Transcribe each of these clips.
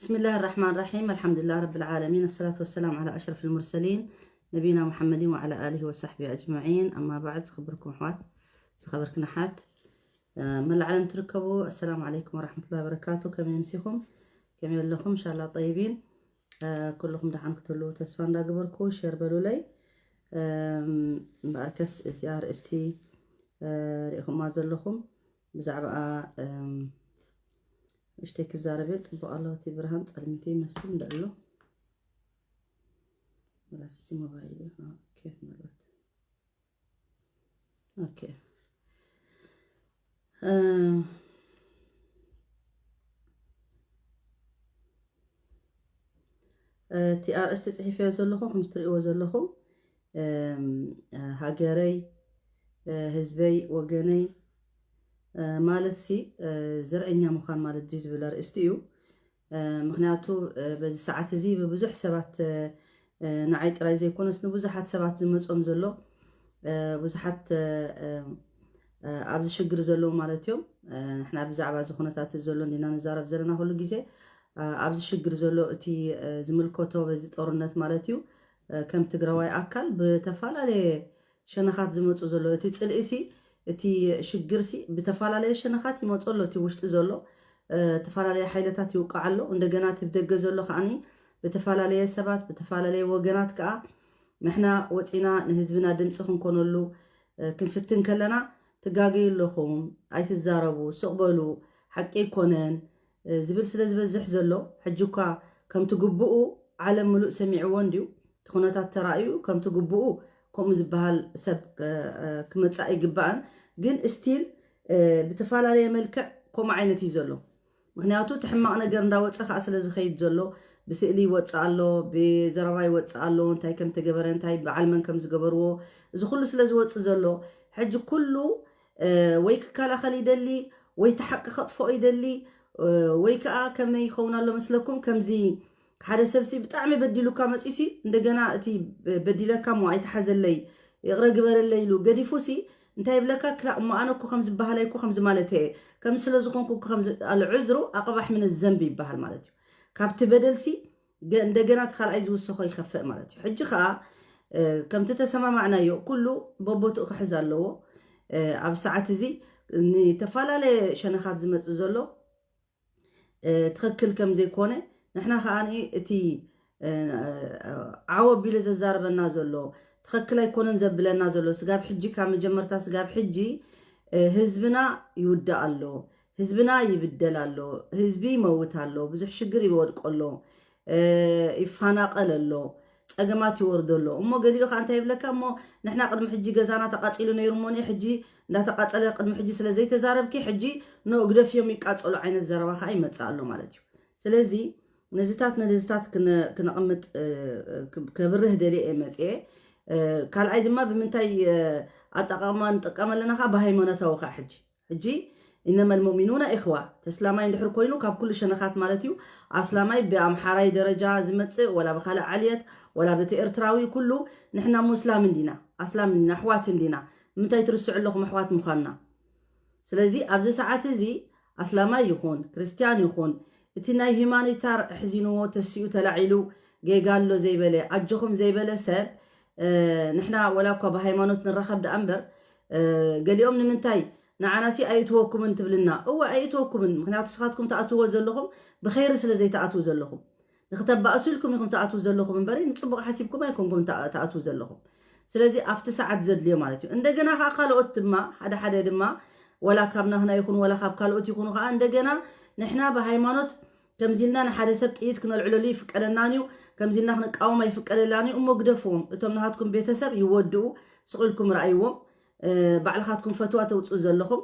بسم الله الرحمن الرحيم. الحمد لله رب العالمين. الصلاة والسلام على أشرف المرسلين نبينا محمد وعلى آله وصحبه أجمعين. أما بعد، ዝኸበርኩም ኣሕዋት፣ ዝኸበርክን ኣሓት፣ መላእ ዓለም ትርከቡ፣ السلام عليكم ورحمة الله وبركاته. ከመይ ኣምሲኹም? ከመይ ኣለኹም? إن شاء الله طيبين. ኩልኹም ደሓን ክትህልዉ ተስፋ እንዳገበርኩ፣ ሸር በሉለይ። እምበኣርከስ እዚኣ ኣርእስቲ ሪኢኹማ ዘለኹም፣ ብዛዕባኣ እሽተይ ክዛረብ እየ። ጽቡቕ ኣሎ እቲ ብርሃን፣ ጸልሚቱ ይመስል እንዳ ኣሎ። ራስሲ ሞባይል እዩ። ኦኬ፣ ምናልባት ኦኬ። እቲ ኣርእስቲ ጽሒፈዮ ዘለኹ፣ ከም እትርእይዎ ዘለኹም፣ ሃገረይ፣ ህዝበይ፣ ወገነይ ማለት ሲ ዘርእኛ ምዃን ማለት ድዩ ዝብል ኣርእስቲ እዩ። ምኽንያቱ በዚ ሰዓት እዚ ብብዙሕ ሰባት፣ ንዓይ ጥራይ ዘይኮነስ ንብዙሓት ሰባት ዝመጾም ዘሎ፣ ብዙሓት ኣብዚ ሽግር ዘለዉ ማለት እዮም። ንሕና ብዛዕባ እዚ ኩነታት ዘሎ እንዲና ንዛረብ ዘለና ኩሉ ግዜ። ኣብዚ ሽግር ዘሎ እቲ ዝምልከቶ በዚ ጦርነት ማለት እዩ፣ ከም ትግራዋይ ኣካል ብተፈላለየ ሸነኻት ዝመፁ ዘሎ እቲ ፅልኢሲ፣ እቲ ሽግርሲ ብተፈላለየ ሸነኻት ይመፁ ኣሎ። እቲ ውሽጢ ዘሎ ዝተፈላለየ ሓይልታት ይውቃዕ ኣሎ። እንደገና እቲ ብደገ ዘሎ ከዓኒ ብተፈላለየ ሰባት፣ ብተፈላለየ ወገናት ከዓ ንሕና ወፂና ንህዝብና ድምፂ ክንኮነሉ ክንፍትን ከለና፣ ትጋገዩ ኣለኹም፣ ኣይትዛረቡ፣ ስቕ በሉ፣ ሓቂ ኣይኮነን ዝብል ስለ ዝበዝሕ ዘሎ፣ ሕጂ እኳ ከምቲ ግቡኡ ዓለም ምሉእ ሰሚዕዎ እንድዩ። እቲ ኩነታት ተራእዩ ከምቲ ግቡኡ ከምኡ ዝበሃል ሰብ ክመጽእ ኣይግባእን። ግን ስቲል ብተፈላለየ መልክዕ ከምኡ ዓይነት እዩ ዘሎ። ምኽንያቱ እቲ ሕማቕ ነገር እንዳወፀ ከዓ ስለ ዝኸይድ ዘሎ፣ ብስእሊ ይወፅእ ኣሎ፣ ብዘረባ ይወፅእ ኣሎ፣ እንታይ ከም ተገበረ፣ እንታይ በዓል መን ከም ዝገበርዎ፣ እዚ ኩሉ ስለ ዝወፅእ ዘሎ፣ ሕጂ ኩሉ ወይ ክከላኸል ይደሊ፣ ወይ እቲ ሓቂ ከጥፍኦ ይደሊ፣ ወይ ከዓ ከመይ ይኸውን ኣሎ መስለኩም? ከምዚ ሓደ ሰብሲ ብጣዕሚ በዲሉካ መፂሲ፣ እንደገና እቲ በዲለካ እሞ ኣይተሓዘለይ፣ ይቕረ ግበረለይ ኢሉ ገዲፉሲ፣ እንታይ ይብለካ? ክላ እሞ ኣነ እኮ ከም ዝበሃላይ እኮ ከምዚ ማለት እየ፣ ከምዚ ስለ ዝኾንኩ እኮ ከምዚ ኣለ። ዑዝሩ ኣቕባሕ ምን ዘንብ ይበሃል ማለት እዩ። ካብቲ በደልሲ ገ-፣ እንደገና እቲ ካልኣይ ዝውሰኾ ይኸፍእ ማለት እዩ። ሕጂ ከዓ ከምቲ ተሰማማዕናዮ ኩሉ በቦትኡ ክሕዝ ኣለዎ። ኣብ ሰዓት እዚ ንተፈላለየ ሸነኻት ዝመፅእ ዘሎ ትኽክል ከም ዘይኮነ፣ ንሕና ከዓ እቲ ዓው ኣቢሉ ዘዛርበና ዘሎ፣ ትኽክል ኣይኮነን ዘብለና ዘሎ፣ ስጋብ ሕጂ፣ ካብ መጀመርታ ስጋብ ሕጂ ህዝብና ይውዳእ ኣሎ፣ ህዝብና ይብደል ኣሎ፣ ህዝቢ ይመውት ኣሎ፣ ብዙሕ ሽግር ይወድቆ ኣሎ፣ ይፋናቐል ኣሎ፣ ፀገማት ይወርዶ ኣሎ። እሞ ገሊኡ ከዓ እንታይ ይብለካ? እሞ ንሕና ቅድሚ ሕጂ ገዛና ተቃፂሉ ነይሩ እሞ፣ ሕጂ እንዳተቃፀለ ቅድሚ ሕጂ ስለ ዘይተዛረብኪ፣ ሕጂ ኖ ግደፍዮም ይቃፀሉ ዓይነት ዘረባ ከዓ ይመፅእ ኣሎ ማለት እዩ። ስለዚ ነዚታት ነዚታት ክነ-፣ ክነቕምጥ ከብርህ ደልየ እየ መፅየ። ካልኣይ ድማ ብምንታይ ኣጠቃቕማ ንጥቀም ኣለና ከዓ ብሃይማኖታዊ ከዓ ሕጂ ሕጂ إنما المؤمنون إخوة፣ ተስላማይ እንድሕር ኮይኑ ካብ ኩሉ ሸነኻት ማለት እዩ። ኣስላማይ ብኣምሓራይ ደረጃ ዝመፅእ ወላ ብካልእ ዓልየት ወላ በቲ ኤርትራዊ ኩሉ ንሕና ሙስላም እንዲና፣ ኣስላም እንዲና፣ ኣሕዋት እንዲና። ንምንታይ ትርስዑ ኣለኹም ኣሕዋት ምዃንና? ስለዚ ኣብዚ ሰዓት እዚ ኣስላማይ ይኹን ክርስትያን ይኹን እቲ ናይ ሂማኒታር ኣሕዚንዎ ተሲኡ ተላዒሉ ጌጋ ኣሎ ዘይበለ ኣጆኹም ዘይበለ ሰብ ንሕና ወላ እኳ ብሃይማኖት ንራኸብ ደኣ እምበር ገሊኦም ንምንታይ ንዓናሲ ኣይእትወኩምን ትብልና? እወ ኣይእትወኩምን። ምክንያቱ ንስኻትኩም ትኣትዎ ዘለኹም ብኸይሪ ስለ ዘይትኣትዉ ዘለኹም። ንክተባእሱ ኢልኩም ኢኹም ትኣትዉ ዘለኹም እምበሪ ንፅቡቕ ሓሲብኩም ኣይኮንኩም ትኣ-፣ ትኣትዉ ዘለኹም። ስለዚ ኣብቲ ሰዓት ዘድልዮ ማለት እዩ። እንደገና ከዓ ካልኦት ድማ ሓደ ሓደ ድማ ወላ ካብ ናህና ይኹን ወላ ካብ ካልኦት ይኹኑ ከዓ እንደገና ንሕና ብሃይማኖት ከምዚ ኢልና ንሓደ ሰብ ጥይት ክነልዕለሉ ይፍቀደናን እዩ፣ ከምዚ ኢልና ክንቃወም ኣይፍቀደላን እዩ። እሞ ግደፍዎም፣ እቶም ናሃትኩም ቤተሰብ ይወድኡ፣ ስቕ ኢልኩም ረኣይዎም። ባዕልኻትኩም ፈትዋ ተውፅኡ ዘለኹም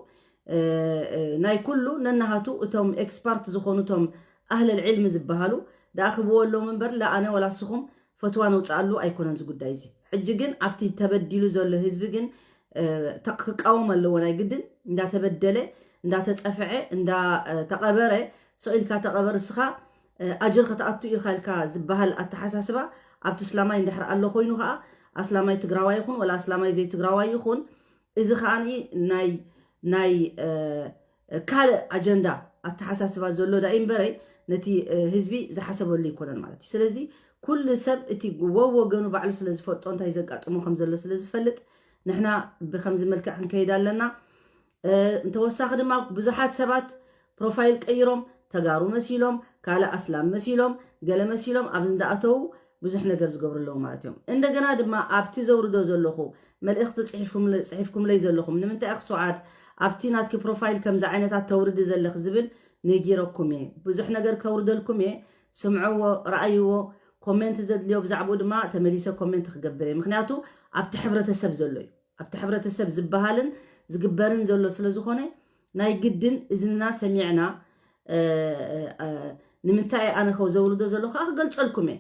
ናይ ኩሉ ነናሃቱ እቶም ኤክስፓርት ዝኾኑ እቶም ኣህለል ዕልሚ ዝበሃሉ ደኣ ክብዎ ኣለዎም እምበር ላኣነ ወላ ንስኹም ፈትዋ ነውፅኣሉ ኣይኮነን እዚ ጉዳይ እዚ። ሕጂ ግን ኣብቲ ተበዲሉ ዘሎ ህዝቢ ግን ክቃወም ኣለዎ ናይ ግድን። እንዳተበደለ እንዳተፀፍዐ እንዳተቐበረ ስቕ ኢልካ ተቐበር እስኻ ኣጅር ክትኣቱ ኢኻ ኢልካ ዝበሃል ኣተሓሳስባ ኣብቲ እስላማይ እንድሕር ኣሎ ኮይኑ ከዓ ኣስላማይ ትግራዋይ ይኹን ወላ ኣስላማይ ዘይትግራዋይ ይኹን እዚ ከዓ ናይ ናይ ካልእ ኣጀንዳ ኣተሓሳስባ ዘሎ ዳ እምበረይ ነቲ ህዝቢ ዝሓሰበሉ ኣይኮነን ማለት እዩ። ስለዚ ኩሉ ሰብ እቲ ወገኑ ባዕሉ ስለ ዝፈልጦ እንታይ ዘጋጥሞ ከም ዘሎ ስለ ዝፈልጥ ንሕና ብከምዚ መልክዕ ክንከይድ ኣለና። እንተወሳኺ ድማ ብዙሓት ሰባት ፕሮፋይል ቀይሮም ተጋሩ መሲሎም ካልእ ኣስላም መሲሎም ገለ መሲሎም ኣብ እንዳኣተዉ ብዙሕ ነገር ዝገብሩ ኣለዉ ማለት እዮም። እንደገና ድማ ኣብቲ ዘውርዶ ዘለኹ መልእኽቲ ጽሒፍኩምለይ ዘለኹም ንምንታይ ኢኺ ሱዓድ ኣብቲ ናትኪ ፕሮፋይል ከምዚ ዓይነታት ተውርዲ ዘለኺ ዝብል ነጊረኩም እየ። ብዙሕ ነገር ከውርደልኩም እየ። ስምዕዎ፣ ረኣይዎ። ኮሜንት ዘድልዮ ብዛዕባኡ ድማ ተመሊሰ ኮሜንት ክገብር እየ። ምክንያቱ ኣብቲ ሕብረተሰብ ዘሎ እዩ። ኣብቲ ሕብረተሰብ ዝበሃልን ዝግበርን ዘሎ ስለ ዝኾነ ናይ ግድን እዝንና ሰሚዕና ንምንታይ ኣነ ከው ዘውርዶ ዘሎ ከዓ ክገልፀልኩም እየ።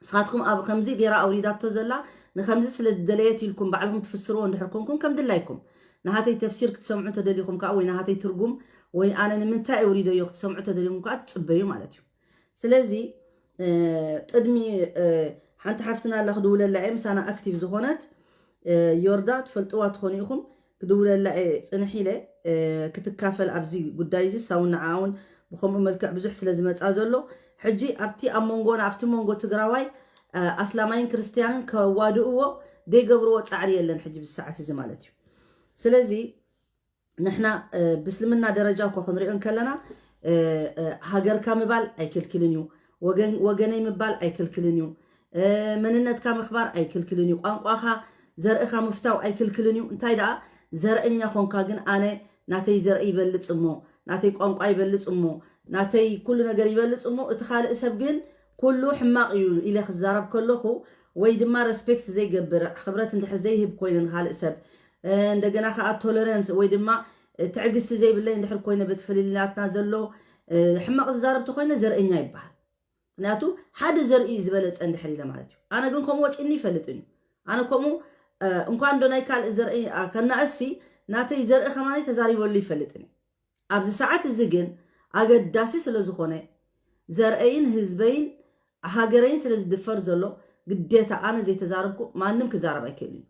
ንስኻትኩም ኣብ ከምዚ ገይራ ኣውሪዳቶ ዘላ ንከምዚ ስለ ዝደለየት ኢልኩም ባዕልኩም ትፍስርዎ እንድሕር ኮንኩም ከም ድላይኩም ናሃተይ ተፍሲር ክትሰምዑ እንተደሊኹም ከዓ ወይ ናሃተይ ትርጉም ወይ ኣነ ንምንታይ ኣውሪደዮ ክትሰምዑ እንተደሊኹም ከዓ ትፅበዩ ማለት እዩ። ስለዚ ቅድሚ ሓንቲ ሓፍትና ኣላ ክድውለላ እየ ምሳና ኣክቲቭ ዝኾነት ዮርዳ ትፈልጥዋ ትኾኑ ኢኹም። ክድውለላ እየ ፅንሕ ኢለ ክትካፈል ኣብዚ ጉዳይ እዚ ሳውን ንዓውን ብከምኡ መልክዕ ብዙሕ ስለ ዝመፃ ዘሎ ሕጂ ኣብቲ ኣብ መንጎና ኣብቲ መንጎ ትግራዋይ ኣስላማይን ክርስትያንን ከዋድእዎ ዘይገብርዎ ፃዕሪ የለን ሕጂ ብሰዓት እዚ ማለት እዩ። ስለዚ ንሕና ብእስልምና ደረጃ እኮ ክንሪኦ እንከለና ሃገርካ ምባል ኣይክልክልን እዩ፣ ወገነይ ምባል ኣይክልክልን እዩ፣ መንነትካ ምኽባር ኣይክልክልን እዩ፣ ቋንቋኻ ዘርእኻ ምፍታው ኣይክልክልን እዩ። እንታይ ደኣ ዘርእኛ ኾንካ ግን ኣነ ናተይ ዘርኢ ይበልፅ እሞ ናተይ ቋንቋ ይበልፅ እሞ ናተይ ኩሉ ነገር ይበልፅ እሞ እቲ ካልእ ሰብ ግን ኩሉ ሕማቕ እዩ ኢለ ክዛረብ ከለኹ ወይ ድማ ረስፔክት ዘይገብር ክብረት እንድሕር ዘይህብ ኮይነ ንካልእ ሰብ እንደገና ከዓ ቶለረንስ ወይ ድማ ትዕግስቲ ዘይብለይ እንድሕር ኮይነ በቲ ፍልልያትና ዘሎ ሕማቕ ዝዛረብ ተኮይነ ዘርእኛ ይበሃል። ምክንያቱ ሓደ ዘርኢ ዝበለፀ እንድሕር ኢለ ማለት እዩ። ኣነ ግን ከምኡ ወፂኒ ይፈልጥን እዩ። ኣነ ከምኡ እንኳን ዶ ናይ ካልእ ዘርኢ ከናእሲ ናተይ ዘርኢ ከማኒ ተዛሪበሉ ይፈልጥን እዩ። ኣብዚ ሰዓት እዚ ግን ኣገዳሲ ስለ ዝኾነ ዘርእይን ህዝበይን ሃገረይን ስለ ዝድፈር ዘሎ ግዴታ ኣነ ዘይተዛረብኩ ማንም ክዛረብ ኣይክእልን እዩ።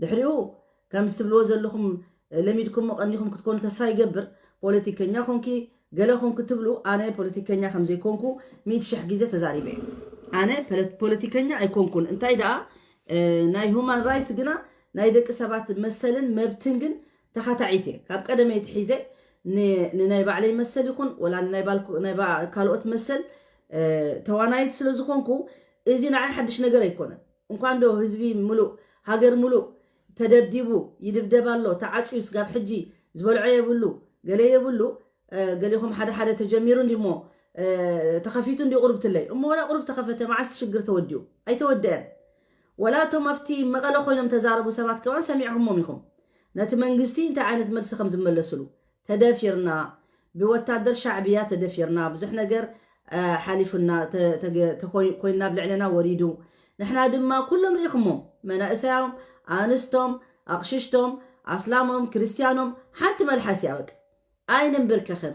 ድሕሪኡ ከምዚ ትብልዎ ዘለኹም ለሚድኩሞ ቀኒኹም ክትኮኑ ተስፋ ይገብር። ፖለቲከኛ ኮንኪ ገለ ኮንኪ ትብሉ ኣነ ፖለቲከኛ ከም ዘይኮንኩ ሚእቲ ሽሕ ግዜ ተዛሪበ እየ። ኣነ ፖለቲከኛ ኣይኮንኩን። እንታይ ደኣ ናይ ሁማን ራይት ግና ናይ ደቂ ሰባት መሰልን መብትን ግን ተኻታዒት እየ። ካብ ቀደመይ ትሒዘ ንናይ ባዕለይ መሰል ይኹን ወላ ንናይ ካልኦት መሰል ተዋናይት ስለ ዝኾንኩ እዚ ንዓይ ሓድሽ ነገር ኣይኮነን። እንኳን ዶ ህዝቢ ሙሉእ ሃገር ሙሉእ ተደብዲቡ ይድብደብ ኣሎ ተዓፅዩ ስጋብ ሕጂ ዝበልዖ የብሉ ገለ የብሉ። ገሊኹም ሓደ ሓደ ተጀሚሩ እንዲሞ ተኸፊቱ እንዲ ቁሩብ ትለይ እሞ ወላ ቁሩብ ተኸፈተ መዓስ ሽግር ተወዲኡ ኣይተወደአን። ወላ እቶም ኣብቲ መቐለ ኮይኖም ተዛረቡ ሰባት ከማን ሰሚዕኹሞም ኢኹም። ነቲ መንግስቲ እንታይ ዓይነት መልሲ ከም ዝመለስሉ ተደፊርና ብወታደር ሻዕብያ ተደፊርና ብዙሕ ነገር ሓሊፉና ኮይና ኣብ ልዕለና ወሪዱ። ንሕና ድማ ኩሎም ርኢኹሞም መናእሰያም ኣንስቶም ኣቕሽሽቶም ኣስላሞም ክርስትያኖም ሓንቲ መልሓስ እያ በቃ ኣይንንብርከኽን።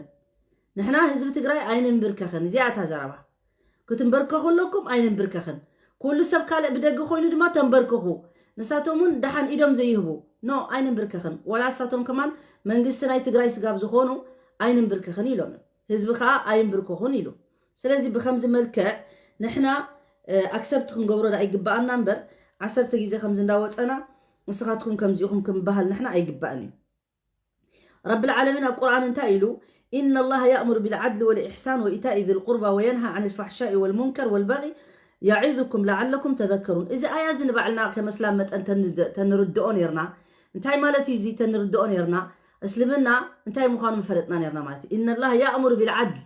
ንሕና ህዝቢ ትግራይ ኣይንንብርከኽን። እዚኣ እታ ዘረባ ክትንበርከኹ ኣለኩም ኣይንንብርከኽን። ኩሉ ሰብ ካልእ ብደገ ኮይኑ ድማ ተንበርክኹ። ንሳቶም እውን ደሓን ኢዶም ዘይህቡ ኖ ኣይንንብርከኽን። ዋላ እሳቶም ከማን መንግስቲ ናይ ትግራይ ስጋብ ዝኾኑ ኣይንንብርከኽን ኢሎም እዮም። ህዝቢ ከዓ ኣይንብርከኹን ኢሉ። ስለዚ ብከምዚ መልክዕ ንሕና ኣክሰፕት ክንገብሮ ዳ ይግበኣና እምበር ዓሰርተ ግዜ ከምዚ እንዳወፀና ንስኻትኩም ከምዚኢኹም ክንበሃል ንሕና ኣይግባእን እዩ። ረብል ዓለሚን ኣብ ቁርኣን እንታይ ኢሉ? إن الله يأمر بالعدل والإحسان وإيتاء ذي القربى وينهى عن الفحشاء والمنكر والبغي يعظكم لعلكم تذكرون። እዚ ኣያ እዚ ንባዕልና ከም ኣስላም መጠን ተንርድኦ ነርና። እንታይ ማለት እዩ እዚ ተንርድኦ ነርና? እስልምና እንታይ ምዃኑ ምፈለጥና ነርና ማለት እዩ። إن الله يأمر بالعدل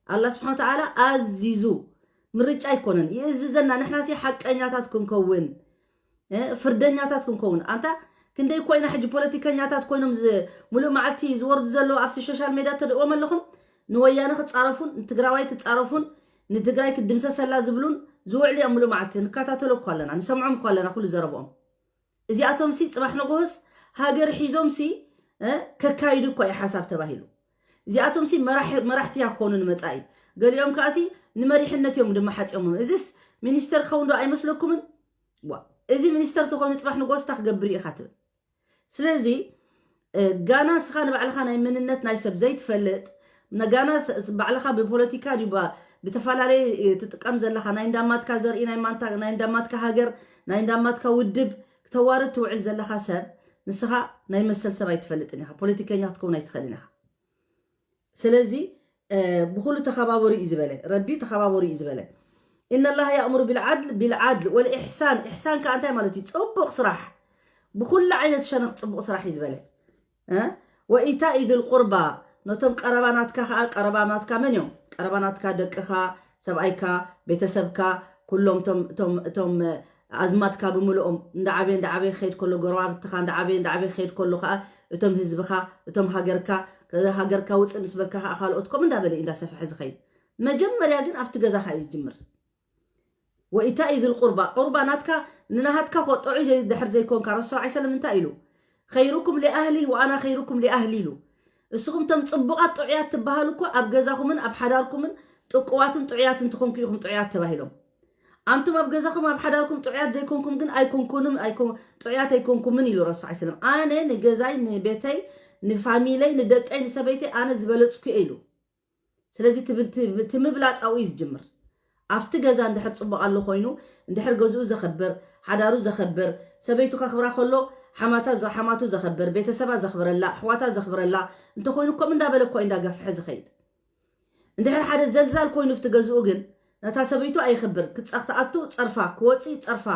ኣላ ስብሓን ተዓላ ኣዚዙ ምርጫ ኣይኮነን ይእዝዘና። ንሕና ሲ ሓቀኛታት ክንከውን ፍርደኛታት ክንከውን ኣንታ ክንደይ ኮይና ሕጂ ፖለቲከኛታት ኮይኖም ሙሉእ መዓልቲ ዝወርዱ ዘለዉ ኣብቲ ሶሻል ሜድያ ተርእዎም ኣለኹም። ንወያነ ክፃረፉን ንትግራዋይ ክፃረፉን ንትግራይ ክድምሰሰላ ዝብሉን ዝውዕሉ እዮም። ሙሉእ መዓልቲ ንከታተሎ እኳ ኣለና ንሰምዖም እኳ ኣለና ኩሉ ዘረብኦም። እዚኣቶም ሲ ፅባሕ ንጎሆስ ሃገር ሒዞም ሲ ከካይዱ እኳ እዩ ሓሳብ ተባሂሉ። እዚኣቶም ሲ መራሕቲ ያኮኑ ንመፃኢ ገሊኦም ከዓሲ ንመሪሕነት እዮም ድማ ሓፂኦምም። እዚስ ሚኒስተር ክኸውን ዶ ኣይመስለኩምን? እዚ ሚኒስተር ተኾይኑ ፅባሕ ንጎስታ ክገብር እዩ ኢኻ ትብል። ስለዚ ጋና ንስኻ ንባዕልኻ ናይ መንነት ናይ ሰብ ዘይትፈልጥ ነጋና ስ- ስ- ባዕልኻ ብፖለቲካ ድዩ ባ- ብተፈላለየ ትጥቀም ዘለኻ ናይ እንዳማትካ ዘርኢ ናይ ማንታ ናይ እንዳማትካ ሃገር ናይ እንዳማትካ ውድብ ክተዋርድ ትውዕል ዘለኻ ሰብ ንስኻ ናይ መሰል ሰብ ኣይትፈልጥን ኢኻ። ፖለቲከኛ ክትከውን ኣይትኽእልን ኢኻ። ስለዚ ብኩሉ ተኸባበሩ እዩ ዝበለ ረቢ፣ ተኸባበሩ እዩ ዝበለ። إن الله يأمر بالعدل بالعدل والإحسان. إحسان ከኣ እንታይ ማለት እዩ? ጽቡቕ ስራሕ፣ ብኩሉ ዓይነት ሸነኽ ጽቡቕ ስራሕ እዩ ዝበለ። وإيتاء ذي القربى፣ ነቶም ቀረባ ናትካ ከኣ፣ ቀረባ ናትካ መን እዮም? ቀረባ ናትካ ደቅኻ፣ ሰብኣይካ፣ ቤተሰብካ፣ ኩሎም እቶም እቶም እቶም ኣዝማድካ ብምልኦም እንዳዓበየ እንዳዓበየ ክኸይድ ከሎ፣ ጎረባብትኻ እንዳዓበየ እንዳዓበየ ክኸይድ ከሎ ከኣ እቶም ህዝብኻ፣ እቶም ሃገርካ፣ ሃገርካ ውፅእ ምስ በልካ ከኣ ካልኦት ከምኡ እንዳበለ እዩ እንዳሰፍሐ ዝኸይድ። መጀመርያ ግን ኣብቲ ገዛኻ እዩ ዝጅምር። وإيتاء ذي القربى، ቁርባ ናትካ ንናሃትካ ኮ ጥዑይ ዘይ- ድሕር ዘይኮንካ ረሱል ሰለላሁ ዐለይሂ ወሰለም እንታይ ኢሉ? خيركم لأهله وأنا خيركم لأهلي ኢሉ። እስኹም እቶም ጽቡቓት ጥዑያት ትበሃሉ እኮ ኣብ ገዛኹምን ኣብ ሓዳርኩምን ጥቁዋትን ጥዑያትን ትኾንኩ ኢኹም ጥዑያት ተባሂሎም። ኣንቱም ኣብ ገዛኹም ኣብ ሓዳርኩም ጥዑያት ዘይኮንኩም ግን ኣይኮንኩንም ኣይኮን ጥዑያት ኣይኮንኩምን ኢሉ ረሱል ሰለላሁ ዐለይሂ ወሰለም። ኣነ ንገዛይ ንቤተይ ንፋሚለይ ንደቀይ ንሰበይተይ ኣነ ዝበለጽኩ እየ ኢሉ። ስለዚ ትብል- ትብ- እቲ ምብላጻኡ እዩ ዝጅምር። ኣብቲ ገዛ እንድሕር ጽቡቕ ኣሎ ኮይኑ፣ እንድሕር ገዝኡ ዘኸብር፣ ሓዳሩ ዘኸብር፣ ሰበይቱ ከኽብራ ከሎ ሓማታ ዘ- ሓማቱ ዘኸብር፣ ቤተሰባ ዘኽብረላ፣ ኣሕዋታ ዘኽብረላ እንተኾይኑ፣ ከምኡ እንዳበለ እኮ እዩ እንዳገፍሐ ዝኸይድ። እንድሕር ሓደ ዘልዛል ኮይኑ ኣብቲ ገዝኡ ግን ነታ ሰበይቱ ኣይኽብር፣ ክጻኽ ትኣቱ ጸርፋ፣ ክወጺ ጸርፋ፣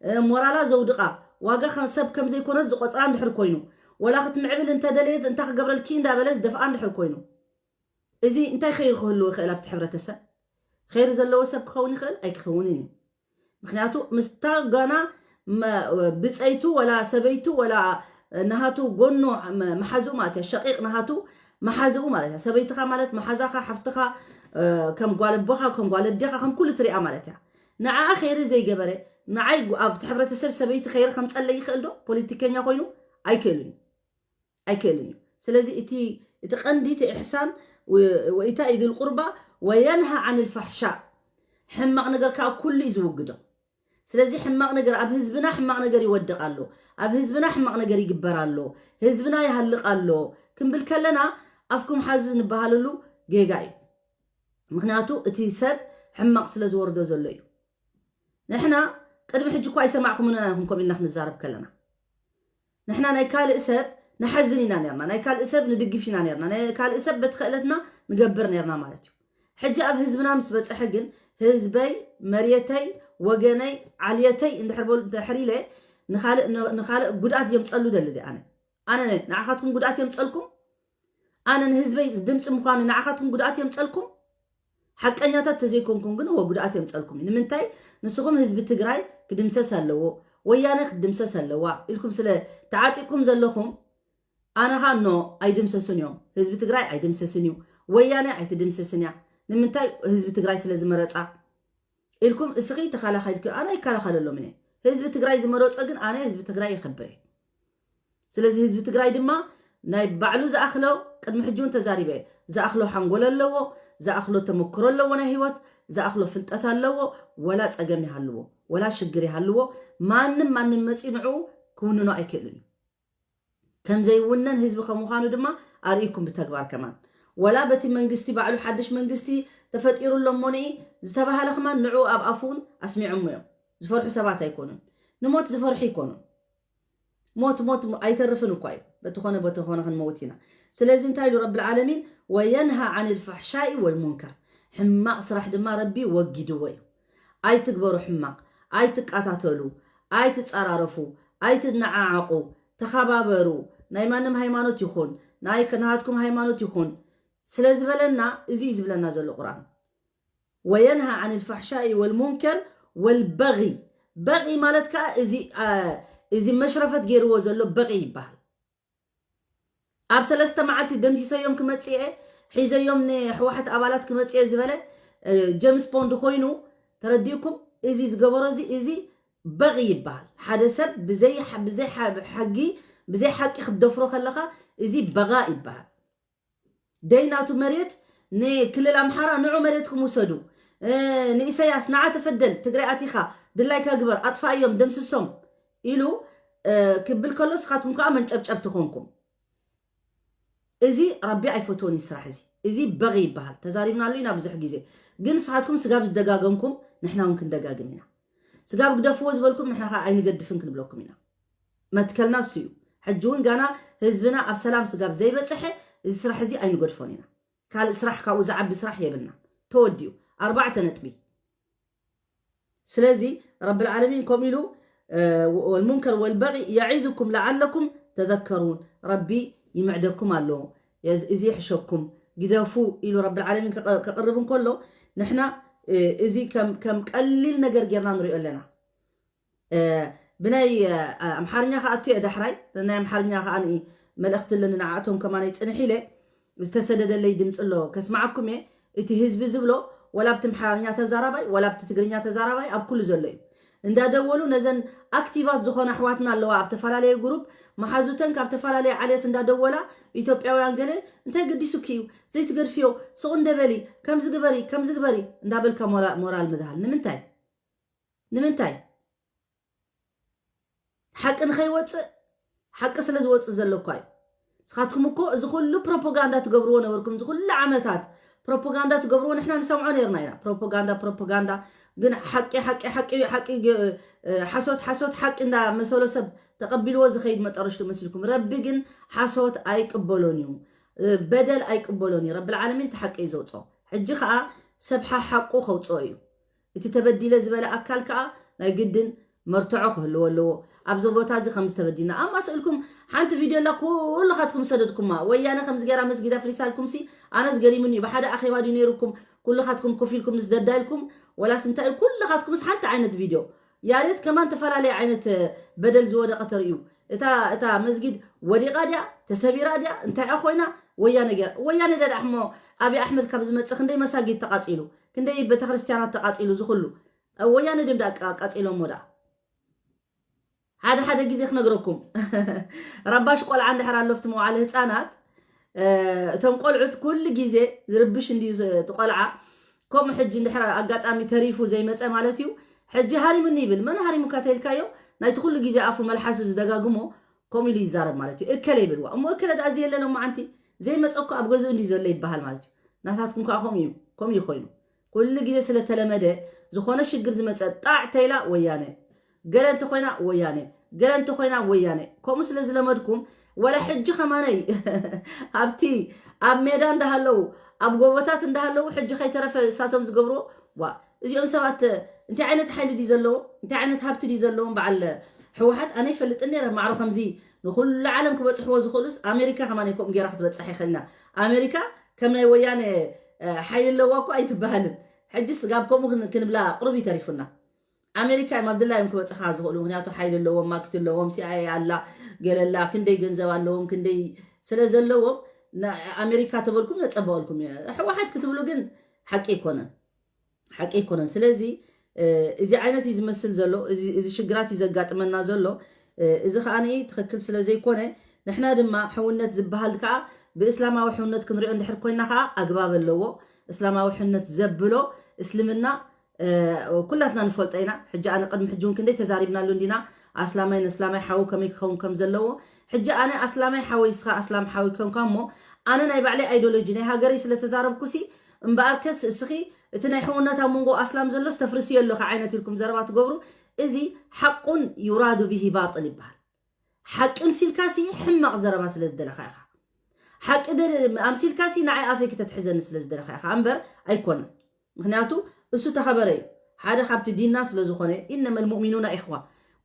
እ፣ ሞራላ ዘውድቓ፣ ዋጋ ከ- ሰብ ከም ዘይኮነት ዝቆጽራ እንድሕር ኮይኑ፣ ወላ ክትምዕብል እንተደለየት እንታይ ክገብረልኪ እንዳበለ ዝደፍኣ እንድሕር ኮይኑ፣ እዚ እንታይ ኸይር ክህልዎ ይኽእል ኣብቲ ሕብረተሰብ? ኸይር ዘለዎ ሰብ ክኸውን ይኽእል ኣይክኸውንን እዩ። ምክንያቱ ምስታ ጋና መ- ብፀይቱ ወላ ሰበይቱ ወላ ናሃቱ ጎኑ መ- መሓዝኡ ማለት እያ፣ ሸቂቅ ናሃቱ መሓዝኡ ማለት እያ። ሰበይትኻ ማለት መሓዛኻ፣ ሓፍትኻ፣ እ፣ ከም ጓል ኣቦኻ፣ ከም ጓል ኣዴኻ፣ ከም ኩሉ ትሪኣ ማለት እያ። ንዓኣ ኸይሪ ዘይገበረ ንዓይ ጓ- ኣብቲ ሕብረተሰብ ሰበይቲ ኸይሪ ከምፀለይ ይኽእል ዶ? ፖለቲከኛ ኮይኑ ኣይክእልን እዩ። ኣይክእልን እዩ። ስለዚ እቲ እቲ ቀንዲ እቲ ኢሕሳን ወ- ወኢታኢ ذي القربى وينهى عن الفحشاء፣ ሕማቕ ነገር ከዓ ኩሉ እዩ ዝውግዶ። ስለዚ ሕማቕ ነገር ኣብ ህዝብና ሕማቕ ነገር ይወድቕ ኣሎ፣ ኣብ ህዝብና ሕማቕ ነገር ይግበር ኣሎ፣ ህዝብና ይሃልቕ ኣሎ ክንብል ከለና ኣፍኩም ሓዙ ንበሃለሉ ጌጋ እዩ። ምክንያቱ እቲ ሰብ ሕማቕ ስለ ዝወርዶ ዘሎ እዩ። ንሕና ቅድሚ ሕጂ እኳ ኣይሰማዕኩምና ኢኹም ከምኡ ኢልና ክንዛረብ ከለና። ንሕና ናይ ካልእ ሰብ ንሓዝን ኢና ነርና፣ ናይ ካልእ ሰብ ንድግፍ ኢና ነርና፣ ናይ ካልእ ሰብ በቲ ክእለትና ንገብር ነርና ማለት እዩ። ሕጂ ኣብ ህዝብና ምስ በፀሐ ግን ህዝበይ፣ መርየተይ፣ ወገነይ፣ ዓልየተይ እንድሕር በሉ እንድሕር ኢለ ንኻልእ ንኻልእ ጉድኣት የምፀሉ ደሊ ኣነ ኣነ ንዓኻትኩም ጉድኣት የምፀልኩም ኣነ ንህዝበይ ድምፂ ምዃኑ ንዓኻትኩም ጉድኣት የምፀልኩም። ሓቀኛታት ተዘይኮንኩም ግን እዎ ጉድኣት የምፀልኩም እዩ። ንምንታይ ንስኹም ህዝቢ ትግራይ ክድምሰስ ኣለዎ፣ ወያነ ክትድምሰስ ኣለዋ ኢልኩም ስለ ተዓጢቅኩም ዘለኹም ኣነኻ ኖ ኣይድምሰሱን እዮም። ህዝቢ ትግራይ ኣይድምሰስን እዩ፣ ወያነ ኣይትድምሰስን እያ። ንምንታይ ህዝቢ ትግራይ ስለ ዝመረፃ ኢልኩም እስኺ ተኸላኸልኪ ኣነ ይከላኸለሎም እየ። ህዝቢ ትግራይ ዝመረፆ ግን ኣነ ህዝቢ ትግራይ የኽብር እየ። ስለዚ ህዝቢ ትግራይ ድማ ናይ ባዕሉ ዝኣኽሎ ቅድሚ ሕጂ እውን ተዛሪበ ዝኣኽሎ ሓንጎል ኣለዎ፣ ዝኣኽሎ ተመክሮ ኣለዎ፣ ናይ ህይወት ዝኣኽሎ ፍልጠት ኣለዎ። ወላ ፀገም ይሃልዎ ወላ ሽግር ይሃልዎ ማንም ማንም መፂኡ ንዕኡ ክውንኖ ኣይክእልን እዩ። ከም ዘይውነን ህዝቢ ከምዃኑ ድማ ኣርእይኩም ብተግባር ከማን ወላ በቲ መንግስቲ ባዕሉ ሓድሽ መንግስቲ ተፈጢሩ ኣሎ እሞ ንኢ ዝተባሃለ ከማን ንዕኡ ኣብ ኣፉ እውን ኣስሚዖሞ እዮም። ዝፈርሑ ሰባት ኣይኮኑን። ንሞት ዝፈርሑ ይኮኑን። ሞት ሞት ኣይተርፍን እኳ እዩ። በተኾነ በተኾነ ክንመውት ኢና። ስለዚ እንታይ ኢሉ ረብል ዓለሚን وينهى عن الفحشاء والمنكر ሕማቕ ስራሕ ድማ ረቢ ወጊድዎ እዩ። ኣይትግበሩ ሕማቕ፣ ኣይትቃታተሉ፣ ኣይትፀራረፉ፣ ኣይትነዓዓቑ፣ ተኸባበሩ። ናይ ማንም ሃይማኖት ይኹን ናይ ከናሃትኩም ሃይማኖት ይኹን ስለ ዝበለና እዚ እዩ ዝብለና ዘሎ ቁርኣን። وينهى عن الفحشاء والمنكر والبغي በቂ ማለት ከዓ እዚ አ፣ እዚ መሽረፈት ገይርዎ ዘሎ በቂ ይበሃል። ኣብ ሰለስተ መዓልቲ ደምሲሰዮም ክመፅእ እየ ሒዘዮም ንሕወሓት ኣባላት ክመፅእ እየ ዝበለ እ፣ ጀምስ ቦንድ ኮይኑ ተረዲእኩም እዚ ዝገበሮ እዚ እዚ በቂ ይበሃል። ሓደ ሰብ ብዘይ ብዘይ ሕጊ ብዘይ ሓቂ ክትደፍሮ ከለኻ እዚ በጋ ይበሃል። ደይ ናቱ መሬት ንክልል ኣምሓራ ንዑ መሬትኩም ውሰዱ። እ፣ ንኢሳያስ ንዓ ተፈደል ትግራይ ኣቲኻ ድላይካ ግበር ኣጥፋእዮም ደምስሶም ኢሉ እ፣ ክብል ከሎ ንስኻትኩም ከዓ መንጨብጨብ ትኾንኩም። እዚ ረቢ ኣይፈትዎን እዩ ስራሕ እዚ። እዚ በቂ ይበሃል። ተዛሪብናሉ ኢና ብዙሕ ግዜ። ግን ንስኻትኩም ስጋብ ዝደጋገምኩም ንሕና እውን ክንደጋግም ኢና። ስጋብ ግደፍዎ ዝበልኩም ንሕና ከዓ ኣይንገድፍን ክንብለኩም ኢና። መትከልና እሱ እዩ። ሕጂ እውን ጋና ህዝብና ኣብ ሰላም ስጋብ ዘይበፅሐ እዚ ስራሕ እዚ ኣይንገድፎን ኢና። ካልእ ስራሕ ካብኡ ዝዓቢ ስራሕ የብልና። ተወዲኡ። ኣርባዕተ ነጥቢ። ስለዚ ረብል ዓለሚን ከምኡ ኢሉ፣ እ፣ ወልሙንከር ወልበቂ የዒዙኩም ለዓለኩም ተዘከሩን፣ ረቢ ይምዕደኩም ኣሎ። እዚ፣ እዚ ይሕሸኩም፣ ግደፉ ኢሉ ረብል ዓለሚን ከቐ-፣ ከቕርብ እንከሎ፣ ንሕና፣ እ፣ እዚ ከም፣ ከም ቀሊል ነገር ጌርና ንሪኦ ኣለና። እ፣ ብናይ፣ እ፣ ኣምሓርኛ ክኣቱ እየ ዳሕራይ፣ ናይ ኣምሓርኛ ከኣ መልእኽቲ ኣለኒ ንዓኣቶም ከማን ይጽንሕ ኢለ፣ ዝተሰደደለይ ድምፂ ኣሎ ከስማዓኩም እየ። እቲ ህዝቢ ዝብሎ፣ ወላ ብቲ ኣምሓርኛ ተዛራባይ፣ ወላ ብቲ ትግርኛ ተዛራባይ፣ ኣብ ኩሉ ዘሎ እዩ። እንዳደወሉ ነዘን ኣክቲቫት ዝኾነ ኣሕዋትና ኣለዋ ኣብ ተፈላለየ ግሩፕ፣ መሓዙተን ካብ ተፈላለየ ዓሌት እንዳደወላ፣ ኢትዮጵያውያን ገለ፣ እንታይ ገዲሱኪ እዩ? ዘይትገድፍዮ፣ ሱቕ እንደበሊ፣ ከምዚ ግበሪ፣ ከምዚ ግበሪ እንዳበልካ ሞራ-፣ ሞራል ምድሃል። ንምንታይ? ንምንታይ? ሓቂ ንኸይወፅእ፣ ሓቂ ስለ ዝወፅእ ዘሎ እኳ እዩ። ንስኻትኩም እኮ እዚ ኩሉ ፕሮፓጋንዳ ትገብርዎ ነበርኩም፣ እዚ ኩሉ ዓመታት ፕሮፓጋንዳ ትገብርዎ ንሕና ንሰምዖ ነርና ኢና። ፕሮፓጋንዳ፣ ፕሮፓጋንዳ፣ ግን ሓቂ፣ ሓቂ፣ ሓቂ፣ ሓቂ፣ ግ-፣ እ፣ ሓሶት፣ ሓሶት፣ ሓቂ እንዳመሰሎ ሰብ ተቐቢልዎ ዝኸይድ መጠረሽቱ መስልኩም። ረቢ ግን ሓሶት ኣይቅበሎን እዩ፣ እ፣ በደል ኣይቅበሎን እዩ። ረብል ዓለሚን እቲ ሓቂ እዩ ዘውፅኦ። ሕጂ ከዓ ሰብ ሓ-፣ ሓቁ ከውፅኦ እዩ። እቲ ተበዲለ ዝበለ ኣካል ከዓ ናይ ግድን መርትዖ ክህልዎ ኣለዎ። ኣብዚ ቦታ እዚ ከም ዝተበዲና። ኣማስእልኩም ሓንቲ ቪድዮ ኣላ፣ ኩልኻትኩም ሰደድኩማ። ወያነ ከምዚ ገይራ መስጊድ ኣፍሪሳልኩም ሲ፣ ኣነስ ገሪሙኒ እዩ። ብሓደ ኣኼባ ድዩ ነይሩኩም? ኩልኻትኩም ኮፍ ኢልኩም ምስ ደዳይልኩም፣ ወላስ እንታይ? ኩልኻትኩምስ ሓንቲ ዓይነት ቪድዮ። ያሬት ከማን ተፈላለየ ዓይነት በደል ዝወደቐ ተርእዩ። እታ፣ እታ መስጊድ ወዲቓ ድያ? ተሰቢራ ድያ? እንታይ እያ ኮይና? ወያነ ገይራ። ወያነ ድያ ደኣ እሞ ኣብይ ኣሕመድ ካብ ዝመጽእ ክንደይ መሳጊድ ተቓጺሉ? ክንደይ ቤተክርስትያናት ተቓጺሉ? ዝኹሉ ወያነ ድም ደኣ ኣቃ-፣ ኣቃጺሎሞ ደኣ። ሓደ ሓደ ግዜ ክነግረኩም። ረባሽ ቆልዓ እንድሕር ኣሎ ኣብቲ መዋዕለ ህጻናት፣ እ፣ እቶም ቆልዑት ኩሉ ግዜ ዝርብሽ እንድዩ ዝ-፣ እቲ ቆልዓ። ከምኡ ሕጂ እንድሕር ኣጋጣሚ ተሪፉ ዘይመጸ ማለት እዩ። ሕጂ ሃሪሙኒ ይብል። መን ሃሪሙካ ተይልካዮ? ናይቲ ኩሉ ግዜ ኣፉ መልሓሱ ዝደጋግሞ ከምኡ ኢሉ ይዛረብ ማለት እዩ። እከለ ይብልዋ። እሞ እከለ ደኣ እዚ የለን እሞ ዓንቲ ዘይመጸ እኮ ኣብ ገዝኡ እንድዩ ዘሎ ይበሃል ማለት እዩ። ናታትኩም ከኣ ከምኡ እዩ። ከምኡ እዩ ኮይኑ። ኩሉ ግዜ ስለተለመደ ዝኾነ ሽግር ዝመጸ ጣዕ ተይላ ወያነ፣ ገለ እንተኾይና ወያነ፣ ገለ እንተኾይና ወያነ። ከምኡ ስለ ዝለመድኩም፣ ወላ ሕጂ ከማነይ ኣብቲ ኣብ ሜዳ እንዳሃለዉ፣ ኣብ ጎቦታት እንዳሃለዉ፣ ሕጂ ከይተረፈ እሳቶም ዝገብርዎ፣ ዋ፣ እዚኦም ሰባት እንታይ ዓይነት ሓይሊ ድዩ ዘለዎም? እንታይ ዓይነት ሃብቲ ድዩ ዘለዎም? በዓል ህወሓት ኣነ ይፈልጥን ነይረ። ማዕሮ ከምዚ ንኹሉ ዓለም ክበጽሕዎ ዝኽእሉስ ኣሜሪካ ከማን ከምኡ ገይራ ክትበጽሕ ይኽእልና። ኣሜሪካ ከም ናይ ወያነ፣ እ፣ ሓይሊ ኣለዋ እኮ ኣይትበሃልን። ሕጂ ስጋብ ከምኡ ክን-፣ ክንብላ ቁሩብ ይተሪፉና። ኣሜሪካ እዮም ኣብ ድላዮም ክበጽኻ ዝኽእሉ። ምኽንያቱ ሓይሊ ኣለዎም፣ ማክት ኣለዎም፣ ሲ ኣይ ኤ ኣላ፣ ገለላ፣ ክንደይ ገንዘብ ኣለዎም፣ ክንደይ ስለ ዘለዎም፣ ና-፣ ኣሜሪካ ተበልኩም ነጸበቐልኩም እዩ። ህወሓት ክትብሉ ግን ሓቂ ኣይኮነን። ሓቂ ኣይኮነን። ስለዚ፣ እ፣ እዚ ዓይነት እዩ ዝመስል ዘሎ፣ እዚ፣ እዚ ሽግራት እዩ ዘጋጥመና ዘሎ። እ፣ እዚ ከኣ ትኽክል ስለ ዘይኮነ፣ ንሕና ድማ ሕውነት ዝበሃል ከኣ ብእስላማዊ ሕውነት ክንሪኦ እንድሕር ኮይና ከኣ ኣግባብ ኣለዎ። እስላማዊ ሕውነት ዘብሎ እስልምና፣ እ፣ ኩላትና ንፈልጦ ኢና። ሕጂ ኣነ ቅድሚ ሕጂ እውን ክንደይ ተዛሪብናሉ እንዲና፣ ኣስላማይ ንእስላማይ ሓው ከመይ ክኸውን ከም ዘለዎ። ሕጂ ኣነ ኣስላማይ ሓወይ፣ እስኻ ኣስላም ሓወይ ኮንካ እሞ፣ ኣነ ናይ ባዕለይ ኣይዲዮሎጂ ናይ ሃገረይ ስለ ተዛረብኩሲ፣ እምበኣርከስ እስኺ እቲ ናይ ሕውነት ኣብ መንጎ ኣስላም ዘሎስ ተፍርስዮ ኣለኻ ዓይነት ኢልኩም ዘረባ ትገብሩ። እዚ ሓቁን ዩራዱ ብሂ ባጥል ይበሃል። ሓቂ ምሲልካሲ ሕማቕ ዘረባ ስለ ዝደለኻ ኢኻ። ሓቂ ደ-፣ ኣምሲልካሲ ንዓይ ኣፈይ ክተትሕዘኒ ስለ ዝደለኻ ኢኻ እምበር ኣይኮነን። ምኽንያቱ እሱ ተኸበረ እዩ። ሓደ ካብቲ ዲንና ስለ ዝኾነ፣ ኢነመል ሙእሚኑና ኢኽዋ።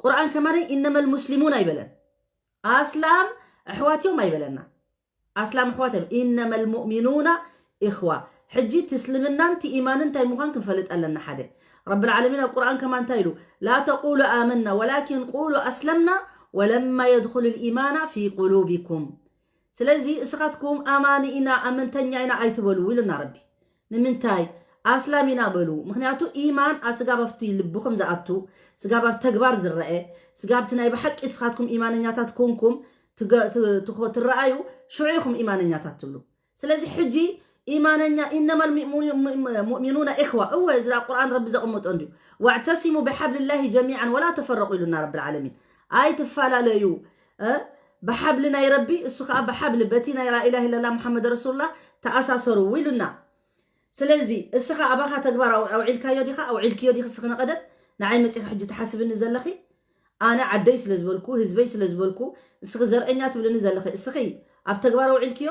ቁርኣን ከማነይ ኢነመል ሙስሊሙን ኣይበለን። ኣስላም ኣሕዋት እዮም ኣይበለና። ኣስላም ኣሕዋት እዮም። ኢነመል ሙእሚኑና ኢኽዋ። ሕጂ እቲ እስልምናን እቲ ኢማንን እንታይ ምዃን ክንፈልጥ ኣለና። ሓደ ረብል ዓለሚን ኣብ ቁርኣን ከማን እንታይ ኢሉ? ላ ተቁሉ ኣመና ወላኪን ቁሉ ኣስለምና ወለማ የድኹል ልኢማና ፊ ቁሉቢኩም። ስለዚ እስኻትኩም ኣማኒ ኢና፣ ኣመንተኛ ኢና ኣይትበሉ ኢሉና ረቢ። ንምንታይ? ኣስላም ኢና በሉ። ምኽንያቱ ኢማን ኣብ ስጋብ ኣብቲ ልብኹም ዝኣቱ፣ ስጋብ ኣብ ተግባር ዝረአ፣ ስጋብ እቲ ናይ ብሓቂ እስኻትኩም ኢማነኛታት ኮንኩም ትገ-፣ ት-፣ ትኾ-፣ ትረኣዩ፣ ሽዑ ኢኹም ኢማነኛታት ትብሉ። ስለዚ ሕጂ ኢማነኛ፣ ኢነማል ሙእሚኑ-፣ ሙእሚኑና ኢኽዋ። እወ፣ እዚ ኣብ ቁርኣን ረቢ ዘቕምጦ እንድዩ። "ዋዕተሲሙ ብሓብልላሂ ጀሚዓን ወላ ተፈረቁ" ኢሉና ረብል ዓለሚን። ኣይትፈላለዩ፣ እ? ብሓብሊ ናይ ረቢ፣ እሱ ከዓ ብሓብሊ በቲ ናይ ላኢላህ ኢለላ ሙሓመድ ረሱሉላህ ተኣሳሰሩ ኢሉና። ስለዚ እስኻ ኣባኻ ተግባር ኣው- ኣውዒልካዮ ዲኻ? ኣውዒልክዮ ዲኻ? እስኺ ንቐደም ንዓይ መፂኺ ሕጂ ትሓስብኒ ዘለኺ? ኣነ ዓደይ ስለ ዝበልኩ፣ ህዝበይ ስለ ዝበልኩ፣ እስኺ ዘርእኛ ትብልኒ ዘለኺ፣ እስኺ ኣብ ተግባር ኣውዒልክዮ?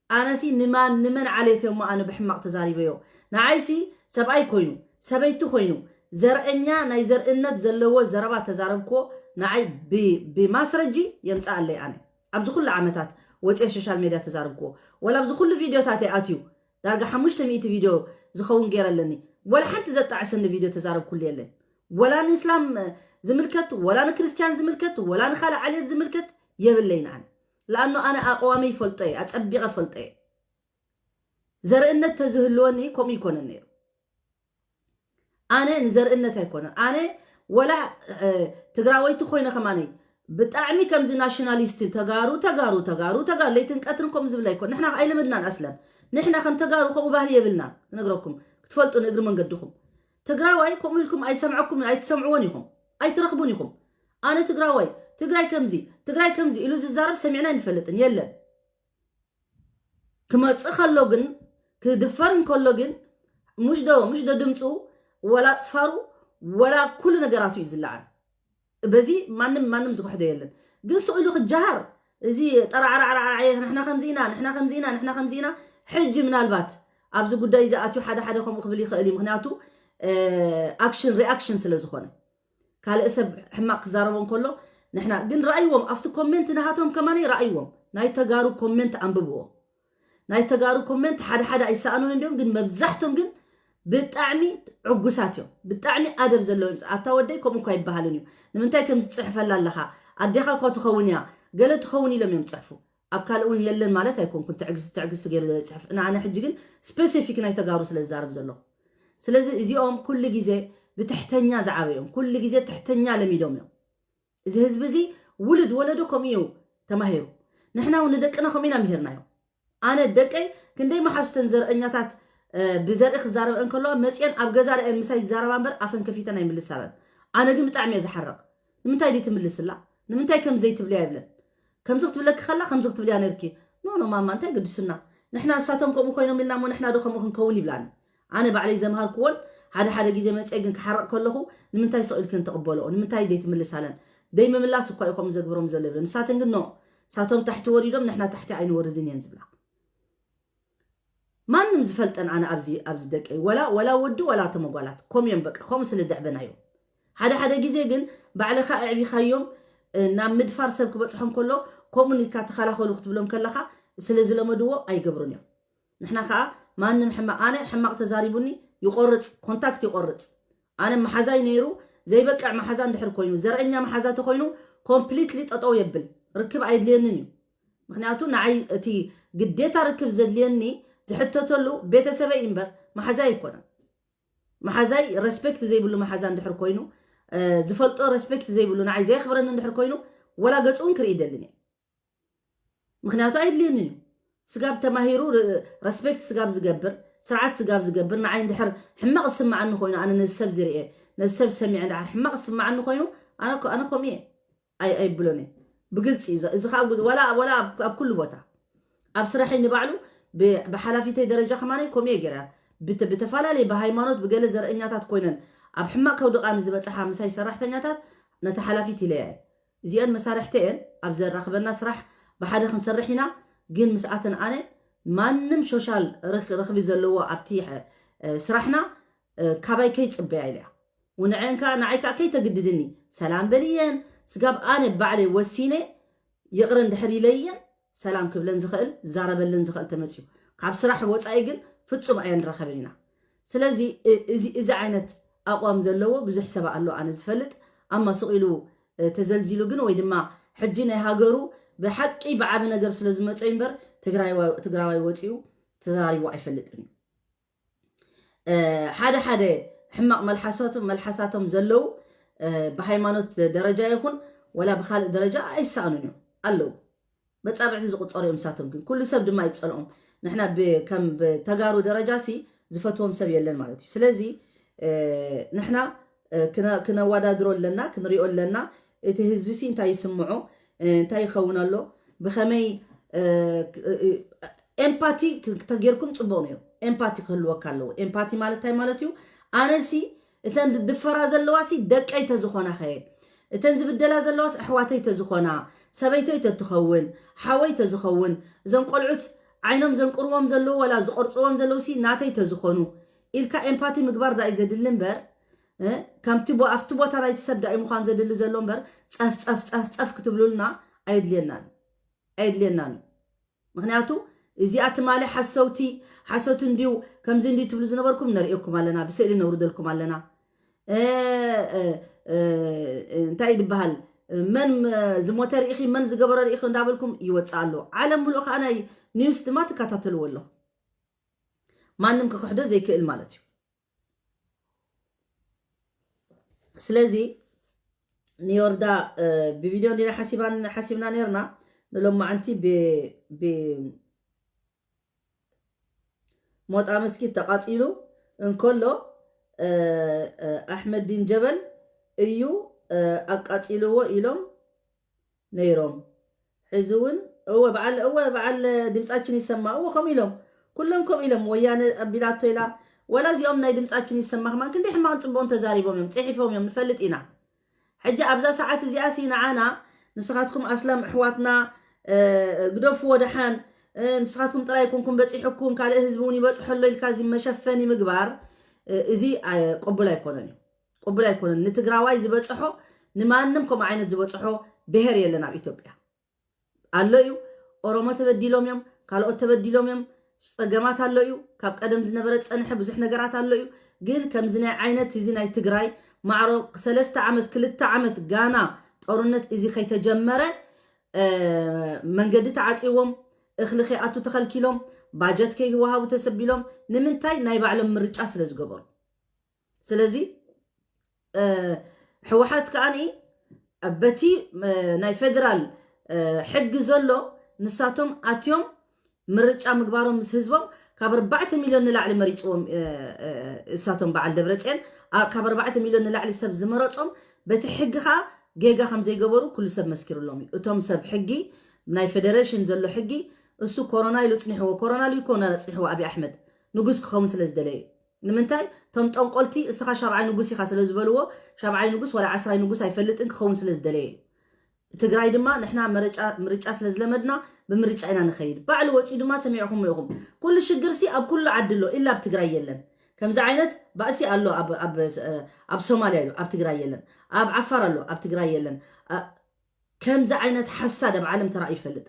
ኣነሲ ንማን ንመን ዓሌት እሞ ኣነ ብሕማቕ ተዛሪበዮ? ንዓይሲ ሰብኣይ ኮይኑ፣ ሰበይቲ ኮይኑ፣ ዘርእኛ ናይ ዘርእነት ዘለዎ ዘረባ ተዛረብክዎ፣ ንዓይ ብ- ብማስረጂ የምፅኣለይ። ኣነ ኣብዚ ኩሉ ዓመታት ወፅየ ሶሻል ሜድያ ተዛረብክዎ፣ ወላ ኣብዚ ኩሉ ቪድዮታት ኣትዩ ዳርጋ ሓሙሽተ ሚእቲ ቪድዮ ዝኸውን ገይረ ኣለኒ። ወላ ሓንቲ ዘጣዕሰኒ ቪድዮ ተዛረብኩሉ የለን። ወላ ንእስላም ዝምልከት፣ ወላ ንክርስትያን ዝምልከት፣ ወላ ንኻልእ ዓሌት ዝምልከት የብለይን ኣነ። ለኣኑ ኣነ ኣቕዋመይ ይፈልጦ እየ፣ ኣጸቢቐ ፈልጦ እየ። ዘርእነት ተዝህልወኒ ከምኡ ይኮነን ነይሩ። ኣነ ንዘርእነት ኣይኮነን። ኣነ ወላ እ፣ ትግራወይቲ ኮይነ ከማነይ ብጣዕሚ ከምዚ ናሽናሊስት ተጋሩ ተጋሩ ተጋሩ ተጋሩ ለይትን ቀትርን ከምኡ ዝብል ኣይኮን። ንሕና ኣይለመድናን ኣስለን። ንሕና ከም ተጋሩ ከምኡ ባህሊ የብልናን። ክነግረኩም ክትፈልጡ ንእግሪ መንገድኹም። ትግራዋይ ከምኡ ኢልኩም ኣይሰምዐኩም ኣይትሰምዕዎን ኢኹም። ኣይትረኽቡን ኢኹም። ኣነ ትግራዋይ ትግራይ ከምዚ ትግራይ ከምዚ ኢሉ ዝዛረብ ሰሚዕና ኣይንፈልጥን። የለን። ክመጽእ ከሎ ግን ክድፈር እንከሎ ግን ሙሽ ዶ ሙሽ ዶ ድምፁ ወላ ፅፋሩ ወላ ኩሉ ነገራቱ እዩ ዝለዓል። በዚ ማንም ማንም ዝክሕዶ የለን። ግን ስቕ ኢሉ ክጀሃር እዚ ጠራዕራዕራዕራዕ ንሕና ከምዚ ኢና ንሕና ከምዚ ኢና ንሕና ከምዚ ኢና። ሕጂ ምናልባት ኣብዚ ጉዳይ እዚ ኣትዩ ሓደ ሓደ ከምኡ ክብል ይኽእል እዩ። ምክንያቱ ኣክሽን ሪኣክሽን ስለ ዝኾነ ካልእ ሰብ ሕማቕ ክዛረቦ እንከሎ ንሕና ግን ረኣይዎም ኣብቲ ኮሜንት ናሃቶም ከማነይ ረኣይዎም ናይ ተጋሩ ኮሜንት ኣንብብዎ። ናይ ተጋሩ ኮሜንት ሓደ ሓደ ኣይሰኣኑን እንዲዮም ግን መብዛሕቶም ግን ብጣዕሚ ዕጉሳት እዮም። ብጣዕሚ ኣደብ ዘለዎም እዮም። ኣታ ወደይ ከምኡ እኳ ይበሃልን እዩ። ንምንታይ ከም ዝፅሕፈላ ኣለኻ ኣዴኻ እኳ ትኸውን እያ ገለ ትኸውን ኢሎም እዮም ፅሕፉ። ኣብ ካልእ እውን የለን ማለት ኣይኮንኩን ትዕግስቲ ትዕግስቲ ገይሩ ዘፅሕፍ ንኣነ ሕጂ ግን ስፔሲፊክ ናይ ተጋሩ ስለ ዝዛረብ ዘለኹ። ስለዚ እዚኦም ኩሉ ግዜ ብትሕተኛ ዝዓበዮም ኩሉ ግዜ ትሕተኛ ለሚዶም እዮም። እዚ ህዝቢ እዚ ውሉድ ወለዶ ከምኡ እዩ ተማሂሩ። ንሕና እውን ንደቅና ከምኡ ኢና ምሂርናዮም። ኣነ ደቀይ ክንደይ መሓዙተን ዘርእኛታት ብዘርኢ ክዛረበ እንከለዋ መፅየን ኣብ ገዛ ርአን ምሳይ ዝዛረባ እምበር ኣፈን ከፊተን ኣይምልሳለን። ኣነ ግን ብጣዕሚ እየ ዝሓረቕ። ንምንታይ ድይ ትምልስላ? ንምንታይ ከም ዘይትብልያ ይብለን። ከምዚ ክትብለኪ ከላ ከምዚ ክትብልያ ነርኪ። ኖ ኖ ማማ እንታይ ግድስና? ንሕና ንሳቶም ከምኡ ኮይኖም ኢልና እሞ ንሕና ዶ ከምኡ ክንከውን ይብላኒ። ኣነ ባዕለይ ዘምሃርክዎን ሓደ ሓደ ግዜ መፅየ ግን ክሓረቕ ከለኹ ንምንታይ ስቕ ኢልክን ትቕበልኦ? ንምንታይ ደይ ትምልሳለን? ደይ ምምላስ እኳ እዩ ከምኡ ዘግብሮም ዘሎ ይብለን። ንሳተን ግን ኖ ሳቶም ታሕቲ ወሪዶም ንሕና ታሕቲ ኣይንወርድን እየን ዝብላ። ማንም ዝፈልጠን ኣነ ኣብዚ ኣብዚ ደቀይ ወላ ወላ ወዲ ወላ ተመጓላት ኮም እዮም በቃ ኮም ስለ ደዕበናዮም። ሓደ ሓደ ግዜ ግን ባዕልኻ ኣዕቢኻዮም ናብ ምድፋር ሰብ ክበፅሖም ከሎ ከምኡ ኢልካ ተኸላኸሉ ክትብሎም ከለኻ ስለ ዝለመድዎ ኣይገብሩን እዮም። ንሕና ከዓ ማንም ሕማቕ ኣነ ሕማቕ ተዛሪቡኒ ይቆርፅ ኮንታክት ይቆርፅ። ኣነ መሓዛይ ነይሩ ዘይበቅዕ መሓዛ እንድሕር ኮይኑ ዘርእኛ መሓዛ ተኮይኑ ኮምፕሊትሊ ጠጠው የብል ርክብ ኣይድልየንን እዩ። ምክንያቱ ንዓይ እቲ ግዴታ ርክብ ዘድልየኒ ዝሕተተሉ ቤተሰበይ እምበር መሓዛይ ኣይኮነን። መሓዛይ ረስፔክት ዘይብሉ መሓዛ እንድሕር ኮይኑ ዝፈልጦ ረስፔክት ዘይብሉ ንዓይ ዘየኽብረኒ እንድሕር ኮይኑ ወላ ገፁ እውን ክርኢ ይደልን እየ። ምክንያቱ ኣይድልየንን እዩ። ስጋብ ተማሂሩ ረስፔክት ስጋብ ዝገብር ስርዓት ስጋብ ዝገብር ንዓይ እንድሕር ሕማቕ ዝስምዓኒ ኮይኑ ኣነ ነዚ ሰብ ዝርኤ ነዚ ሰብ ዝሰሚዐ እንድሕር ሕማቕ ዝስምዓኒ ኮይኑ ኣነ ከምኡ እየ ኣይብሎን እየ። ብግልፂ እዩ እዚ ከዓ ወላ ኣብ ኩሉ ቦታ ኣብ ስራሐይ ንባዕሉ ብሓላፊተይ ደረጃ ከማነይ ከምኡ እየ ገይረ ብተፈላለየ ብሃይማኖት ብገለ ዘርእኛታት ኮይነን ኣብ ሕማቕ ከውድቓኒ ዝበፅሓ ምሳይ ሰራሕተኛታት ነቲ ሓላፊት ኢለያ እየ። እዚአን መሳርሕተየን ኣብ ዘራኽበና ስራሕ ብሓደ ክንሰርሕ ኢና። ግን ምስኣተን ኣነ ማንም ሾሻል ረኽቢ ዘለዎ ኣብቲ ስራሕና ካባይ ከይፅበያ ኢለያ። ውንዐን ከዓ ንዓይ ከዓ ከይተግድድኒ ሰላም በልየን። ስጋብ ኣነ ባዕለይ ወሲነ ይቕረ እንድሕር ኢለየን ሰላም ክብለን ዝኽእል ዛረበለን ዝኽእል ተመፅዩ። ካብ ስራሕ ወፃኢ ግን ፍፁም ኣየንራኸብን ኢና። ስለዚ እዚ ዓይነት ኣቋም ዘለዎ ብዙሕ ሰብ ኣሎ ኣነ ዝፈልጥ። ኣማ ስቕ ኢሉ ተዘልዚሉ ግን ወይ ድማ ሕጂ ናይ ሃገሩ ብሓቂ ብዓቢ ነገር ስለ ዝመፀ እምበር ትግራዋይ ወፂኡ ተዛሪቡ ኣይፈልጥን እዩ። ሓደ ሓደ ሕማቕ መልሓሳቶም መልሓሳቶም ዘለዉ ብሃይማኖት ደረጃ ይኹን ወላ ብካልእ ደረጃ ኣይሰኣኑን እዮም ኣለዉ። መጻብዕቲ ዝቁጸሩ እዮም ንሳቶም ግን ኩሉ ሰብ ድማ ይጸልኦም። ንሕና ከም ተጋሩ ደረጃ ሲ ዝፈትዎም ሰብ የለን ማለት እዩ። ስለዚ ንሕና ክነዋዳድሮ ኣለና፣ ክንሪኦ ኣለና። እቲ ህዝቢ ሲ እንታይ ይስምዖ? እንታይ ይኸውን ኣሎ? ብኸመይ ኤምፓቲ ተጌርኩም ጽቡቕ ነይሩ። ኤምፓቲ ክህልወካ ኣለዎ። ኤምፓቲ ማለት እንታይ ማለት እዩ? ኣነሲ እተን ዝድፈራ ዘለዋሲ ደቀይ ተዝኾና ኸየ፣ እተን ዝብደላ ዘለዋስ ኣሕዋተይ ተዝኾና፣ ሰበይተይ ተትኸውን፣ ሓወይ ተዝኸውን፣ እዞም ቆልዑት ዓይኖም ዘንቅርዎም ዘለዉ ወላ ዝቆርፅዎም ዘለውሲ ናተይ ተዝኾኑ ኢልካ ኤምፓቲ ምግባር ዳእዩ ዘድሊ እምበር፣ ከምቲ ኣብቲ ቦታ ናይቲ ሰብ ዳእዩ ምዃን ዘድሊ ዘሎ እምበር፣ ፀፍ ፀፍ ፀፍ ፀፍ ክትብሉልና ኣየድልየናን ኣየድልየናን። ምክንያቱ እዚኣ ትማሊ ሓሰውቲ ሓሰውቲ እንዲዩ ከምዚ እንዲዩ ትብሉ ዝነበርኩም ነርእየኩም ኣለና፣ ብስእሊ ነውርደልኩም ኣለና። እንታይ ይድበሃል፣ መን ዝሞተ ርኢኺ መን ዝገበረ ርኢኺ እንዳበልኩም ይወፅእ ኣሎ። ዓለም ምሉእ ከዓ ናይ ኒውስ ድማ ትከታተልዎ ኣለኹ። ማንም ክክሕዶ ዘይክእል ማለት እዩ። ስለዚ ንዮርዳ ብቪድዮ እንዲና ሓሲባን ሓሲብና ነርና ንሎማዓንቲ ብ ሞጣ መስጊድ ተቃፂሉ እንከሎ ኣሕመዲን ጀበል እዩ ኣቃፂልዎ ኢሎም ነይሮም። ሕዚ እውን እወ በዓል እወ በዓል ድምፃችን ይሰማ እወ ከምኡ ኢሎም ኩሎም ከምኡ ኢሎም ወያነ ኣቢላቶ ኢላ ወላ እዚኦም ናይ ድምፃችን ይሰማ ከማን ክንደይ ሕማቕን ፅቡቕን ተዛሪቦም እዮም ፅሒፎም እዮም ንፈልጥ ኢና። ሕጂ ኣብዛ ሰዓት እዚኣ ሲ ንዓና ንስኻትኩም ኣስላም ኣሕዋትና ግደፍዎ ደሓን ንስኻትኩም ጥራይ ኣይኮንኩም በፂሑኩም ካልእ ህዝቢ እውን ይበፅሖ ኣሎ ኢልካ እዚ መሸፈኒ ምግባር እዚ ቅቡል ኣይኮነን እዩ። ቅቡል ኣይኮነን። ንትግራዋይ ዝበፅሖ ንማንም ከምኡ ዓይነት ዝበፅሖ ብሄር የለን ኣብ ኢትዮጵያ ኣሎ እዩ። ኦሮሞ ተበዲሎም እዮም፣ ካልኦት ተበዲሎም እዮም፣ ፀገማት ኣሎ እዩ። ካብ ቀደም ዝነበረ ዝፀንሐ ብዙሕ ነገራት ኣሎ እዩ። ግን ከምዚ ናይ ዓይነት እዚ ናይ ትግራይ ማዕሮ ሰለስተ ዓመት ክልተ ዓመት ጋና ጦርነት እዚ ከይተጀመረ መንገዲ ተዓፂዎም፣ እኽሊ ከይኣቱ ተኸልኪሎም፣ ባጀት ከይወሃቡ ተሰቢሎም። ንምንታይ? ናይ ባዕሎም ምርጫ ስለ ዝገበሩ። ስለዚ ህወሓት ከዓኒ በቲ ናይ ፌደራል ሕጊ ዘሎ ንሳቶም ኣትዮም ምርጫ ምግባሮም ምስ ህዝቦም ካብ ኣርባዕተ ሚልዮን ንላዕሊ መሪፅዎም እሳቶም በዓል ደብረፅየን ካብ ኣርባዕተ ሚልዮን ንላዕሊ ሰብ ዝመረፆም በቲ ሕጊ ከዓ ጌጋ ከም ዘይገበሩ ኩሉ ሰብ መስኪሩሎም እዩ። እቶም ሰብ ሕጊ ናይ ፌደሬሽን ዘሎ ሕጊ እሱ ኮሮና ኢሉ ፅኒሕዎ ኮሮና ኢሉ ኮሮና ፅኒሕዎ ኣብይ ኣሕመድ ንጉስ ክኸውን ስለ ዝደለየ እዩ። ንምንታይ? እቶም ጠንቆልቲ እስኻ ሻብዓይ ንጉስ ኢኻ ስለ ዝበልዎ ሻብዓይ ንጉስ ወላ ዓስራይ ንጉስ ኣይፈልጥን ክኸውን ስለ ዝደለየ እዩ። ትግራይ ድማ ንሕና ምርጫ ስለ ዝለመድና ብምርጫ ኢና ንኸይድ። ባዕሉ ወፂኡ ድማ ሰሚዕኹም ኢኹም። ኩሉ ሽግርሲ ኣብ ኩሉ ዓዲ ኣሎ ኢላ ኣብ ትግራይ የለን። ከምዚ ዓይነት ባእሲ ኣሎ ኣብ ሶማልያ ኣሎ ኣብ ትግራይ የለን። ኣብ ዓፋር ኣሎ ኣብ ትግራይ የለን። ከምዚ ዓይነት ሓሳድ ኣብ ዓለም ተራእዩ ይፈልጥ።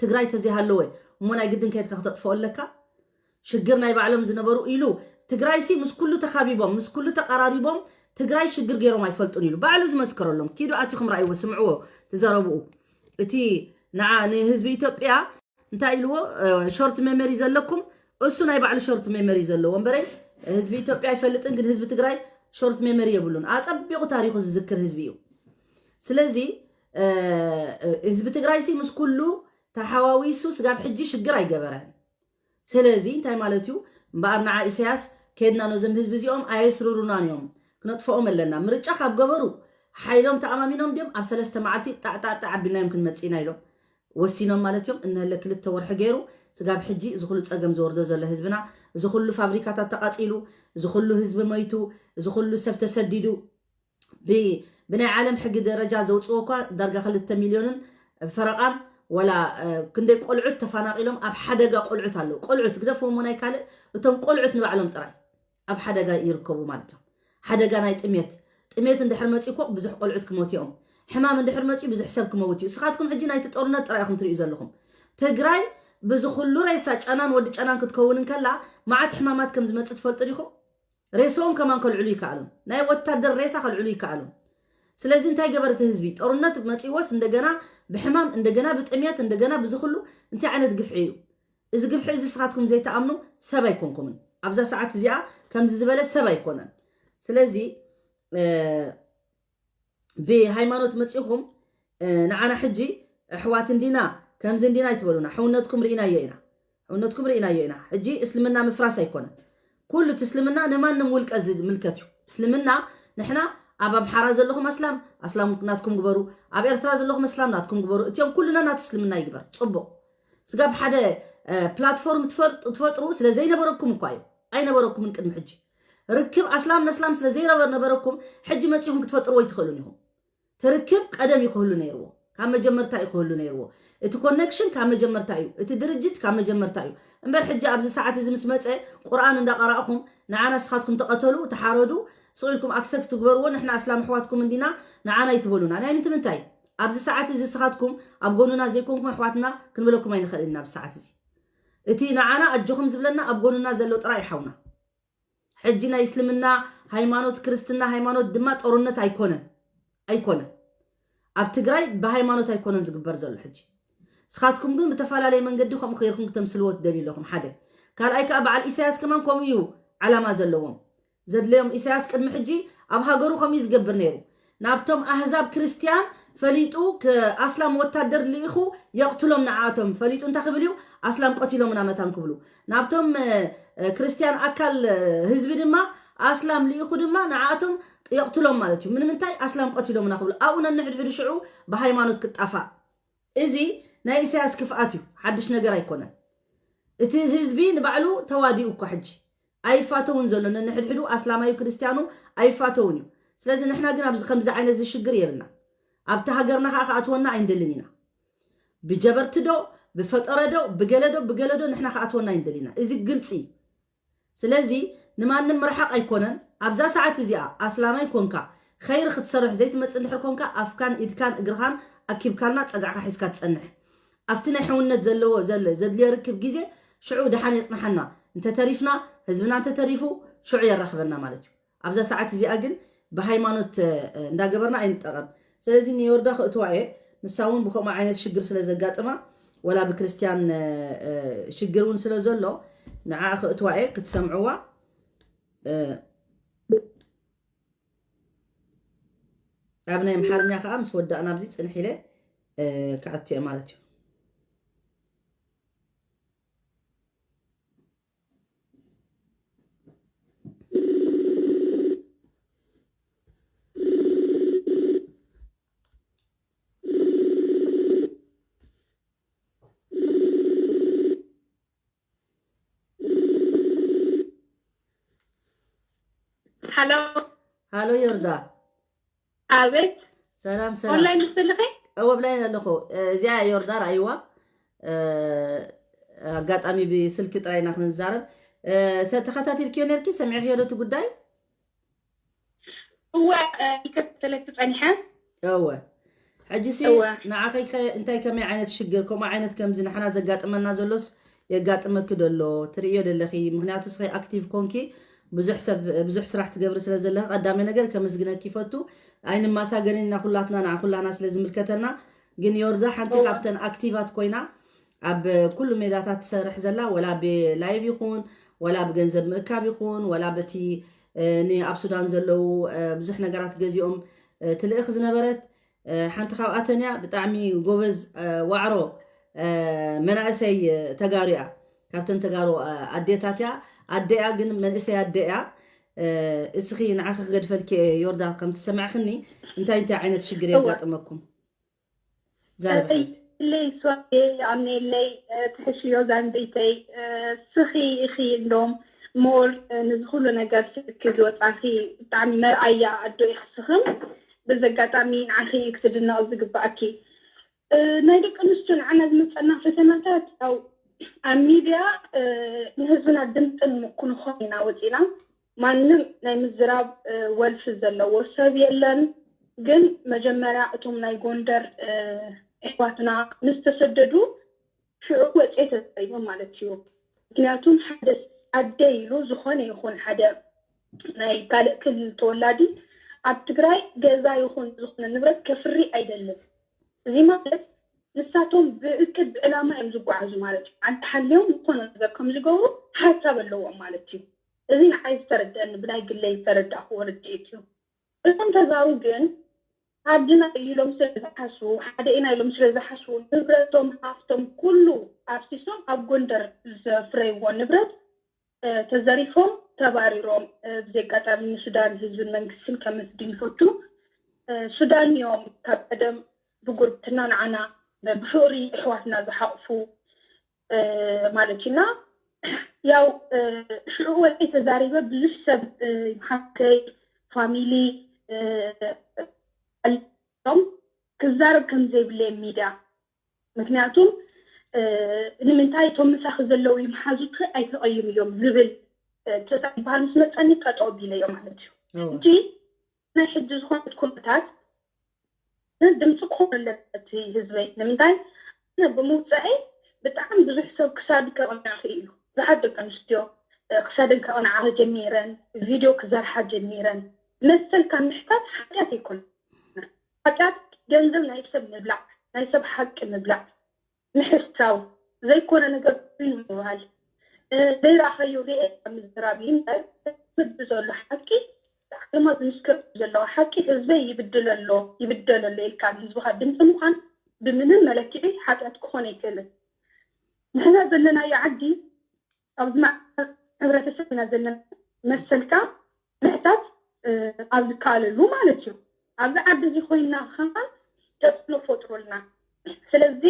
ትግራይ ተዘይሃለወ እሞ ናይ ግድን ከድካ ክተጥፍኦ ኣለካ። ሽግር ናይ ባዕሎም ዝነበሩ ኢሉ ትግራይሲ ምስ ኩሉ ተኻቢቦም ምስ ኩሉ ተቀራሪቦም ትግራይ ሽግር ገይሮም ኣይፈልጡን ኢሉ ባዕሉ ዝመስከረሎም። ኪዱ ኣቲኹም ራእይዎ ስምዕዎ ትዘረብኡ። እቲ ንዓ ንህዝቢ ኢትዮጵያ እንታይ ኢልዎ? ሾርት ሜመሪ ዘለኩም እሱ ናይ ባዕሉ ሾርት ሜመሪ ዘለዎ እምበረይ ህዝቢ ኢትዮጵያ ኣይፈልጥን። ግን ህዝቢ ትግራይ ሾርት ሜመሪ የብሉን። ኣፀቢቑ ታሪኹ ዝዝክር ህዝቢ እዩ። ስለዚ ህዝቢ ትግራይ ሲ ምስ ኩሉ ተሓዋዊሱ ስጋብ ሕጂ ሽግር ኣይገበረን። ስለዚ እንታይ ማለት እዩ? እምበኣር ንዓ ኢሳያስ ከድና ነዞም ህዝቢ እዚኦም ኣየስርሩናን እዮም፣ ክነጥፈኦም ኣለና። ምርጫ ካብ ገበሩ ሓይሎም ተኣማሚኖም ድዮም ኣብ ሰለስተ መዓልቲ ጣዕጣዕጣዕ ኣቢልናዮም ክንመፅእ ኢና ኢሎም ወሲኖም ማለት እዮም። እነለ ክልተ ወርሒ ገይሩ ስጋብ ሕጂ እዚ ኩሉ ፀገም ዝወርዶ ዘሎ ህዝብና፣ እዚ ኩሉ ፋብሪካታት ተቃፂሉ፣ እዚ ኩሉ ህዝቢ ሞይቱ፣ እዚ ኩሉ ሰብ ተሰዲዱ፣ ብናይ ዓለም ሕጊ ደረጃ ዘውፅዎ እኳ ዳርጋ ክልተ ሚልዮንን ፈረቓን ወላ ክንደይ ቆልዑት ተፈናቒሎም ኣብ ሓደጋ ቆልዑት ኣለዉ። ቆልዑት ግደፍዎም ናይ ካልእ እቶም ቆልዑት ንባዕሎም ጥራይ ኣብ ሓደጋ ይርከቡ ማለት እዮም። ሓደጋ ናይ ጥሜት ጥሜት እንድሕር መፂኡ እኮ ብዙሕ ቆልዑት ክሞቱ እዮም። ሕማም እንድሕር መፂኡ ብዙሕ ሰብ ክመውት እዩ። እስኻትኩም ሕጂ ናይቲ ጦርነት ጥራይ ኢኹም ትርእዩ ዘለኹም። ትግራይ ብዚ ኩሉ ሬሳ ጨናን ወዲ ጨናን ክትከውን እንከላ መዓት ሕማማት ከም ዝመፅእ ትፈልጡ ዲኹም? ሬስኦም ከማን ከልዕሉ ይከኣሉን ናይ ወታደር ሬሳ ከልዕሉ ይከኣሉን። ስለዚ እንታይ ገበረ እቲ ህዝቢ? ጦርነት መፂዎስ እንደገና ብሕማም እንደገና ብጥሜት እንደገና ብዚ ኩሉ እንታይ ዓይነት ግፍዒ እዩ? እዚ ግፍዒ እዚ ስኻትኩም ዘይተኣምኑ ሰብ ኣይኮንኩምን። ኣብዛ ሰዓት እዚኣ ከምዚ ዝበለ ሰብ ኣይኮነን። ስለዚ ብሃይማኖት መፂኹም ንዓና ሕጂ ኣሕዋት እንዲና ከምዚ እንዲና ኣይትበሉና። ሕውነትኩም ርኢናዮ ኢና። ሕውነትኩም ርኢናዮ ኢና። ሕጂ እስልምና ምፍራስ ኣይኮነን። ኩሉ እቲ እስልምና ንማንም ውልቀ ዝምልከት እዩ። እስልምና ንሕና ኣብ ኣምሓራ ዘለኹም ኣስላም ኣስላም ናትኩም ግበሩ፣ ኣብ ኤርትራ ዘለኹም ኣስላም ናትኩም ግበሩ። እቲኦም ኩልና ናቱ እስልምና ይግበር። ጽቡቕ። ስጋብ ሓደ ፕላትፎርም ትፈጥሩ ስለ ዘይነበረኩም እኳ እዩ። ኣይነበረኩምን ቅድሚ ሕጂ። ርክብ ኣስላም ነስላም ስለ ዘይነበረኩም ሕጂ መጺኹም ክትፈጥርዎ ኣይትኽእሉን ኢኹም። ትርክብ ቀደም እዩ ክህሉ ነይርዎ። ካብ መጀመርታ እዩ ክህሉ ነይርዎ። እቲ ኮኔክሽን ካብ መጀመርታ እዩ። እቲ ድርጅት ካብ መጀመርታ እዩ። እምበር ሕጂ ኣብዚ ሰዓት እዚ ምስ መጸ ቁርኣን እንዳቀራእኹም ንዓና ንስኻትኩም ተቐተሉ፣ ተሓረዱ፣ ስቕ ኢልኩም ኣክሰፕት ትግበርዎ፣ ንሕና ኣስላም ኣሕዋትኩም እንዲና፣ ንዓና ይትበሉና። ናይ ምንትምንታይ? ኣብዚ ሰዓት እዚ ንስኻትኩም ኣብ ጎኑና ዘይኮንኩም ኣሕዋትና ክንብለኩም ኣይንኽእልን ኢና ኣብዚ ሰዓት እዚ። እቲ ንዓና ኣጆኹም ዝብለና ኣብ ጎኑና ዘሎ ጥራይ እዩ ሓውና። ሕጂ ናይ እስልምና ሃይማኖት ክርስትና ሃይማኖት ድማ ጦርነት ኣይኮነን ኣይኮነን። ኣብ ትግራይ ብሃይማኖት ኣይኮነን ዝግበር ዘሎ ሕጂ። ንስኻትኩም ግን ብተፈላለየ መንገዲ ከምኡ ከይርኩም ክተምስልዎ ትደልዩ ኣለኹም። ሓደ ካልኣይ ከዓ በዓል ኢሳያስ ከማን ከምኡ እዩ ዓላማ ዘለዎም ዘድለዮም። ኢሳያስ ቅድሚ ሕጂ ኣብ ሃገሩ ከምኡ እዩ ዝገብር ነይሩ። ናብቶም ኣህዛብ ክርስትያን ፈሊጡ ኣስላም ወታደር ልኢኹ የቕትሎም። ንዓቶም ፈሊጡ እንታይ ክብል እዩ? ኣስላም ቀቲሎምና መታን ክብሉ ናብቶም ክርስትያን ኣካል ህዝቢ ድማ ኣስላም ልኢኹ ድማ ንዓቶም የቕትሎም ማለት እዩ። ምንምንታይ ኣስላም ቀቲሎምና ክብሉ ኣብኡ ነንሕድሕዱ ሽዑ ብሃይማኖት ክጣፋእ። እዚ ናይ ኢሳያስ ክፍኣት እዩ፣ ሓድሽ ነገር ኣይኮነን። እቲ ህዝቢ ንባዕሉ ተዋዲኡ እኳ ሕጂ ኣይፋተውን ዘሎ ነንሕድሕዱ ኣስላማዩ ክርስትያኑ ኣይፋተውን እዩ። ስለዚ ንሕና ግን ኣብዚ ከምዚ ዓይነት ዝሽግር የብልና። ኣብቲ ሃገርና ከዓ ክኣትወና ኣይንደልን ኢና። ብጀበርቲ ዶ ብፈጠረ ዶ ብገለ ዶ ብገለ ዶ ንሕና ክኣትወና ኣይንደልን ኢና። እዚ ግልፂ። ስለዚ ንማንም ምርሓቕ ኣይኮነን። ኣብዛ ሰዓት እዚኣ ኣስላማይ ኮንካ ኸይር ክትሰርሕ ዘይትመፅእ እንድሕር ኮንካ ኣፍካን ኢድካን እግርኻን ኣኪብካልና ፀጋዕካ ሒዝካ ትፀንሕ። ኣብቲ ናይ ሕውነት ዘለዎ ዘለ ዘድልዮ ርክብ ግዜ ሽዑ ደሓን የፅንሓና። እንተተሪፍና ህዝብና እንተተሪፉ ሽዑ የራኽበና ማለት እዩ። ኣብዛ ሰዓት እዚኣ ግን ብሃይማኖት እንዳገበርና ኣይንጠቐም። ስለዚ ንዮርዳ ክእትዋ እየ። ንሳ እውን ብከምኡ ዓይነት ሽግር ስለ ዘጋጥማ ወላ ብክርስትያን ሽግር እውን ስለ ዘሎ ንዓ ክእትዋ እየ ክትሰምዕዋ። ኣብ ናይ ኣምሓርኛ ከዓ ምስ ወዳእና ኣብዚ ፅንሕ ኢለ ክኣቱ እየ ማለት እዩ። ሃሎ ሃሎ ዮርዳ። ኣቤት። ሰላም ሰላም። ኦንላይን ምስልኺ? እወ ብላይን ኣለኹ። እዚኣ ዮርዳ ርኣይዋ። ኣጋጣሚ ብስልኪ ጥራይ ኢና ክንዛረብ። ተኸታቲልክዮ ነርኪ? ሰሚዕክዮ ዶ እቲ ጉዳይ? እወ ይከተለኪ ጸኒሐ። እወ ሕጂ ሲ እወ። ንዓኺ ከ እንታይ ከመይ ዓይነት ሽግር ከምኡ ዓይነት ከምዚ ንሕና ዘጋጥመና ዘሎስ የጋጥመኪ ደሎ ትርእዮ ደለኺ? ምክንያቱ እስኺ ኣክቲቭ ኮንኪ ብዙሕ ሰብ ብዙሕ ስራሕ ትገብሪ ስለ ዘለኺ ቀዳሚ ነገር ከመስግነኪ ይፈቱ። ኣይንማሳገንን ኢና ኩላትና ንዓ ኩላና ስለ ዝምልከተና። ግን ዮርዳ ሓንቲ እወ። ካብተን ኣክቲቫት ኮይና ኣብ ኩሉ ሜዳታት ትሰርሕ ዘላ ወላ ብላይቭ ይኹን ወላ ብገንዘብ ምእካብ ይኹን ወላ በቲ እ፣ ን ኣብ ሱዳን ዘለዉ እ፣ ብዙሕ ነገራት ገዚኦም እ፣ ትልእኽ ዝነበረት እ፣ ሓንቲ ካብኣተን እያ። ብጣዕሚ ጎበዝ እ፣ ዋዕሮ እ፣ መናእሰይ እ፣ ተጋሩ እያ። ካብተን ተጋሩ እ፣ ኣዴታት እያ። ኣደ እያ ግን መንእሰይ ኣደ እያ። እ፣ እስኺ ንዓኺ ክገድፈልኪ እየ ዮርዳ ከም ትሰማዕክኒ እንታይ እንታይ ዓይነት ሽግር እወ። የጋጥመኩም? ዛረቢ ሓንቲ። ለይ ሶርየ ኣምኔለይ ትሕሽዮ ዛንበይተይ ስኺ ኢኺ እንዶም ሞር ንዚ ኩሉ ነገር ስልኪ ዝወፃኺ ብጣዕሚ መርኣያ ኣዶ ኢኺ ስኽም በዚ ኣጋጣሚ ንዓኺ እዩ ክትድነቕ ዝግባኣኪ ናይ ደቂ ኣንስትዮ ንዓና ዝመፀና ፈተናታት ያው ኣብ ሚድያ ንህዝብና ድምፅን ክንኾን ኢና ወፂና ማንም ናይ ምዝራብ ወልፊ ዘለዎ ሰብ የለን። ግን መጀመርያ እቶም ናይ ጎንደር ኣሕዋትና ምስ ተሰደዱ ሽዑ ወፅየ ተዛሪቦም ማለት እዩ። ምክንያቱም ሓደ ኣደ ኢሉ ዝኾነ ይኹን ሓደ ናይ ካልእ ክልል ተወላዲ ኣብ ትግራይ ገዛ ይኹን ዝኾነ ንብረት ከፍሪ ኣይደልን። እዚ ማለት ንሳቶም ብእቅድ ብዕላማ እዮም ዝጓዓዙ ማለት እዩ። ዓዲ ሓልዮም ዝኾነ ነገር ከም ዝገብሩ ሓሳብ ኣለዎም ማለት እዩ። እዚ ንዓይ ዝተረደአኒ ብናይ ግለይ ዝተረዳእክዎ ርድኢት እዩ። እቶም ተጋሩ ግን ዓድና እዩ ኢሎም ስለ ዝሓስቡ ሓደ ኢና ኢሎም ስለ ዝሓስቡ ንብረቶም ሃፍቶም ኩሉ ኣፍሲሶም ኣብ ጎንደር ዘፍረይዎ ንብረት ተዘሪፎም ተባሪሮም። ብዚ ኣጋጣሚ ንሱዳን ህዝብን መንግስትን ከመስግን ይፈቱ። ሱዳን እዮም ካብ ቀደም ብጉርብትና ንዓና ብፍቕሪ ኣሕዋትና ዝሓቕፉ ማለት እዩና። ያው ሽዑ ወለይ ተዛሪበ ብዙሕ ሰብ ሓተይ ፋሚሊ ም ክዛረብ ከም ዘይብለየ ሚድያ ምክንያቱም ንምንታይ እቶም ምሳኺ ዘለዉ ይመሓዙኪ ኣይተቐይም እዮም ዝብል ተፃ ይበሃል ምስ መፀኒ ጠጠው ቢለ እዮም ማለት እዩ። ሕጂ ናይ ሕጂ ዝኾነት ኩነታት ድምፂ ክኾኑ ኣለበት ህዝበይ። ንምንታይ ብምውፀአይ ብጣዕሚ ብዙሕ ሰብ ክሳዱ ከቕንዕ ክኢሉ። ብዙሓት ደቂ ኣንስትዮ ክሳደን ከቕንዓ ጀሚረን፣ ቪድዮ ክዘርሓ ጀሚረን። መሰልካ ምሕታት ሓጢኣት ኣይኮነን። ሓጢኣት ገንዘብ ናይ ሰብ ምብላዕ፣ ናይ ሰብ ሓቂ ምብላዕ፣ ምሕሳው፣ ዘይኮነ ነገር ኮይኑ ምባል፣ ዘይረኣኻዮ ርኤ ምዝራብ እዩ እምበር፣ ዝብል ዘሎ ሓቂ፣ ዓለማ ዝምስክር ዘለዋ ሓቂ፣ ህዝበይ ይብድል ኣሎ፣ ይብደል ኣሎ ኢልካ ንህዝብኻ ድምፂ ምዃን ብምንም መለክዒ ሓጢኣት ክኾን ኣይክእልን። ንሕና ዘለናዮ ዓዲ ኣብዚ ማዕከል ሕብረተሰብ ኢና ዘለና መሰልካ ምሕታት ኣብ ዝከኣለሉ ማለት እዩ። ኣብዚ ዓዲ እዚ ኮይና ከዓ ተፅዕኖ ፈጥሩልና። ስለዚ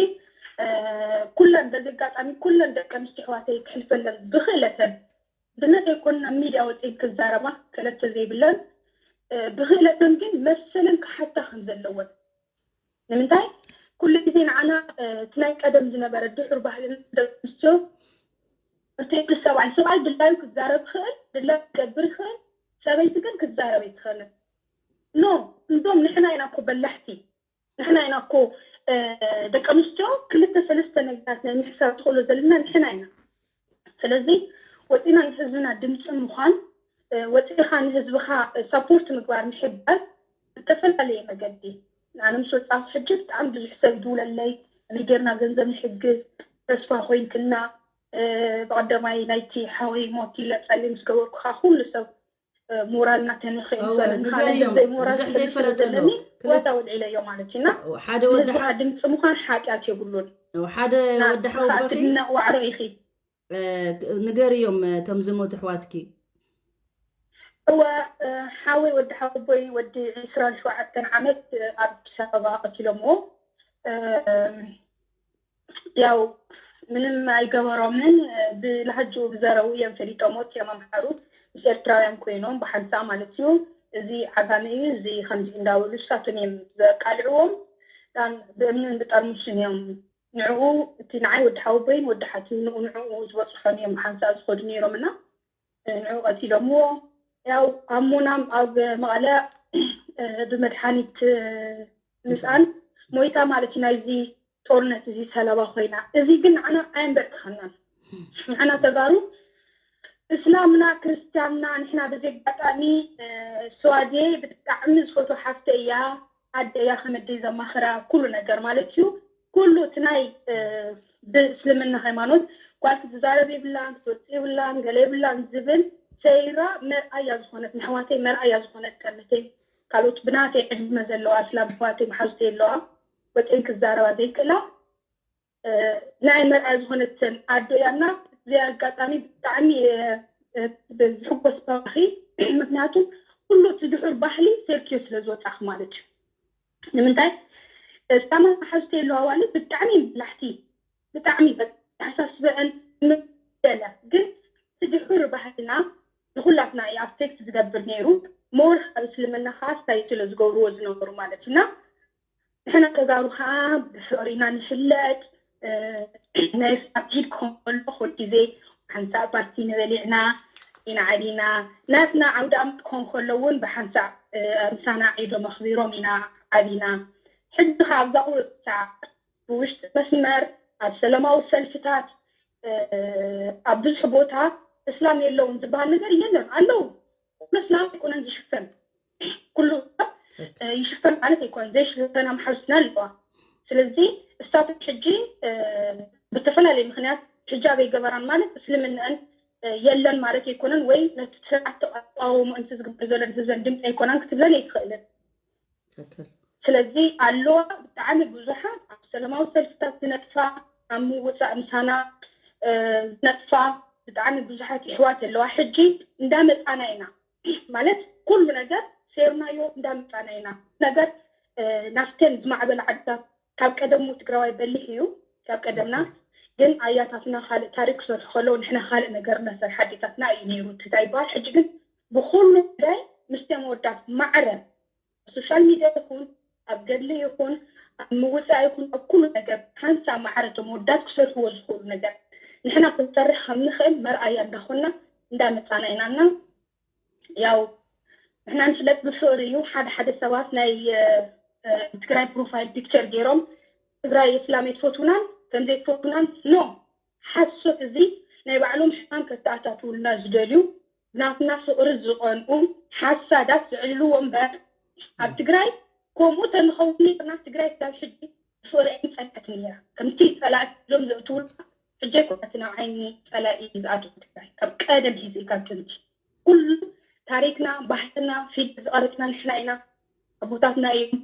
ኩለን በዚ ኣጋጣሚ ኩለን ደቂ ኣንስትዮ ኣሕዋተይ ክሕልፈለን ብክእለተን ብነት ኣይኮን ናብ ሚድያ ወፅኤን ክዛረባ ክእለት ዘይብለን ብክእለተን ግን መሰለን ክሓታ ከም ዘለወን ንምንታይ ኩሉ ግዜ ንዓና እቲ ናይ ቀደም ዝነበረ ድሑር ባህልን ደቂ ኣንስትዮ እቲ እቲ ሰብኣይ ሰብኣይ ድላዩ ክዛረብ ይኽእል ድላዩ ክገብር ይኽእል ሰበይቲ ግን ክትዛረብ ኣይትኽእልን ኖ እንዶም ንሕና ኢና እኮ በላሕቲ ንሕና ኢና እኮ ደቂ ኣንስትዮ ክልተ ሰለስተ ነገራት ናይ ምሕሳብ ትኽእሎ ዘለና ንሕና ኢና ስለዚ ወፂና ንህዝብና ድምፂ ምዃን ወፂኻ ንህዝብኻ ሳፖርት ምግባር ምሕጋዝ ዝተፈላለየ መገዲ ኣነ ምስ ወፃኹ ሕጂ ብጣዕሚ ብዙሕ ሰብ ይድውለለይ ከመይ ጌርና ገንዘብ ንሕግዝ ተስፋ ኮይንክና ብቀዳማይ ናይቲ ሓወይ ሞት ኢለ ፀሊ ምስ ገበርኩ ከዓ ኩሉ ሰብ ሞራልና ተንኽእል እወ ንገርዮም ብዙሕ ዘይፈለጠ ኣሎ ክልተ ዋታ ውልዒለዮ ማለት ኢና ሓደ ወዲ ሓ- ድምፂ ምዃን ሓጢኣት የብሉን ሓደ ወዲ ሓወቦኺ ትድነቕ ዋዕሮ ኢኺ ንገርዮም እቶም ዝሞቱ ኣሕዋትኪ እወ ሓወይ ወዲ ሓወቦይ ወዲ ዕስራን ሸውዓተን ዓመት ኣብ ኣዲስ ኣበባ ቀቲሎምዎ ያው ምንም ኣይገበሮምን ብላሃጅኡ ብዘረቡ እዮም ፈሊጦሞ እቲኦም ኣምሓሩ ምስ ኤርትራውያን ኮይኖም ብሓንሳእ ማለት እዩ እዚ ዓጋመ እዩ እዚ ከምዚ እንዳበሉ እሳቶም እዮም ዘቃልዕዎም ብእምንን ብጠርሙስን እዮም ንዕኡ እቲ ንዓይ ወዲ ሓወቦይን ወዲ ሓትንኡ ንዕኡ ዝበፅሖም እዮም ብሓንሳእ ዝኸዱ ነይሮም እና ንዕኡ ቀቲሎምዎ ያው ኣሞናም ኣብ መቐለ ብመድሓኒት ምስኣን ሞይታ ማለት እዩ ናይዚ ጦርነት እዚ ሰለባ ኮይና እዚ ግን ንዓና ኣየንበርክኸናን ንዓና ተጋሩ እስላምና ክርስትያንና ንሕና በዚ ኣጋጣሚ ስዋዴ ብጣዕሚ ዝፈትዎ ሓፍተ እያ ኣደ እያ ከም ኣደይ ዘማኽራ ኩሉ ነገር ማለት እዩ ኩሉ እቲ ናይ ብእስልምና ሃይማኖት ጓል ክትዛረብ የብላን ክትወፅእ የብላን ገለ የብላን ዝብል ሰይራ መርኣያ ዝኾነት ንኣሕዋተይ መርኣያ ዝኾነት ቀርነተይ ካልኦት ብናተይ ዕድመ ዘለዋ ኣስላም ኣሕዋተይ መሓዙተይ ኣለዋ ወፀን ክዛረባ ዘይክእላ ናይ መርኣያ ዝኾነትን ኣዶ እያ እና እዚ ኣጋጣሚ ብጣዕሚ ዝሕጎስ ባኺ ምክንያቱ ኩሉ እቲ ድሑር ባህሊ ሴርክዮ ስለ ዝወፃኺ ማለት እዩ ንምንታይ እስላማ መሓዙተይ ኣለዋ ዋለ ብጣዕሚ በላሕቲ ብጣዕሚ ተሓሳስበአን ገለ ግን እቲ ድሑር ባህልና ንኩላትና እዩ ኣፌክት ዝገብር ነይሩ ሞር ካብ እስልምና ከዓ ስታይ ስለ ዝገብርዎ ዝነበሩ ማለት እና ንሕና ተጋሩ ከዓ ብፍቅሪ ኢና ንፍለጥ ናይ እስላም ዒድ ክኾን ከሎ ኩሉ ግዜ ሓንሳእ ፓርቲ ንበሊዕና ኢና ዓቢና ናትና ዓውደ ኣመት ክኾን ከሎ እውን ብሓንሳእ ምሳና ዒዶም ኣኽቢሮም ኢና ዓቢና ሕጂ ከዓ ኣብዛ ቁሩብ ሰዓት ብውሽጢ መስመር ኣብ ሰላማዊ ሰልፍታት ኣብ ብዙሕ ቦታ እስላም የለውን ዝበሃል ነገር የለን ኣለዉ ኩሉ እስላም ኣይኮነን ዝሽፈን ኩሉ ይሽፈን ማለት ኣይኮነን ዘይሽፈና መሓዙትና ኣለዋ ስለዚ እሳቶም ሕጂ ብተፈላለየ ምክንያት ሕጃብ ኣይገበራን ማለት እስልምንአን የለን ማለት ኣይኮነን ወይ ነቲ ስርዓት ተቃውሞ እንቲ ዝግበር ዘሎ ንህዝበን ድምፂ ኣይኮናን ክትብለን ኣይትኽእልን ስለዚ ኣለዋ ብጣዕሚ ብዙሓት ኣብ ሰላማዊ ሰልፍታት ዝነጥፋ ኣብ ምውፃእ ምሳና ዝነጥፋ ብጣዕሚ ብዙሓት የሕዋት ኣለዋ። ሕጂ እንዳመጻና ኢና ማለት ኩሉ ነገር ሴርናዮ እንዳመጻና ኢና። ነገር ናፍተን ዝማዕበላ ዓድታት ካብ ቀደሙ ትግራዋይ በሊሕ እዩ። ካብ ቀደምና ግን ኣያታትና ካልእ ታሪክ ክሰርሑ ከለዉ ንሕና ካልእ ነገር እናሰርሐ ኣዴታትና እዩ ነይሩ ትግራይ ይበሃል። ሕጂ ግን ብኩሉ ጉዳይ ምስቶም ወዳት ማዕረ ሶሻል ሚድያ ይኹን ኣብ ገድሊ ይኹን ኣብ ምውፃእ ይኹን ኣብ ኩሉ ነገር ሓንሳ ማዕረ እቶም ወዳት ክሰርሕዎ ዝኽእሉ ነገር ንሕና ክንሰርሕ ከም ንኽእል መርኣያ እንዳኾንና እንዳመፃና ኢና እና ያው ንሕና ንፍለጥ ብፍቕሪ እዩ። ሓደ ሓደ ሰባት ናይ ትግራይ ፕሮፋይል ፒክቸር ገይሮም ትግራይ እስላም ኣይትፈትውናን ከም ዘይትፈትውናን ኖ ሓሶት እዚ ናይ ባዕሎም ሕማም ከተኣታትውልና ዝደልዩ ናትና ፍቕሪ ዝቐንኡ ሓሳዳት ዝዕልልዎ እምበር ኣብ ትግራይ ከምኡ ተንኸውን ነርና ትግራይ ክሳብ ሕጂ ብፍቕሪ ኣይምፀንሐትን ነይራ። ከምቲ ፀላእቲ ኢሎም ዘእትውልና ሕጂ ኣይኮነትን ኣብ ዓይኒ ፀላኢ ዝኣትው ትግራይ ካብ ቀደም ሒዙ ካብ ጥንቲ ኩሉ ታሪክና ባህልና ፊልም ዝቐረፅና ንሕና ኢና ኣቦታትና እዮም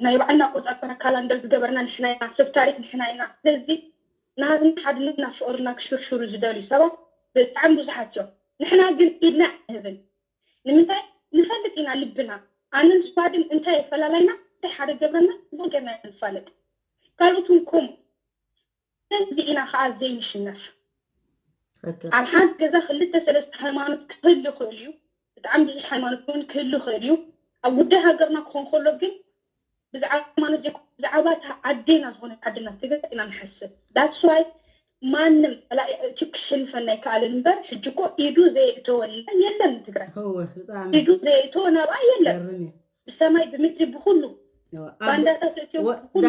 ናይ ባዕልና ኣቆፃፅራ ካላንደር ዝገበርና ንሕና ኢና ሰብ ታሪክ ንሕና ኢና ስለዚ ናትና ሓድነትና ፍቕርና ክሽርሽሩ ዝደልዩ ሰባት ብጣዕሚ ብዙሓት እዮም ንሕና ግን ኢድና ኣይንህብን ንምንታይ ንፈልጥ ኢና ልብና ኣነ ንስዋ ግን እንታይ የፈላላይና እንታይ ሓደ ገብረና ብጌርና ንፋለጥ ካልኦት እውን ከምኡ ስለዚ ኢና ከዓ ዘይንሽነፍ ኣብ ሓንቲ ገዛ ክልተ ሰለስተ ሃይማኖት ክህሉ ይኽእል እዩ ብጣዕሚ ብዙሕ ሃይማኖት እውን ክህሉ ይኽእል እዩ ኣብ ጉዳይ ሃገርና ክኾን ከሎ ግን ብዛዕባ ሃይማኖት ዘይኮነ ብዛዕባ እታ ዓዴና ዝኾነት ዓድና ትግራይ ኢና ንሓስብ that's why ማንም ፀላኢ ኣእትዩ ክሸንፈና ኣይከኣለን እምበር ሕጂ እኮ ኢዱ ዘየእተወላ የለን ትግራይ ኢዱ ዘየእተወ ናብኣ የለን ብሰማይ ብምድሪ ብኩሉ ባንዳታት ኣእትዮም ብኩሉ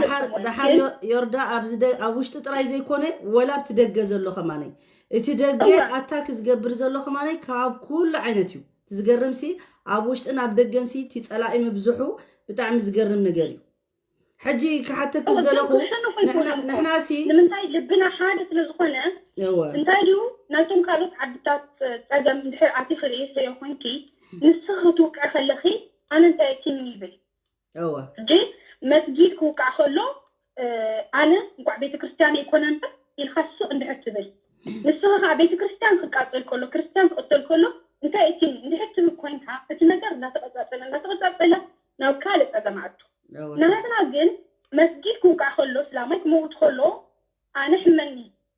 ደሓር ዮርዳ ኣብ ውሽጢ ጥራይ ዘይኮነ ወላ ኣብቲ ደገ ዘሎ ከማነይ እቲ ደገ ኣታክ ዝገብር ዘሎ ከማነይ ካብ ኩሉ ዓይነት እዩ ዝገርም ሲ ኣብ ውሽጥን ኣብ ደገን ሲ እቲ ፀላኢ ምብዝሑ ብጣዕሚ ዝገርም ነገር እዩ ሕጂ ክሓተኪ ዝደለኹ ንሕና ሲ ንምንታይ ልብና ሓደ ስለ ዝኾነ እንታይ ድዩ ናይቶም ካልኦት ዓድታት ፀገም እንድሕር ኣቲ ክርኢ ስሪኦ ኮንኪ ንስኺ ክትውቅዕ ከለኺ ኣነ እንታይ እኪኒ ይብል ሕጂ መስጊድ ክውቃዕ ከሎ ኣነ እንኳዕ ቤተክርስትያን ኣይኮነ እምበር ኢልካ ስቕ እንድሕር ትብል ንስኻ ከዓ ቤተክርስትያን ክቃፀል ከሎ ክርስትያን ክቅተል ከሎ እንታይ እቲ እንድሕር ትብል ኮይንካ እቲ ነገር እናተቀፃፀለ እናተቀፃፀለ ናብ ካልእ ፀገም ኣቱ ናትና ግን መስጊድ ክውቃዕ ከሎ እስላማይ ክመውት ከሎ ኣነ ሕመኒ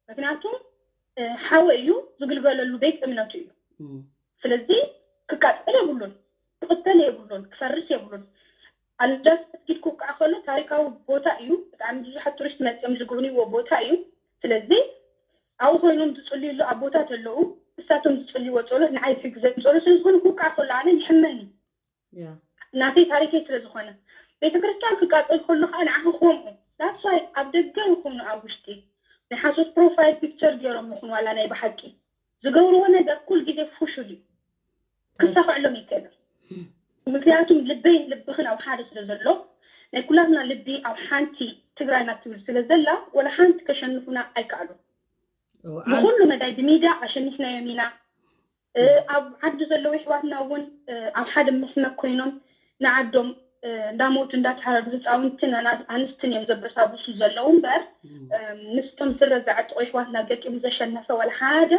ምክንያቱ ሓወ እዩ ዝግልገለሉ ቤት እምነቱ እዩ ስለዚ ክቃፀል የብሉን ክቅተል የብሉን ክፈርስ የብሉን ኣልጃስ መስጊድ ክውቃዕ ከሎ ታሪካዊ ቦታ እዩ ብጣዕሚ ብዙሓት ቱሪስት መፅኦም ዝግብንዎ ቦታ እዩ ስለዚ ኣብኡ ኮይኖም ዝፅልይሉ ኣቦታት ኣለዉ እሳቶም ዝፅልይዎ ፀሎት ንዓይ ዝሕግዘኒ ፀሎት ስለዝኾነ ክውቃዕ ከሎ ኣነ ይሕመኒ ናተይ ታሪከይ ስለዝኾነ ቤተክርስትያን ክቃፀል ከሎ ከዓ ንዓኺ ክኾምኡ that's why ኣብ ደገ ይኹኑ ኣብ ውሽጢ ናይ ሓሶት ፕሮፋይል ፒክቸር ገይሮም ይኹን ዋላ ናይ ብሓቂ ዝገብርዎ ነገር ኩል ግዜ ፍሹል እዩ ክሳኽዕሎም ይከእል ምክንያቱም ልበይን ልብኽን ኣብ ሓደ ስለ ዘሎ ናይ ኩላትና ልቢ ኣብ ሓንቲ ትግራይ ናብ ትብል ስለ ዘላ ወላ ሓንቲ ከሸንፉና ኣይከኣሉን ብኩሉ መዳይ ብሚድያ ኣሸኒፍናዮም ኢና ኣብ ዓዲ ዘለዉ ኣሕዋትና እውን ኣብ ሓደ መስመር ኮይኖም ንዓዶም እንዳሞቱ እንዳተሃረዱ ህፃውንትን ኣንስትን እዮም ዘበሳብሱ ዘለዉ እምበር ምስቶም ስረ ዝዓጥቑ ኣሕዋትና ገጢሙ ዘሸነፈ ዋላ ሓደ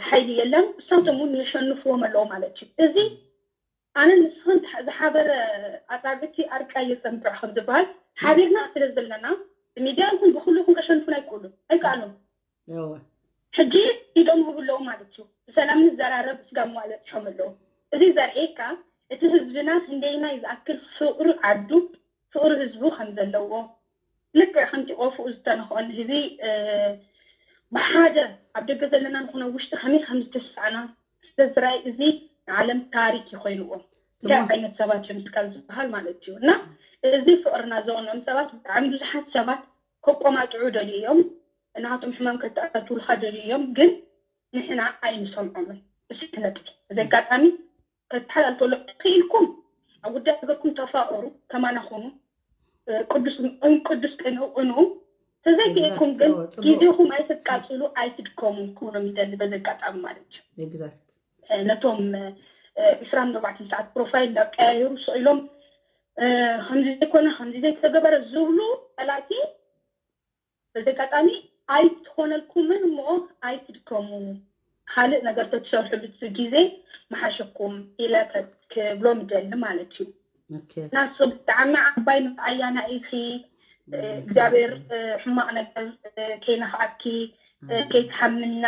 ሓይሊ የለን እሳቶም እውን የሸንፍዎም ኣለዉ ማለት እዩ እዚ ኣነ ንስኽን ዝሓበረ ኣፃብዕቲ ኣርቃ የፀንብዕ ከም ዝበሃል ሓቢርና ስለ ዘለና ብሚድያ ይኹን ብኩሉ ይኹን ከሸንፉን ኣይክእሉን ኣይከኣሉን ሕጂ ኢዶም ህቡ ኣለዉ ማለት እዩ ብሰላም ንዘራረብ ስጋብ መዋለ ፅሖም ኣለዉ እዚ ዘርእየካ እቲ ህዝብና ክንደይናይ ዝኣክል ፍቅሪ ዓዱ ፍቅሪ ህዝቡ ከም ዘለዎ ልክዕ ከምቲ ቆፍኡ ዝተነኽኦ ንህቢ ብሓደ ኣብ ደገ ዘለና ንኾነ ውሽጢ ከመይ ከም ዝተስፋዕና ስለዝራይ እዚ ንዓለም ታሪክ ይኮይንዎ እንታይ ዓይነት ሰባት እዮም ስካብ ዝበሃል ማለት እዩ እና እዚ ፍቅርና ዘቕንኦም ሰባት ብጣዕሚ ብዙሓት ሰባት ከቆማጥዑ ደልዩ እዮም ናቶም ሕማም ከተኣታትውልካ ደልዩ እዮም ግን ንሕና ኣይንሰምዖምን እሱ ነጥቢ እዚ ኣጋጣሚ ከተሓላልፈሉ ክኢልኩም ኣብ ጉዳይ ሃገርኩም ተፋቀሩ ከማና ኮኑ ቅዱስ ቅንኡ ቅንኡ ተዘይክኢልኩም ግን ግዜኹም ኣይትቃፅሉ ኣይትድከሙ ክብሎም ይደሊ በዚ ኣጋጣሚ ማለት እዩ ነቶም ዕስራን ኣርባዕተን ሰዓት ፕሮፋይል እንዳቀያየሩ ስቕ ኢሎም ከምዚ ዘይኮነ ከምዚ ዘይተገበረ ዝብሉ ጠላቲ በዚ ኣጋጣሚ ኣይትኾነልኩምን እሞ ኣይትድከሙ፣ ካልእ ነገር ተትሰርሕሉ ግዜ መሓሸኩም ኢለ ክብሎም እደሊ ማለት እዩ። Okay። ናሱ ብጣዕሚ ዓባይ መርኣያና ኢኺ። እግዚኣብሔር ሕማቕ ነገር ከይነኽኣኪ፣ ከይትሓምና፣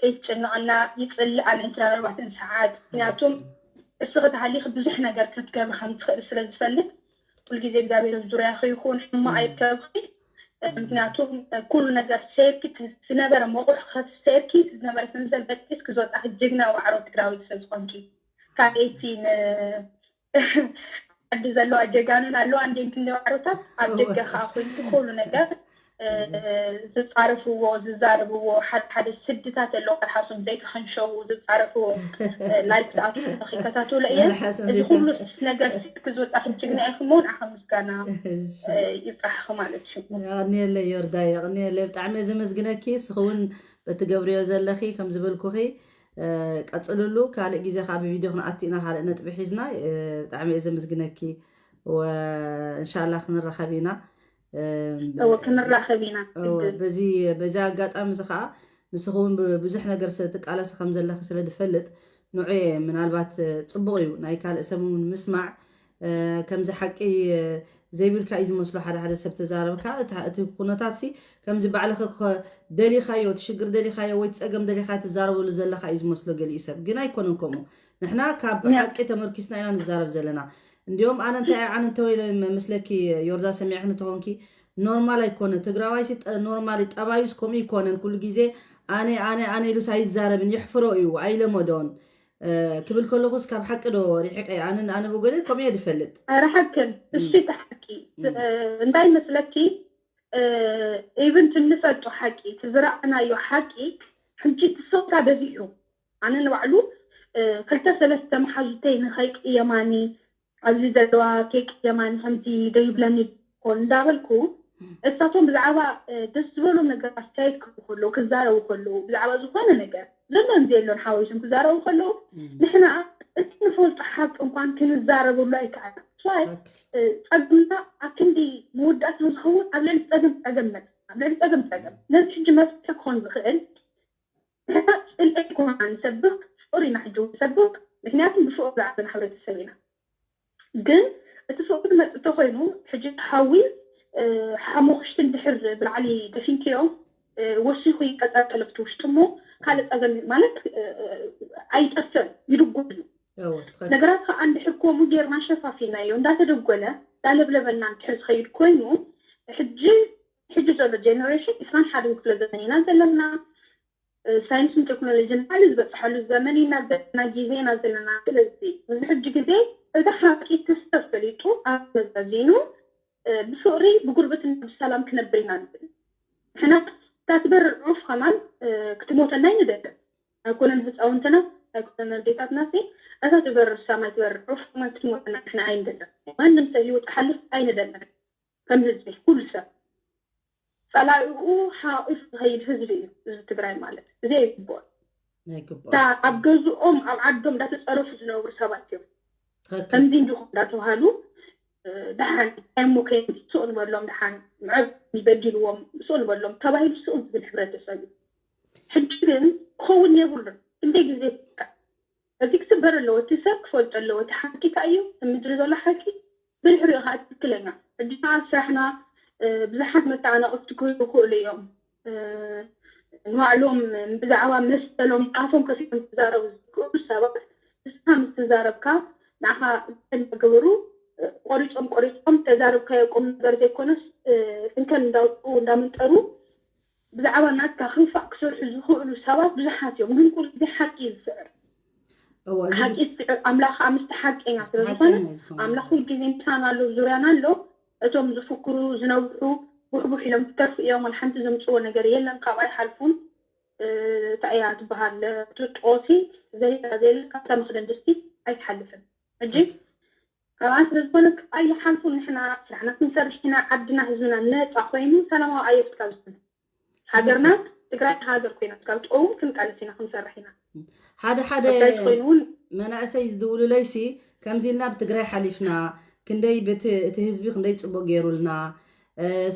ከይትጨነቕና ይፅሊ። ኣነ እንተ ኣርባዕተን ሰዓት ምክንያቱም እስኺ ተሃሊኺ ብዙሕ ነገር ክትገብሪ ከም ትኽእል ስለ ዝፈልጥ ኩልግዜ እግዚኣብሔር ኣብ ዙርያኺ ይኹን፣ ሕማቕ ኣይርከብኺ። ምክንያቱም ኩሉ ነገር ሰይርኪ ዝነበረ መቑሕ ሰይርኪ ዝነበረ ሰንሰል በጢስኪ ዝወፃኺ ጅግና ዋዕሮ ትግራዊት ስለ ዝኾንኪ ካልኣይቲ ዓዲ ዘለዋ ጀጋኑን ኣለዋ እንዴ ክንዲ ዋዕሮታት ኣብ ደገ ከዓ ኮይንኪ ኩሉ ነገር ዝፃረፍዎ ዝዛረብዎ ሓደ ሓደ ስድታት ኣለዉ ካልሓሶም ዘይተኸንሸዉ ዝፃረፍዎ ላይክ ተኣቱ ከታተሎ እየ። እዚ ኩሉ ነገር ክትወጣ ክትጅግና ኢኹም ውን ኣኻ ምስጋና ይብፃሕኺ ማለት እዩ። የቕንየለይ ዮርዳይ፣ የቕንየለይ። ብጣዕሚ እየ ዘመስግነኪ። ንስኺ እውን በቲ ገብርዮ ዘለኺ ከም ዝበልኩኺ ቀፅልሉ። ካልእ ግዜ ከዓ ብቪድዮ ክንኣቱ ኢና፣ ካልእ ነጥቢ ሒዝና። ብጣዕሚ እየ ዘመስግነኪ። ወእንሻላ ክንራኸብ ኢና። እወ ክንራኸብ ኢና። በዚ ኣጋጣሚ እዚ ከዓ ንስኺ እውን ብዙሕ ነገር ትቃለሲ ከም ዘለኺ ስለ ዝፈልጥ ንዑ ምናልባት ፅቡቕ እዩ ናይ ካልእ ሰብ እውን ምስማዕ። ከምዚ ሓቂ ዘይብልካ እዩ ዝመስሎ ሓደ ሓደ ሰብ ተዛረብካ። እቲ ኩነታት ሲ ከምዚ ባዕልኺ ደሊኻዮ፣ እቲ ሽግር ደሊኻዮ ወይ ፀገም ደሊኻ ትዛረበሉ ዘለኻ እዩ ዝመስሎ ገሊኡ ሰብ። ግን ኣይኮነን ከምኡ። ንሕና ካብ ሓቂ ተመርኪስና ኢና ንዛረብ ዘለና። እንዲኦም ኣነ እንታይ ኣነ እንተወይለ መስለኪ ዮርዳ ሰሚዕኽኒ ተኾንኪ ኖርማል ኣይኮነ ትግራዋይ ሲ ኖርማል ጠባዩስ ከምኡ ይኮነን። ኩሉ ግዜ ኣነ ኣነ ኣነ ኢሉስ ኣይዛረብን፣ ይሕፍሮ እዩ፣ ኣይለመዶን ክብል ከለኹስ ካብ ሓቂ ዶ ሪሒቀ? ኣነ ኣነ ብጎነ ከምኡ እየ ዝፈልጥ። ርሓቅን እሺ ተሓቂ እንታይ መስለኪ ኢቭን ትንፈልጦ ሓቂ ትዝረኣናዮ ሓቂ ሕጂ ትሰውታ በዚሑ ኣነ ንባዕሉ ክልተ ሰለስተ መሓዙተይ ንኸይቅየማኒ ኣብዚ ዘለዋ ከይቅየማኒ ከምዚ ደይብለኒ ኮን እንዳበልኩ እሳቶም ብዛዕባ ደስ ዝበሎም ነገር ኣስተያየት ክህቡ ከለዉ ክዛረቡ ከለዉ ብዛዕባ ዝኾነ ነገር ዘሎን ዘየሎን ሓወይሶም ክዛረቡ ከለዉ ንሕና እቲ ንፈልጦ ሓቂ እንኳን ክንዛረበሉ ኣይከኣል ይ ጸገምና ኣክንዲ መወዳእታ ዝኸውን ኣብ ልዕሊ ጸገም ጸገም መ ኣብ ልዕሊ ጸገም ጸገም ነዚ ሕጂ መፍትሒ ክኾን ዝኽእል ንሕና ጽልኢ ኣይኮና ንሰብኽ ፍቕሪ ኢና ሕጂ እውን ንሰብኽ ምክንያቱ ብፍቕሪ ዝዓበና ሕብረተሰብ ኢና ግን እቲ ፍቕሪ ዝመጽእ እንተኮይኑ ሕጂ ሓዊ ሓሙኽሽቲ እንድሕር ብላዕሊ ደፊንክዮ ወሲኹ ይቀጻጸለብቲ ውሽጢ እሞ ካልእ ጸገም ማለት ኣይጠፍእን ይድጎል እዩ ነገራት ከዓ እንድሕር ከምኡ ጌርና ሸፋፊናዮ እንዳተደጎለ እንዳለብለበና እንድሕር ዝኸይድ ኮይኑ ሕጂ ሕጂ ዘሎ ጀነሬሽን ዕስራን ሓደን ክፍለ ዘመን ኢና ዘለና ሳይንስን ቴክኖሎጂን ባዕሉ ዝበፅሓሉ ዘመን ኢና ዘለና ግዜ ኢና ዘለና ስለዚ እዚ ሕጂ ግዜ እቲ ሓቂ ክስተት ፈሊጡ ኣብ መዛዚኑ ብፍቕሪ ብጉርብትና ብሰላም ክነብር ኢና ንብል ንሕና እታ ትበርር ዑፍ ከማን ክትሞተና ኣይንደልን ኣይኮነን ህፃውንትና ኣይኮነን ኣዴታትና ሲ እታ ትበርር ሳማይ ትበርር ዑፍ ከማን ክትሞተና ንሕና ኣይንደልን ማንም ሰብ ህይወት ክሓልፍ ኣይንደልን ከም ህዝቢ ኩሉ ሰብ ፀላኢኡ ሓቂፉ ዝኸይድ ህዝቢ እዩ እዚ ትግራይ ማለት እዚ ኣይግብኦን እታ ኣብ ገዝኦም ኣብ ዓዶም እንዳተፀረፉ ዝነብሩ ሰባት እዮም ከምዚ እንዲኹም እንዳተባሃሉ ደሓን ኣይሞ ከይዲ ስቕ ንበሎም ደሓን ምዕብ ይበዲልዎም ስቕ ንበሎም ተባሂሉ ስቕ ዝብል ሕብረተሰብ እዩ ሕጂ ግን ክኸውን የብሉን እንደ ግዜ እዚ ክስበር ኣለዎ እቲ ሰብ ክፈልጦ ኣለዎ እቲ ሓቂ እንታይ እዩ እቲ ምድሪ ዘሎ ሓቂ ብድሕሪኡ ከዓ ትክክለኛ ሕጂ ከዓ ስራሕና ብዙሓት መተዓናቐፍቲ ክህሉ ይኽእሉ እዮም ንባዕሎም ብዛዕባ መሰሎም ኣፎም ከፊቶም ክዛረቡ ዝኽእሉ ሰባት ንስኻ ምስ ተዛረብካ ንዓኻ እንታይ እንዳገበሩ ቆሪፆም ቆሪፆም ተዛረብካዮ ቁም ነገር ዘይኮነስ እንከን እንዳውፅኡ እንዳመንጠሩ ብዛዕባ ናትካ ክንፋእ ክሰርሑ ዝኽእሉ ሰባት ብዙሓት እዮም ግን ኩሉ ግዜ ሓቂ እዩ ዝስዕር ሓቂ ዝስዕር ኣምላኽ ከዓ ምስቲ ሓቀኛ ስለ ዝኾነ ኣምላኽ ኩሉ ግዜ ምሳና ኣሎ ዙርያና ኣሎ እቶም ዝፍክሩ ዝነብሑ ቡሕቡሕ ኢሎም ክተርፉ እዮም ወላ ሓንቲ ዘምፅዎ ነገር የለን ካብኣ ይሓልፉን እንታይ እያ ትበሃል ትጥቆሲ ዘይላ ዘይለ ካብታ መክደን ድስቲ ኣይትሓልፍን ሕጂ ካብኣ ስለ ዝኾነ ኣይሓልፉን ንሕና ስራሕና ክንሰርሕ ኢና ዓድና ህዝብና ነፃ ኮይኑ ሰላማዊ ኣየር ትካብ ዝኾነ ሃገርና ትግራይ ሃገር ኮይና ካብ ትቀውም ክንቃለስ ኢና ክንሰርሕ ኢና ሓደ ሓደ ኮይኑውን መናእሰይ ዝድውሉለይሲ ከምዚ ኢልና ብትግራይ ሓሊፍና ክንደይ እቲ ህዝቢ ክንደይ ፅቡቅ ገይሩልና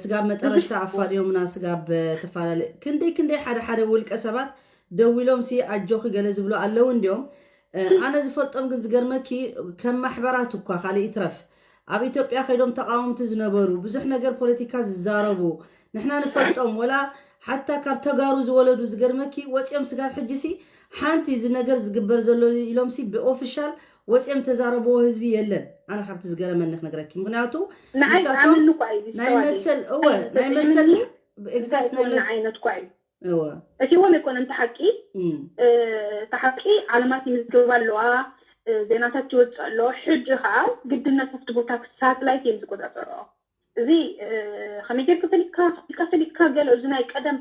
ስጋብ መጠረሽታ ኣፋልዮምና ስጋብ ተፈላለ ክንደይ ክንደይ ሓደ ሓደ ውልቀ ሰባት ደዊሎም ሲ ኣጆኺ ገለ ዝብሉ ኣለዉ እንዲዮም። ኣነ ዝፈልጦም ግን ዝገርመኪ ከም ማሕበራት እኳ ካልእ ይትረፍ ኣብ ኢትዮጵያ ከይዶም ተቃወምቲ ዝነበሩ ብዙሕ ነገር ፖለቲካ ዝዛረቡ ንሕና ንፈልጦም ወላ ሓታ ካብ ተጋሩ ዝወለዱ ዝገርመኪ ወፂኦም ስጋብ ሕጂ ሲ ሓንቲ እዚ ነገር ዝግበር ዘሎ ኢሎም ሲ ብኦፊሻል ወፂኦም ተዛረብዎ ህዝቢ የለን። ኣነ ካብቲ ዝገረመኒ ክነግረኪ ምክንያቱ ንዓይ ንሳቶም ኣምን እኳ እዩ ናይ ዝስተዋል መሰል እወ ናይ እንተዘይምኒ መሰል እንታይ exact ናይ ይኮን መሰል ዓይነት እኳ እዩ እወ እቲዎም ኣይኮነን ተሓቂ እም፣ ተሓቂ ዓለማት ይምዝግባ ኣለዋ ዜናታት ይወፅእ ኣሎ ሕጂ ከዓ ግድነት ኣብቲ ቦታ ሳትላይት እዮም ዝቆፃፀርኦ እዚ ከመይ ጌርካ ፈሊጥካ ፈሊጥካ ፈሊጥካ ገለ እዚ ናይ ቀደም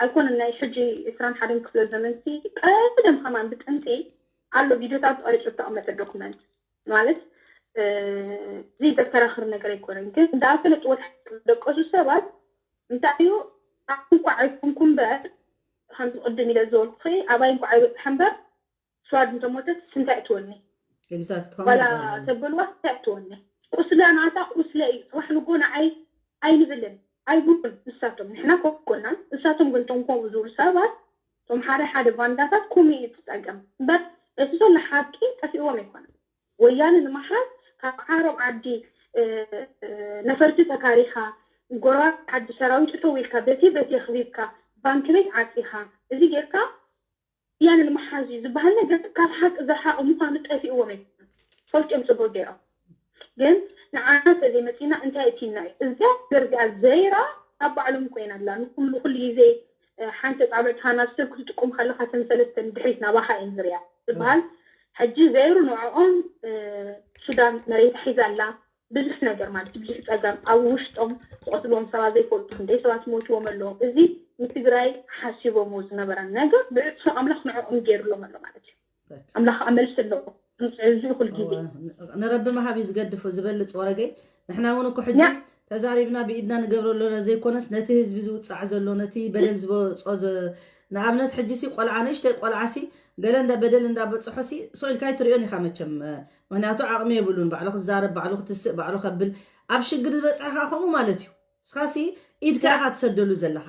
ኣይኮነን ናይ ሕጂ ዕስራን ሓደን ክፍለ ዘመንሲ ቀደም ከማን ብጥንቲ ኣሎ ቪድዮታት ተቀሪፁ ዝተቀመጠ ዶክመንት ማለት እዚ ዘከራኽር ነገር ኣይኮነን ግን እንዳፈለጥዎ ደቀሱ ሰባት እንታይ እዩ ኣንኳ ኣይኮንኩ እምበር ከምዚ ቅድም ኢለ ዝበልኩ ኣባይ እንኳ ኣይበፅሐ እምበር ስዋድ እንተሞተት ስንታይ እትወኒ exact ዋላ ተበልዋ ስንታይ እትወኒ ቁስለ ናታ ቁስለ እዩ ፅባሕ ንጎ ንዓይ ኣይንብልን ኣይብሉን ንሳቶም ንሕና ኮኮና ንሳቶም ግን ቶም ከምኡ ዝብሉ ሰባት ቶም ሓደ ሓደ ባንዳታት ኮሚ እዩ ትፀገም እምበር እቲ ዘሎ ሓቂ ጠፊእዎም ኣይኮነን ወያነ ንምሓዝ ካብ ዓረብ ዓዲ ነፈርቲ ተካሪኻ ጎረባብቲ ዓዲ ሰራዊት እተው ኢልካ በቲ በቲ ኣኽቢብካ ባንኪ ቤት ዓፂኻ እዚ ጌርካ ወያነ ንምሓዝ እዩ ዝበሃል ነገር ካብ ሓቂ ዝረሓቐ ምዃኑ ጠፊእዎም ኣይኮኑን ፈልጦም ፅቡቅ ገይሮም ግን ንዓና ተዘይመፂና እንታይ እቲና እዩ እዚኣ ነገር እዚኣ ዘይራ ኣብ ባዕሎም ኮይና ኣላ ንኩሉ ኩሉ ግዜ ሓንቲ ጣብዕት ሃና ሰብ ክትጥቁም ከለካ ተን ሰለስተ ንድሕሪት ናባካ እየን ዝርያ ዝበሃል ሕጂ ዘይሩ ንዕኦም ሱዳን መሬታ ሒዛ ኣላ ብዙሕ ነገር ማለት ብዙሕ ፀገም ኣብ ውሽጦም ዝቀትልዎም ሰባት ዘይፈልጡ ክንደይ ሰባት ሞትዎም ኣለዎም እዚ ንትግራይ ሓሲቦምዎ ዝነበረ ነገር ብዕፅፊ ኣምላኽ ንዕኦም ገይርሎም ኣሎ ማለት እዩ ኣምላኽ ከዓ መልሲ ኣለዎ እዚ ኩሉ ግዜ ንረቢ መሃብ እዩ ዝገድፎ ዝበልፅ ወረገይ ንሕና እውን እኮ ሕጂ ተዛሪብና ብኢድና ንገብሮ ኣለና ዘይኮነስ ነቲ ህዝቢ ዝውፃዕ ዘሎ ነቲ በደል ዝበፆ ንኣብነት ሕጂ ሲ ቆልዓ ንእሽተይ ቆልዓ ሲ ገለ እንዳ በደል እንዳበፅሖ ሲ ስቕ ኢልካ ኣይትሪኦን ኢኻ መቸም ምክንያቱ ዓቕሚ የብሉን ባዕሉ ክዛረብ ባዕሉ ክትስእ ባዕሉ ከብል ኣብ ሽግር ዝበፅሐ ከዓ ከምኡ ማለት እዩ እስኻ ሲ ኢድካ ኢኻ ትሰደሉ ዘለኻ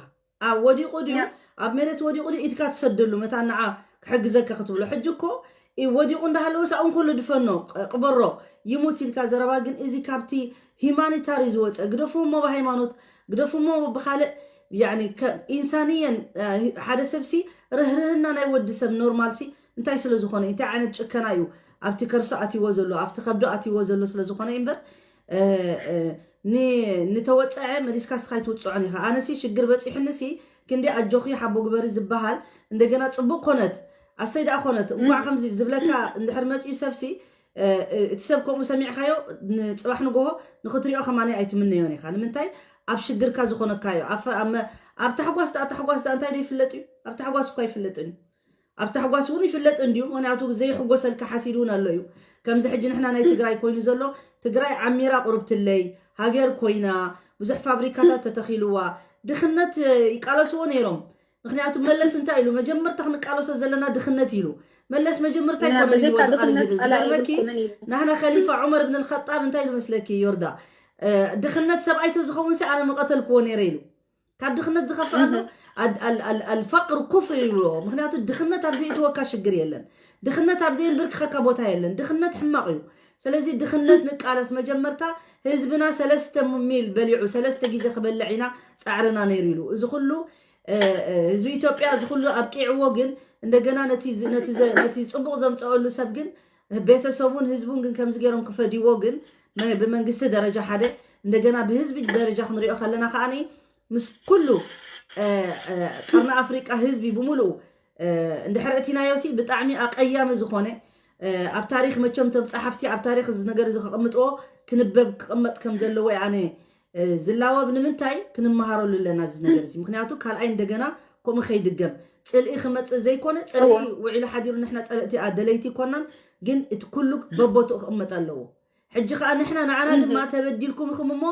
ኣብ ወዲቑ ድዩ ኣብ መሬት ወዲቑ ድዩ ኢድካ ትሰደሉ መታ ንዓ ክሕግዘካ ክትብሎ ሕጂ እኮ ወዲቑ እንዳሃለወ ሳኡ እንከሎ ድፈኖ ቅበሮ ይሙት ኢልካ ዘረባ ግን እዚ ካብቲ ሂማኒታሪ ዝወፀ ግደፉሞ ብሃይማኖት ግደፉሞ ብካልእ ያኒ ኢንሳንየን ሓደ ሰብሲ ርህርህና ናይ ወዲ ሰብ ኖርማልሲ እንታይ ስለ ዝኾነ እንታይ ዓይነት ጭከና እዩ ኣብቲ ከርሶ ኣትዎ ዘሎ ኣብቲ ከብዶ ኣትዎ ዘሎ ስለ ዝኾነ እምበር ንተወፀዐ መሊስካ ስኻ ይትውፅዖን ኢኻ ኣነሲ ሽግር በፂሑንሲ ክንዲ ኣጆኺ ሓቦ ግበሪ ዝበሃል እንደገና ፅቡቅ ኮነት ኣሰይ ደኣ ኮነት እንኳዕ ከምዚ ዝብለካ እንድሕር መፅኡ ሰብሲ እቲ ሰብ ከምኡ ሰሚዕካዮ ንፅባሕ ንጎሆ ንክትሪኦ ከማኒ ኣይትምነዮን ኢኻ ንምንታይ ኣብ ሽግርካ ዝኾነካዮ ኣብ ታሕጓስ ደኣ ታሕጓስ ደኣ እንታይ ዶ ይፍለጥ እዩ ኣብ ታሕጓስ እኳ ይፍለጥን እዩ ኣብ ታሕጓስ እውን ይፍለጥ እንድዩ ምክንያቱ ዘይሕጎሰልካ ሓሲድ እውን ኣሎ እዩ ከምዚ ሕጂ ንሕና ናይ ትግራይ ኮይኑ ዘሎ ትግራይ ዓሚራ ቁርብትለይ ሃገር ኮይና ብዙሕ ፋብሪካታት ተተኺልዋ ድኽነት ይቃለስዎ ነይሮም ምክንያቱ መለስ እንታይ ኢሉ መጀመርታ ክንቃለሶ ዘለና ድኽነት ኢሉ መለስ መጀመርታ ይኮነ ኢልዎ ዝቃል ዝገርመኪ ናህና ከሊፋ ዑመር ብን ልኸጣብ እንታይ ኢሉ መስለኪ ዮርዳ ድኽነት ሰብኣይ ተዝኸውን ሲ ኣነ መቐተልክዎ ነይረ ኢሉ ካብ ድኽነት ዝኸፍእ ኣሎ ኣልፈቅር ኩፍር ይብልዎ ምክንያቱ ድኽነት ኣብ ዘይእትወካ ሽግር የለን ድኽነት ኣብ ዘየንብርክኸካ ቦታ የለን ድኽነት ሕማቕ እዩ ስለዚ ድኽነት ንቃለስ መጀመርታ ህዝብና ሰለስተ ሚል በሊዑ ሰለስተ ግዜ ክበልዕ ኢና ፃዕርና ነይሩ ኢሉ እዚ ኩሉ ህዝቢ ኢትዮጵያ እዚ ኩሉ ኣብቂዕዎ ግን እንደገና ነቲ ጽቡቕ ዘምፀአሉ ሰብ ግን ቤተሰቡን ህዝቡን ግን ከምዚ ገይሮም ክፈድይዎ ግን ብመንግስቲ ደረጃ ሓደ እንደገና ብህዝቢ ደረጃ ክንሪኦ ከለና ከዓ ምስ ኩሉ ቀርኒ ኣፍሪቃ ህዝቢ ብምሉኡ እንድሕር እቲናዮ ሲ ብጣዕሚ ኣቀያሚ ዝኾነ ኣብ ታሪክ መቸም ቶም ፀሓፍቲ ኣብ ታሪክ እዚ ነገር እዚ ከቐምጥዎ ክንበብ ክቐመጥ ከም ዘለዎ ኣነ ዝላወብ ንምንታይ ክንመሃረሉ ኣለና እዚ ነገር እዚ ምክንያቱ ካልኣይ እንደገና ከምኡ ከይድገም ፅልኢ ክመፅእ ዘይኮነ ፅልኢ ውዒሉ ሓዲሩ ንሕና ፀለእቲ ደለይቲ ይኮናን ግን እቲ ኩሉ በቦትኡ ክቕመጥ ኣለዎ ሕጂ ከዓ ንሕና ንዓና ድማ ተበዲልኩም ኢኹም እሞ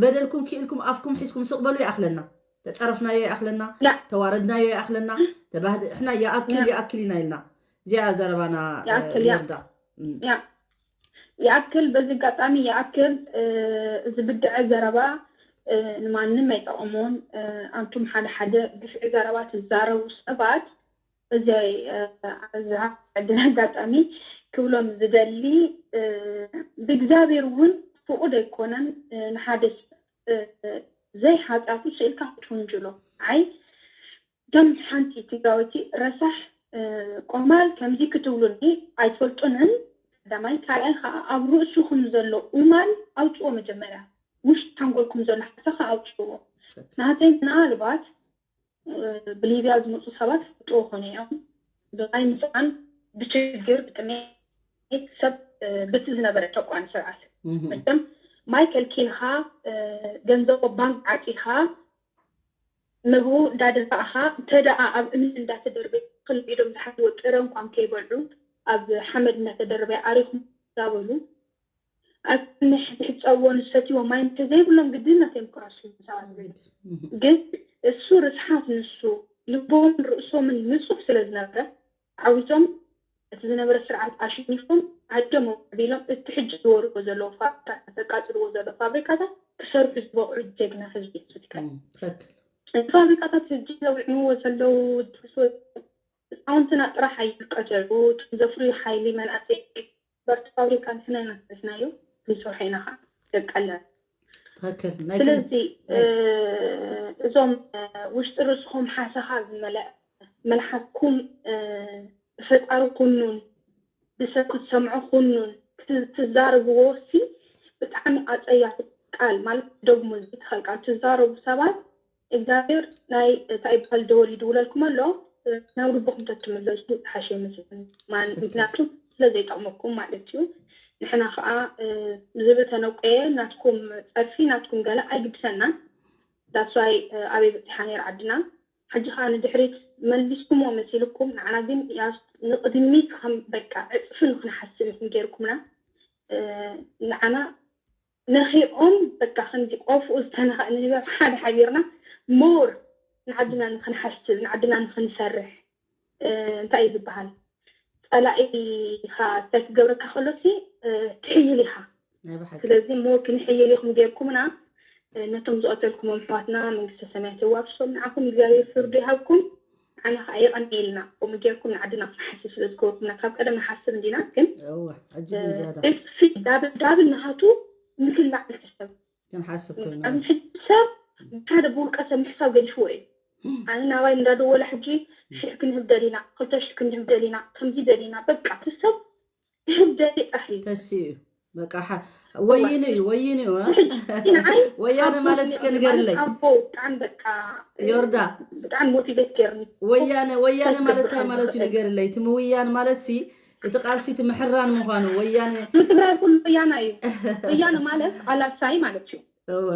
በደልኩም ክኢልኩም ኣፍኩም ሒዝኩም ስቕ በሉ ይኣኽለና ተፀረፍናዮ ይኣኽለና ተዋረድናዮ ይኣኽለና ተባህድ ሕና ይኣክል ይኣክል ኢና ኢልና እዚኣ ዘረባና ይርዳ ይኣክል በዚ ኣጋጣሚ ይኣክል እዚ ብድዐ ዘረባ ንማንም ኣይጠቕሙን። ኣንቱም ሓደ ሓደ ግፍዒ ዘረባ ትዛረቡ ሰባት፣ እዚ ኣብዚ ዕድል ኣጋጣሚ ክብሎም ዝደሊ፣ ብእግዚኣብሔር እውን ፍቑድ ኣይኮነን ንሓደ ሰብ ዘይሓጢኣቱ ስኢልካ ክትውንጅሎ። ኣይ ከም ሓንቲ ትግራወይቲ ረሳሕ ቆማል ከምዚ ክትብሉኒ ኣይትፈልጡንን። ቀዳማይ። ካልኣይ ከዓ ኣብ ርእስኹም ዘሎ ቁማል ኣውፅኦ መጀመርያ። ውሽጢ ሓንጎልኩም ዘሎ ሓሳኻ ኣውፅዎ። ናተይ ምናልባት ብሊብያ ዝመፁ ሰባት ፍጥዎ ኮነ እዮም። ብማይ ምስኣን ብችግር ብጥሜት ሰብ ብቲ ዝነበረ ጨቋኒ ስርዓት መቸም ማይ ከልኪልካ ገንዘቦ ባንክ ዓፂኻ ምግቡ እንዳደፋእኻ እንተ ደኣ ኣብ እምኒ እንዳተደርበ ክልተ ኢዶም ዝሓዝዎ ጥረ እንኳን ከይበልዑ ኣብ ሓመድ እንዳተደርበ ኣሪኹም እንዳበሉ ኣብ ክንዲ ሕፃዎ ንሰትዎ ማይ እንተዘይብሎም ግድን ናተዮም ክረሱ ሰባት ግን እሱ ርስሓት ንሱ ልቦምን ርእሶምን ንጹህ ስለ ዝነበረ ዓዊቶም እቲ ዝነበረ ስርዓት ኣሸኒፎም ዓዶም ኣቢሎም እቲ ሕጂ ዝወርዎ ዘለዉ ፋብሪካታት ዘቃጽልዎ ዘለዉ ፋብሪካታት ክሰርሑ ዝበቕዑ ጀግና ህዝቢ እዩ ትግራይ። ትክክል። እቲ ፋብሪካታት ሕጂ ዘውዕምዎ ዘለዉ ህፃውንትና ጥራሕ ኣይቀተሉ እቶም ዘፍርዩ ሓይሊ መናእሰይ በርቲ ፋብሪካ ንሕና ኢና ሰሪሕናዮ ክንሰርሖ ኢና ከዓ ደቂ ኣለና። ትክክል። ናይ ግን ስለዚ እዞም ውሽጢ ርእስኹም ሓሰኻ ዝመለአ መልሓስኩም ብፈጣሪ ኩኑን ብሰብ ክትሰምዑ ኩኑን ትዛረብዎ ሲ ብጣዕሚ ኣፀያፊ ቃል ማለት ደግሞ ዝትኸል ቃል ትዛረቡ ሰባት እግዚኣብሔር ናይ እንታይ ይበሃል ደወል ይድውለልኩም ኣሎ ናብ ልብኹም ተትምለሱ ዝሓሸ ይመስለኒ። ማን ምክንያቱ ስለ ዘይጠቕመኩም ማለት እዩ። ንሕና ከዓ ዝብል ተነቆየ ናትኩም ፀርፊ ናትኩም ገለ ኣይግድሰናን። ዳስዋይ ኣበይ በፂሓ ነይር ዓድና ሕጂ ከዓ ንድሕሪት መሊስኩሞ መሲልኩም ንዓና ግን ንቅድሚት ከም በቃ ዕፅፊ ንክንሓስብ ኢኹም ገይርኩምና። ንዓና ነኺኦም በቃ ክንዲ ቆፍኡ ዝተነኸ ንህበብ ሓደ ሓቢርና ሞር ንዓድና ንክንሓስብ ንዓድና ንክንሰርሕ እንታይ እዩ ዝበሃል ፀላኢኻ እንታይ ክገብረካ ከሎሲ ትሕይል ኢኻ። ስለዚ ሞር ክንሕይል ኢኹም ገይርኩምና። ነቶም ዝቐተልኩሞም ኣሕዋትና መንግስተ ሰማያት የዋርሶም። ንዓኹም እግዚኣብሔር ፍርዱ ይሃብኩም። ንዓና ከዓ የቐንየልና። ከምኡ ጌርኩም ንዓድና ክንሓስብ ስለ ዝገበርኩምና። ካብ ቀደም ንሓስብ እንዲና ግን ዕፅፊ ዳብል ዳብል ንሃቱ ምክላዕ ንሕሰብ። ክንሓስብ ኮይና ኣብ ሕጂ ሰብ ሓደ ብውልቀ ሰብ ምሕሳብ ገዲፍዎ እዩ። ኣነ ናባይ እንዳደወለ ሕጂ ሽሕ ክንህብ ደሊና፣ ክልተ ሽሕ ክንህብ ደሊና፣ ከምዚ ደሊና በቃ እቲ ሰብ ክህብ ደሊ ጥራሕ እዩ። ተሲኡ እዩ በቃ ወይኑ እዩ ወይኑ እዩ። ወያነ ማለት እስከ ንገርለይ። ኣቦ ብጣዕሚ በቃ ዮርዳ ብጣዕሚ ሞቲቬት ገርኒ። ወያነ ወያነ ማለት እንታይ ማለት እዩ ንገርለይ። እቲ ምውያን ማለት ሲ እቲ ቃልሲ እቲ ምሕራን ምዃኑ ወያነ ንትግራይ ኩሉ ወያና እዩ። ወያነ ማለት ኣላሳይ ማለት እዩ።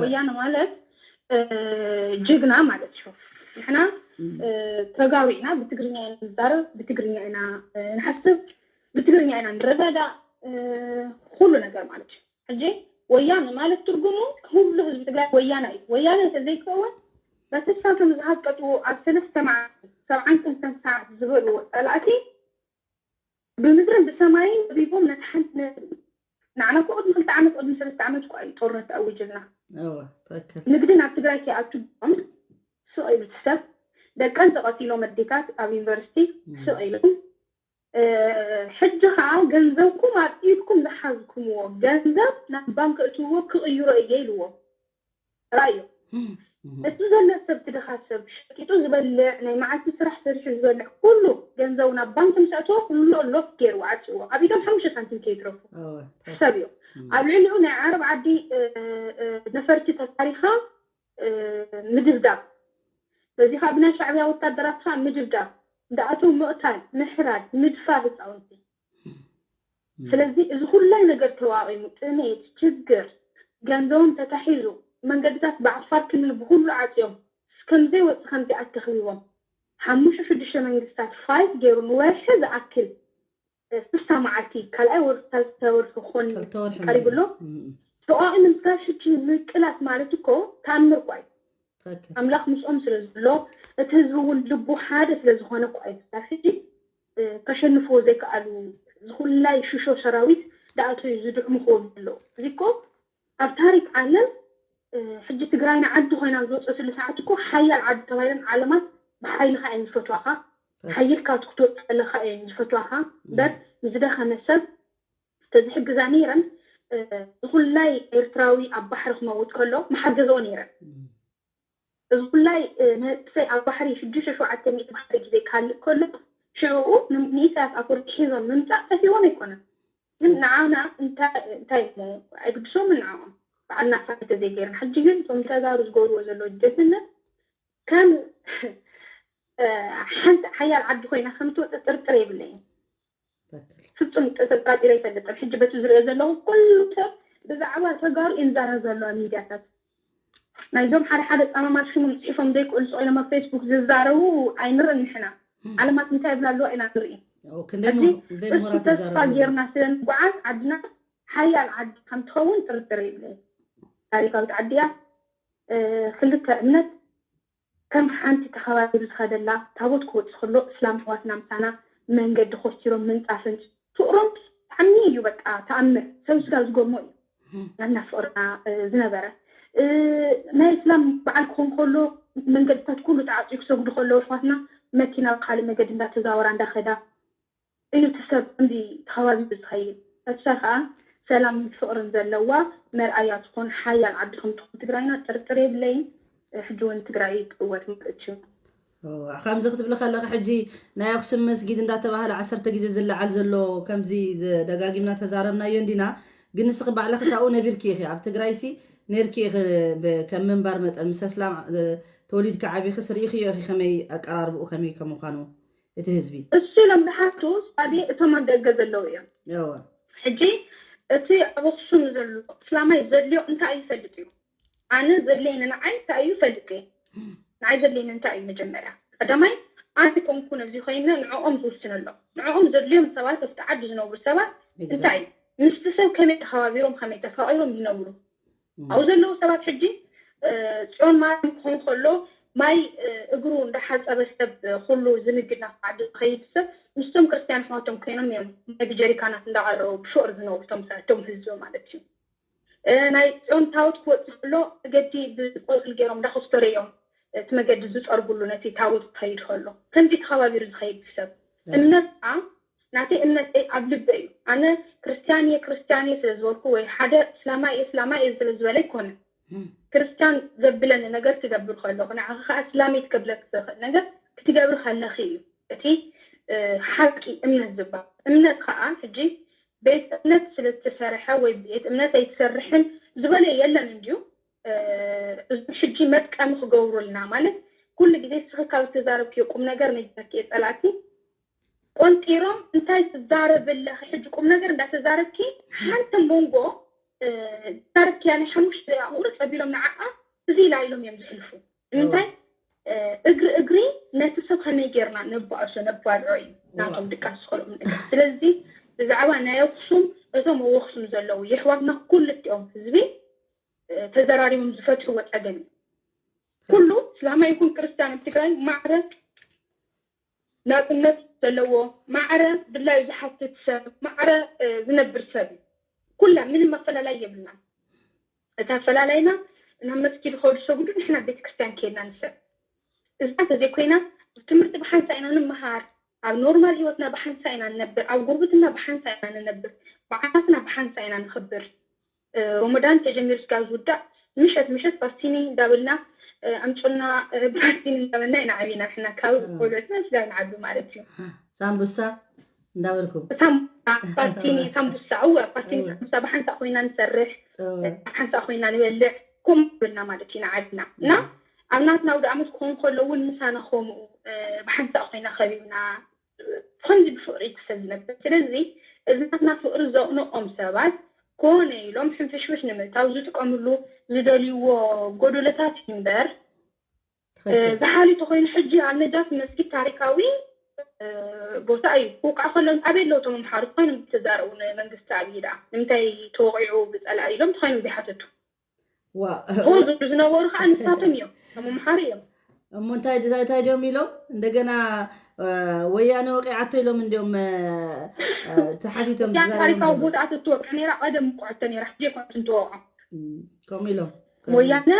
ወያነ ማለት ጅግና ማለት እዩ። ንሕና ተጋሩ ኢና፣ ብትግርኛ ኢና ንዛረብ፣ ብትግርኛ ኢና ንሓስብ፣ ብትግርኛ ኢና ንረዳዳእ፣ ኩሉ ነገር ማለት እዩ። ሕጂ ወያነ ማለት ትርጉሙ ኩሉ ህዝቢ ትግራይ ወያና እዩ። ወያነ እንተዘይከውን በቲ ንሳቶም ዝሃቀጥዎ ኣብ ሰለስተ መዓልቲ ሰብዓን ክልተን ሰዓት ዝበልዎ ፀላእቲ ብምድርን ብሰማይን ከቢቦም ነቲ ሓንቲ ነቲ ንዓና እኮ ቅድሚ ክልተ ዓመት ቅድሚ ሰለስተ ዓመት እኮ እዩ ጦርነት ተኣዊጅልና። ንግዲ ናብ ትግራይ ከይኣቱ ቢሎም ስቕ ኢሉ እቲ ሰብ ደቀን ተቐቲሎም ኣዴታት ኣብ ዩኒቨርሲቲ ስቕ ኢሎም ሕጂ ከዓ ገንዘብኩም ኣብ ኢድኩም ዝሓዝኩምዎ ገንዘብ ናብ ባንክ እትውዎ ክቕይሮ እየ ኢልዎም። ራእዩ እቲ ዘሎ ሰብ እቲ ድኻ ሰብ ሸቂጡ ዝበልዕ ናይ መዓልቲ ስራሕ ሰሪሑ ዝበልዕ ኩሉ ገንዘቡ ናብ ባንክ ምስ ኣእተዎ ኩሉ ሎክ ገይሩ ዓፅዎ ኣብ ኢዶም ሓሙሽተ ሳንቲም ከይትረፉ ሰብ እዩ ኣብ ልዕሊኡ ናይ ዓረብ ዓዲ ነፈርቲ ተታሪኻ ምድብዳብ በዚ ከዓ ብናይ ሻዕብያ ወታደራት ከዓ ምድብዳብ እንዳኣተው ምቕታል ምሕራድ ምድፋር ህፃውንቲ ስለዚ እዚ ኩላይ ነገር ተዋቒሙ ጥሜት፣ ችግር፣ ገንዘቦም ተታሒዙ፣ መንገድታት ብዓፋር ክልል ብኹሉ ዓፅዮም፣ ከምዘይወፅእ ከምዘይኣቲ ከቢቦም፣ ሓሙሽተ ሽዱሽተ መንግስታት ፋይት ገይሩ ንወርሒ ዝኣክል ስልሳ መዓልቲ፣ ካልኣይ ወርሒ ሳልሳይ ወርሒ ክኾን ቀሪቡ ኣሎ። ተዋቒሙ ምስጋር ሕጂ ምቅላስ ማለት እኮ ተኣምር እኳ እዩ። ኣምላኽ ምስኦም ስለ ዘሎ እቲ ህዝቢ እውን ልቡ ሓደ ስለ ዝኾነ እኮ እዩ። ክሳብ ሕጂ ከሸንፍዎ ዘይከኣሉ ዝኹላይ ሽሾ ሰራዊት ደኣተዩ ዝድዕሙ ክኾኑ ኣለዉ። እዚ እኮ ኣብ ታሪክ ዓለም ሕጂ ትግራይና ዓዲ ኮይና ዝወፀትሉ ሰዓት እኮ ሓያል ዓዲ ተባሂለን ዓለማት ብሓይልካ እየን ዝፈትዋካ። ሓይልካ ክትወፅእ ከለካ እየን ዝፈትዋካ እምበር፣ ንዝደኸመ ሰብ ተዝሕግዛ ነይረን። ዝኩላይ ኤርትራዊ ኣብ ባሕሪ ክመውት ከሎ መሓገዘዎ ነይረን። እዚ ኩላይ መንእሰይ ኣብ ባሕሪ ሽዱሽተ ሸውዓተ ሚእቲ ባሕሪ ግዜ ካልእ ከሎ ሽዕኡ ንኢሳያስ ኣፈወርቂ ሒዞም ምምፃእ ፈትዎም ኣይኮነን። ግን ንዓና እንታይ እንታይ ኣይግድሶምን ንዓኦም። በዓልና ፋይተ ዘይገይርና። ሕጂ ግን እቶም ተጋሩ ዝገብርዎ ዘለዉ ጀግንነት ከም ሓንቲ ሓያል ዓዲ ኮይና ከምትወፅእ ጥርጥር የብለይን። ፍጹም ተጠራጢረ ኣይፈልጥን። ሕጂ በቲ ዝሪኦ ዘለኹ ኩሉ ሰብ ብዛዕባ ተጋሩ እዩ ዝዛረብ ዘሎ ኣብ ሚድያታት። ናይዞም ሓደ ሓደ ጸማማት ሽሞም ጽሒፎም ዘይክእሉ ስቕ ኢሎም ኣብ ፌስቡክ ዝዛረቡ ኣይንርእን ንሕና። ዓለማት እንታይ ይብላ ኣለዋ ኢና ንርኢ። ሕጂ እሱ ተስፋ ጌርና ስለ ንጓዓዝ ዓድና ሓያል ዓዲ ከም ትኸውን ጥርጥር የብለይን። ታሪኻዊት ዓዲ እያ። ክልተ እምነት ከም ሓንቲ ተኸባቢሩ ዝኸደላ ታቦት ክወፅእ ከሎ እስላም ኣሕዋትና ምሳና መንገዲ ኮስቲሮም ምንፃፍን ፍቕሮም ብጣዕሚ እዩ በቃ ተኣምር ሰብ ስጋ ዝገርሞ እዩ። ናና ፍቕርና ዝነበረ ናይ እስላም በዓል ክኾን ከሎ መንገድታት ኩሉ ተዓፅዩ ክሰግዱ ከለዉ ኣሕዋትና መኪና ኣብ ካልእ መገዲ እንዳተዛወራ እንዳኸዳ እዩ እቲ ሰብ እንዲ ተኸባቢቡ ዝኸይድ። እሳ ከዓ ሰላምን ፍቕርን ዘለዋ መርኣያ ትኾን ሓያል ዓዲ ከም ትኾን ትግራይና ጥርጥር የብለይን። ሕጂ እውን ትግራይ ትእወት ማለት እዩ። ከምዚ ክትብል ከለካ ሕጂ ናይ ኣክሱም መስጊድ እንዳተባሃለ ዓሰርተ ግዜ ዝለዓል ዘሎ ከምዚ ደጋጊምና ተዛረብናዮ እንዲና። ግን ንስኺ ባዕልኺ ሳኡ ነቢርኪ ኢኺ ኣብ ትግራይ ሲ ነርኪ ኢኺ ከም ምንባር መጠን ምስ ኣስላም ተወሊድካ ዓቢኺ ስርኢኽዮ ኢኺ ከመይ ኣቀራርብኡ ከመይ ከምዃኑ እቲ ህዝቢ እሱ ኢሎም ዝሓቱ ሳቢ እቶም ኣብ ደገ ዘለዉ እዮም። ሕጂ እቲ ኣብ ኣክሱም ዘሎ እስላማይ ዘድልዮ እንታይ ይፈልጥ እዩ? ኣነ ዘድልየኒ ንዓይ እንታይ እዩ ፈልጥ እየ። ንዓይ ዘድልየኒ እንታይ እዩ? መጀመርያ ቀዳማይ ኣነ ኮንኩ ነዚ ኮይነ ንዕኦም ዝውስነሎም ንዕኦም ዘድልዮም ሰባት ኣብቲ ዓዲ ዝነብሩ ሰባት እንታይ እዩ? ምስቲ ሰብ ከመይ ተኸባቢሮም ከመይ ተፋቒሮም ይነብሩ? ኣብኡ ዘለዉ ሰባት ሕጂ ፅዮን ማርያም ክኾን ከሎ ማይ እግሩ እንዳሓፀበ ሰብ ኩሉ ዝንግድ ናብቲ ዓዲ ዝኸይድ ሰብ ምስቶም ክርስትያን ኣሕዋቶም ኮይኖም እዮም ማይ ብጀሪካናት እንዳቐረቡ ብፍቕሪ ዝነብሩ እቶም ህዝቢ ማለት እዩ። ናይ ፅዮን ታቦት ክወፅእ ከሎ መገዲ ብቆፅሊ ገይሮም እንዳኮስተሩ እዮም እቲ መገዲ ዝፀርጉሉ ነቲ ታቦት ክኸይድ ከሎ ከምዚ ተኸባቢሩ ዝኸይድ ሰብ እምነት ከዓ ናተይ እምነተይ ኣብ ልበይ እዩ። ኣነ ክርስትያን እየ ክርስትያን እየ ስለ ዝበልኩ ወይ ሓደ እስላማይ እየ እስላማይ እየ ስለ ዝበለ ኣይኮነን። ክርስትያን ዘብለኒ ነገር ክገብር ከለኹ ንዓኺ ከዓ እስላመይ ክብለኪ ዝኽእል ነገር ክትገብሪ ከለኺ እዩ እቲ ሓቂ እምነት ዝበሃል። እምነት ከዓ ሕጂ ቤት እምነት ስለ ዝተሰርሐ ወይ ቤት እምነት ኣይትሰርሕን ዝበለ የለን እንድዩ። እዞም ሕጂ መጥቀሚ ክገብሩልና ማለት ኩሉ ግዜ ንስኺ ካብ ዝተዛረብክዮ ቁም ነገር ነጊረኪ እየ ፀላእኪ ቆንጢሮም እንታይ ትዛረቢ ኣለኺ ሕጂ ቁም ነገር እንዳተዛረብኪ ሓንቲ መንጎ ዝዛረብክያ ናይ ሓሙሽተ ደቂቃ ቁርፅ ኣቢሎም ንዓኣ እዚ ኢላ ኢሎም እዮም ዝሕልፉ ንምንታይ እግሪ እግሪ ነቲ ሰብ ከመይ ጌርና ነባእሶ ነባልዖ እዩ ናቶም ድቃስ ዝኸልኦም ነገር ስለዚ ብዛዕባ ናይ ኣክሱም እቶም ኣብ ኣክሱም ዘለዉ የሕዋትና ኩልቲኦም ህዝቢ ተዘራሪቦም ዝፈትሕዎ ፀገም እዩ። ኩሉ እስላማይ ይኹን ክርስትያን ኣብ ትግራይ ማዕረ ናፅነት ዘለዎ ማዕረ ድላዩ ዝሓትት ሰብ ማዕረ ዝነብር ሰብ እዩ። ኩላ ምንም ኣፈላላይ የብልናን። እቲ ኣፈላላይና ናብ መስጊድ ከዱ ሰጉዱ ንሕና ቤተክርስትያን ከይድና ንሰብ እዛ እንተዘይኮይና ኣብ ትምህርቲ ብሓንሳ ኢና ንምሃር ኣብ ኖርማል ህይወትና ብሓንሳ ኢና ንነብር ኣብ ጉርብትና ብሓንሳ ኢና ንነብር በዓላትና ብሓንሳ ኢና ንኽብር ሮሞዳን ተጀሚሩ ስጋብ ዝውዳእ ምሸት ምሸት ፓስቲኒ እንዳበልና ኣምፁልና ፓስቲኒ እንዳበልና ኢና ዓቢና ንሕና ካብ ቆልዑትና ስጋብ ንዓቢ ማለት እዩ። ሳምቡሳ እንዳበልኩም ፓስቲኒ ሳምቡሳ እወ ፓስቲኒ ሳምቡሳ ብሓንሳእ ኮይና ንሰርሕ ብሓንሳእ ኮይና ንበልዕ ከምኡ በልና ማለት ኢና ዓቢና እና ኣብ ናትና ኣውደ ኣመት ክኾን ከሎ እውን ምሳና ከምኡ ብሓንሳእ ኮይና ከቢብና ከምዚ ብፍቕሪ ክሰብ ዝነብር ስለዚ እዚ ናትና ፍቕሪ ዘቕንኦም ሰባት ኮነ ኢሎም ሕንፍሽፍሽ ንምእታው ዝጥቀምሉ ዝደልይዎ ጎደሎታት እዩ እምበር ዝሓሊ ተኮይኑ ሕጂ ኣብ ነጃፍ መስጊድ ታሪካዊ ቦታ እዩ ክውቃዕ ከሎ ኣበይ ኣለዉ እቶም ኣምሓሩ ኮይኖም ዝተዛረቡ ንመንግስቲ ኣብይ ደኣ ንምንታይ ተወቂዑ ብፀላእ ኢሎም ተኮይኖም ዘይሓተቱ ዝብሉ ዝነበሩ ከዓ ንሳቶም እዮም እቶም ኣምሓሩ እዮም እሞ እንታይ እንታይ እንታይ ድዮም ኢሎም እንደገና ወያነ ወቂዓቶ ኢሎም እንዲዮም ተሓቲቶም ታሪካዊ ቦታታት እትወቅዕ ነራ ቀደም ምቁዐቶ ነራ ሕጂ ኮንት እንትወቅዖ ከምኡ ኢሎም ወያነ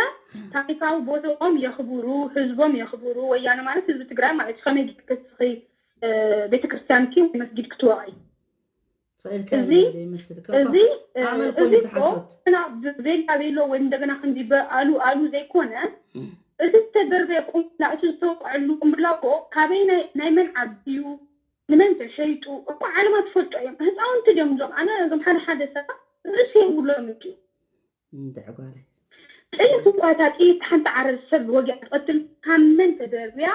ታሪካዊ ቦታኦም የኽብሩ፣ ህዝቦም የኽብሩ። ወያነ ማለት ህዝቢ ትግራይ ማለት እዩ። ከመይ ጌርኪ እስኺ ቤተክርስትያንኪ ወይ መስጊድ ክትወቕዒ? ስእልካ እዚ ይመስል እዚ ኣመል እዚ ኮይኑ እኮ ተሓሶት እና ብ- ቬላ ቬሎ ወይም እንደገና ከምዚ በኣሉ ኣሉ ዘይኮነ፣ እዚ ዝተደርበየ ቁምላ፣ እቲ ዝተወቅዐሉ ቁምላ እኮ ካበይ ናይ ናይ መን ዓዲ እዩ፣ ንመን ተሸይጡ እኮ ዓለማ ትፈልጦ እዮም። ህፃውንቲ ድዮም እዞም። ኣነ እዞም ሓደ ሓደ ሰባት ርእሲ የብሎም እዩ። እንድዕጓለ ጥይት እኳ እታ ጥይት ሓንቲ ዓረር ሰብ ወጊዓ ትቐትል ካብ መን ተደርብያ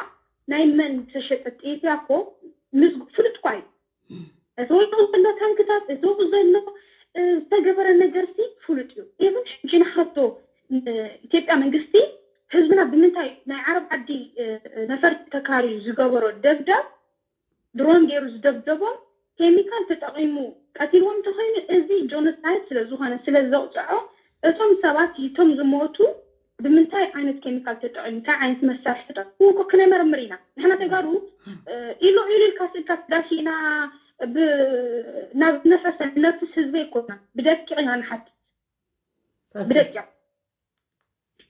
ናይ መን ተሸጠት ጥይት እያ እኮ ምስ ፍሉጥ እኳ እዩ። እቲ ወድኡ ዘሎ ታንክታት፣ እቲ ወድኡ ዘሎ ዝተገበረ ነገር ሲ ፍሉጥ እዩ። ኢቨን ሕጂ ንሓቶ ኢትዮጵያ መንግስቲ ህዝብና ብምንታይ ናይ ዓረብ ዓዲ ነፈርቲ ተካርዩ ዝገበሮ ደብዳብ ድሮን ገይሩ ዝደብደቦም ኬሚካል ተጠቒሙ ቀቲልዎም እንተኾይኑ እዚ ጆኖሳይድ ስለዝኾነ ስለዘቕፅዖ እቶም ሰባት እቶም ዝሞቱ ብምንታይ ዓይነት ኬሚካል ተጠቒሙ እንታይ ዓይነት መሳርሒ ተጠቒሙ እኮ ክነመርምር ኢና ንሕና ተጋሩ ኢሉ ኢሉ ኢልካ ስኢልካ ትዳፊእና ናብ ዝነፈሰ ንነፍስ ህዝቢ ኣይኮና ብደቂቕ ኢና ንሓትት ብደቂቕ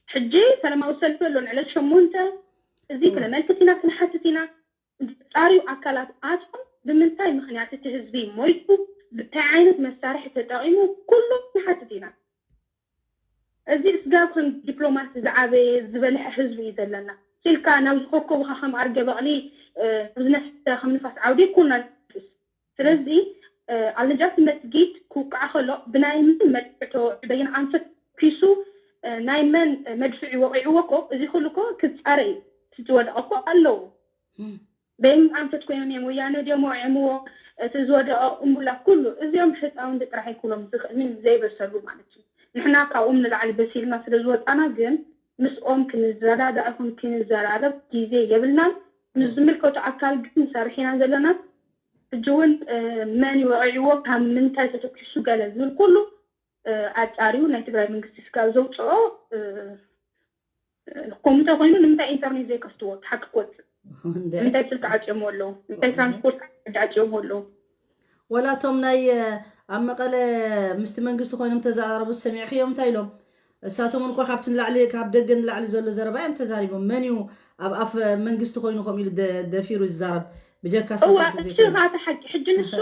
ሕጂ ሰላማዊ ሰልፊ ኣሎ ንዕለት ሸሞንተ እዚ ክነመልክት ኢና ክንሓትት ኢና ፃርዩ ኣካላት ኣቶም ብምንታይ ምክንያት እቲ ህዝቢ ሞይቱ ብታይ ዓይነት መሳርሒ ተጠቂሙ ኩሉ ንሓትት ኢና እዚ እስጋብ ከም ዲፕሎማሲ ዝዓበየ ዝበልሐ ህዝቢ እዩ ዘለና ኢልካ ናብ ዝኮከቡካ ከም ኣርገ በቕሊ ዝነፍሰ ከም ንፋስ ዓውዲ ኩና ስለዚ ኣልነጃት መስጊድ ክውቃዕ ከሎ ብናይ መን መድፍዕ ተወቂዑ በይን ኣንፈት ኪሱ ናይ መን መድፍዕ ይወቂዕዎ እኮ እዚ ኩሉ እኮ ክፃረ እዩ ዝወደቐ እኮ ኣለዉ በይን ኣንፈት ኮይኖም እዮም ወያነ ድዮም ወቂዕምዎ እቲ ዝወደቐ እምቡላ ኩሉ እዚኦም ህፃውንቲ ጥራሕ ኣይኮኖም ዝኽእልን ዘይበሰሉ ማለት እዩ ንሕና ካብኦም ንላዕሊ በሲልና ስለ ዝወፃና ግን ምስኦም ክንዘዳዳእ ይኹን ክንዘራረብ ግዜ የብልናን ምስ ዝምልከቱ ኣካል ግን ንሰርሕ ኢና ዘለና ሕጂ እውን መን ይወቂዕዎ ካብ ምንታይ ተተኪሱ ገለ ዝብል ኩሉ ኣፃሪዩ ናይ ትግራይ መንግስቲ ስጋብ ዘውፅኦ ከምኡ እንተኮይኑ ንምንታይ ኢንተርኔት ዘይከፍትዎ ሓቂ ክወፅእ ንምንታይ ስልኪ ዓፅዮምዎ ኣለዉ ንምንታይ ትራንስፖርት ዓፅዮምዎ ኣለዉ ወላ እቶም ናይ ኣብ መቐለ ምስቲ መንግስቲ ኮይኖም ተዘራረቡ ሰሚዕክዮም እንታይ ኢሎም እሳቶም እንኳ ካብቲ ንላዕሊ ካብ ደገ ንላዕሊ ዘሎ ዘረባ እዮም ተዛሪቦም መን እዩ ኣብ ኣፍ መንግስቲ ኮይኑ ከምኡ ኢሉ ደፊሩ ዝዛረብ ብጀካ እዋ እሱ ራተ ሓቂ ሕጂ ንሱ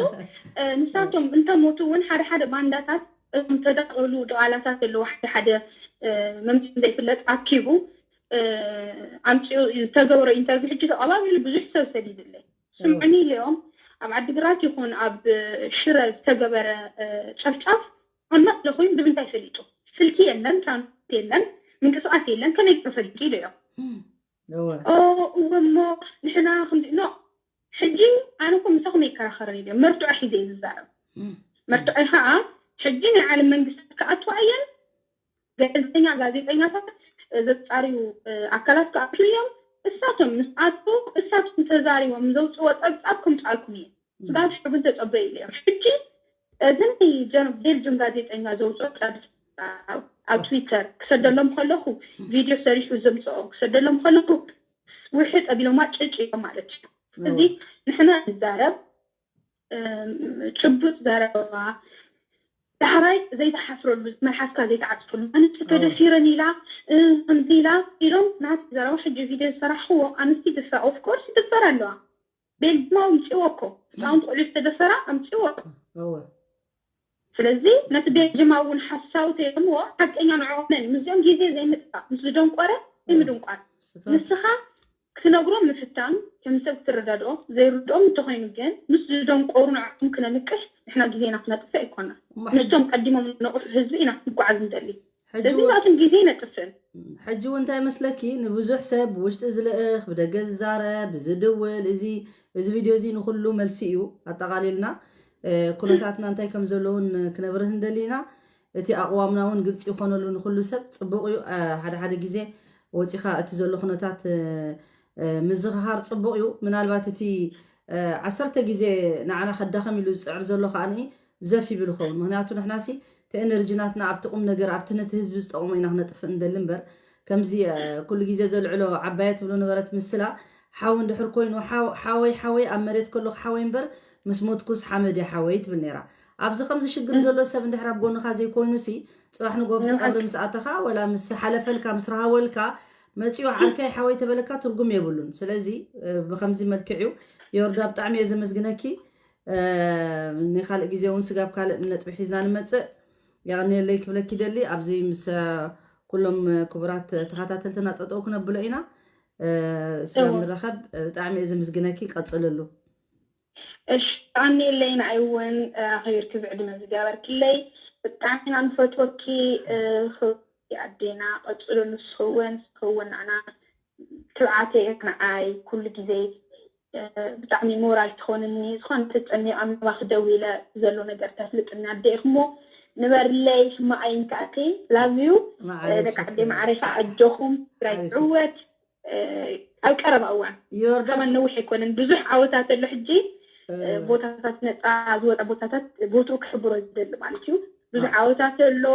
ንሳቶም እንተሞቱ እውን ሓደ ሓደ ባንዳታት እቶም ተዳቀሉ ድቓላታት ዘለዉ ሓደ ሓደ መምፅእ ዘይፍለጥ ኣኪቡ ኣምፅኡ ዝተገበረ ኢንተርቪው ሕጂ ተቐባቢሉ ብዙሕ ሰብ ሰዲድለይ ስምዕኒ ኢለዮም ኣብ ዓዲግራት ይኹን ኣብ ሽረ ዝተገበረ ጨፍጫፍ ኣብ መቐለ ኮይኑ ብምንታይ ፈሊጡ ስልኪ የለን ትራንስፖርት የለን ምንቅስቃስ የለን ከመይ ገይሩ ፈሊጡ ኢለዮም እወ እሞ ንሕና ከምዚ ኖ ሕጂ ኣነ እኮ ምሳኹም ኣይከራኸርን ኢለ መርትዖ ሒዘ እዩ ዝዛረብ መርትዖ ከዓ ሕጂ ናይ ዓለም መንግስታት ክኣትዋ እየን ገለልተኛ ጋዜጠኛታት ዘፃርዩ ኣካላት ክኣትዉ እዮም እሳቶም ምስ ኣትዉ እሳቶም ተዛሪቦም ዘውፅዎ ፀብፃብ ክምፃልኩም እየ ስጋብ ሽዑ ግን ተፀበዩ ኢለ እዮም ሕጂ እዚ ናይ ቤልጅም ጋዜጠኛ ዘውፅኦ ኣብ ትዊተር ክሰደሎም ከለኹ ቪድዮ ሰሪሑ ዘምፅኦ ክሰደሎም ከለኹ ውሕጥ ኣቢሎማ ጭጭ እዮም ማለት እዩ እዚ ንሕና ንዛረብ ጭቡጥ ዘረባ ዳሕራይ ዘይተሓፍረሉ መልሓስካ ዘይተዓፅፈሉ ኣንስቲ ተደፊረን ኢላ ከምዚ ኢላ ኢሎም ናት ዘረባ ሕጂ ቪድዮ ዝሰራሕክዎ ኣንስቲ ድፈ ኦፍኮርስ ይድፈር ኣለዋ ቤልጅማ ኣምፅዎ እኮ ህፃውንቲ ቆልዑ ዝተደፈራ ኣምፅዎ እወ ስለዚ ነቲ ቤልጅማ እውን ሓሳዊ ተይረምዎ ሓቀኛ ንዕኦምን ምስዚኦም ግዜ ዘይምጥፋእ ምስ ዝደንቆረ ዘይምድንቋር ንስኻ ክትነግሮም ምፍታን ከም ሰብ ክትረዳድኦ ዘይርድኦም እንተኾይኑ ግን ምስ ዝደንቆሩ ንዕኦም ክነንቅሕ ንሕና ግዜና ክነጥፍእ ኣይኮና ንሶም ቀዲሞም ነቑሑ ህዝቢ ኢና ክንጓዓዝ ንደሊ እዚ ናቶም ግዜ ይነጥፍን ሕጂ እውን እንታይ መስለኪ ንብዙሕ ሰብ ብውሽጢ ዝልእኽ ብደገ ዝዛረብ ዝድውል እዚ እዚ ቪድዮ እዚ ንኩሉ መልሲ እዩ ኣጠቓሊልና ኩነታትና እንታይ ከም ዘለውን ክነብርህ እንደሊና እቲ ኣቕዋምና እውን ግልፂ ይኾነሉ ንኩሉ ሰብ ፅቡቕ እዩ ሓደ ሓደ ግዜ ወፂኻ እቲ ዘሎ ኩነታት ምዝኽኻር ፅቡቕ እዩ ምናልባት እቲ ዓሰርተ ግዜ ንዓና ከዳኸም ኢሉ ዝፅዕር ዘሎ ከዓ ዘፍ ይብል ይኸውን ምክንያቱ ንሕናሲ እቲ ኤነርጂ ናትና ኣብቲ ቁም ነገር ኣብቲ ነቲ ህዝቢ ዝጠቕሞ ኢና ክነጥፍእ እንደሊ እምበር ከምዚ ኩሉ ግዜ ዘልዕሎ ዓባየ ትብሎ ነበረት ምስላ ሓው እንድሕር ኮይኑ ሓወይ ሓወይ ኣብ መሬት ከለኹ ሓወይ እምበር ምስ ሞትኩስ ሓመድ እየ ሓወይ ትብል ነይራ ኣብዚ ከምዚ ሽግር ዘሎ ሰብ እንድሕር ኣብ ጎንኻ ዘይኮይኑ ሲ፣ ጽባሕ ንጎ ኣብቲ ቀብሪ ምስ ኣተኻ፣ ወላ ምስ ሓለፈልካ፣ ምስ ረሃወልካ፣ መጺኡ ዓርከይ ሓወይ ተበለካ ትርጉም የብሉን። ስለዚ፣ እ፣ ብኸምዚ መልክዕ እዩ። ዮርዳ፣ ብጣዕሚ እየ ዘመስግነኪ። እ፣ ንኻልእ ግዜ እውን ስጋብ ካልእ ነጥቢ ሒዝና ንመጽእ። የቐንየለይ ክብለኪ ደሊ። ኣብዚ ምስ፣ እ፣ ኩሎም ክቡራት ተኸታተልትና ጠጠው ክነብሎ ኢና። እ፣ ስጋብ እወ። ንራኸብ፣ እ፣ ብጣዕሚ እየ ዘመስግነኪ። ቀጽልሉ። እሺ፣ የቐንየለይ። ንዓይ እውን፣ እ፣ ኣኽቢርኪ ብዕድመ ዝገበርክለይ ብጣዕሚ ኢና ንፈትወኪ፣ እ፣ ክብርቲ ኣዴና። ቀጽሉ፣ ንስኺ እውን፣ ንስኺ እውን ንዓና ትብዓተይ ኢኺ ንዓይ። ኩሉ ግዜ፣ እ፣ ብጣዕሚ ሞራል ትኾንኒ። ዝኾነ ተጨኒቐ ናባኺ ደዊለ ዘሎ ነገር ተፍልጥኒ ኣደ ኢኺ እሞ ንበርለይ፣ ሕማቕ ኣይንካእኪ። ላቭ ዩ። መዓረይ ደቂ ዓደይ ሽኮር። ማዕረይ፣ ኣጆኹም። ትግራይ ሓቢብቲ። ትዕወት። እ፣ ኣብ ቀረባ እዋን ዮርዳኖስ። ከማን ነዊሕ ኣይኮነን፣ ብዙሕ ዓወታት ኣሎ። ሕጂ፣ እ፣ እ። ቦታታት ነፃ ዝወጣ ቦታታት ቦትኡ ክሕብሮ ዝደሊ ማለት እዩ። ብዙሕ ማ- ዓወታት ኣሎ።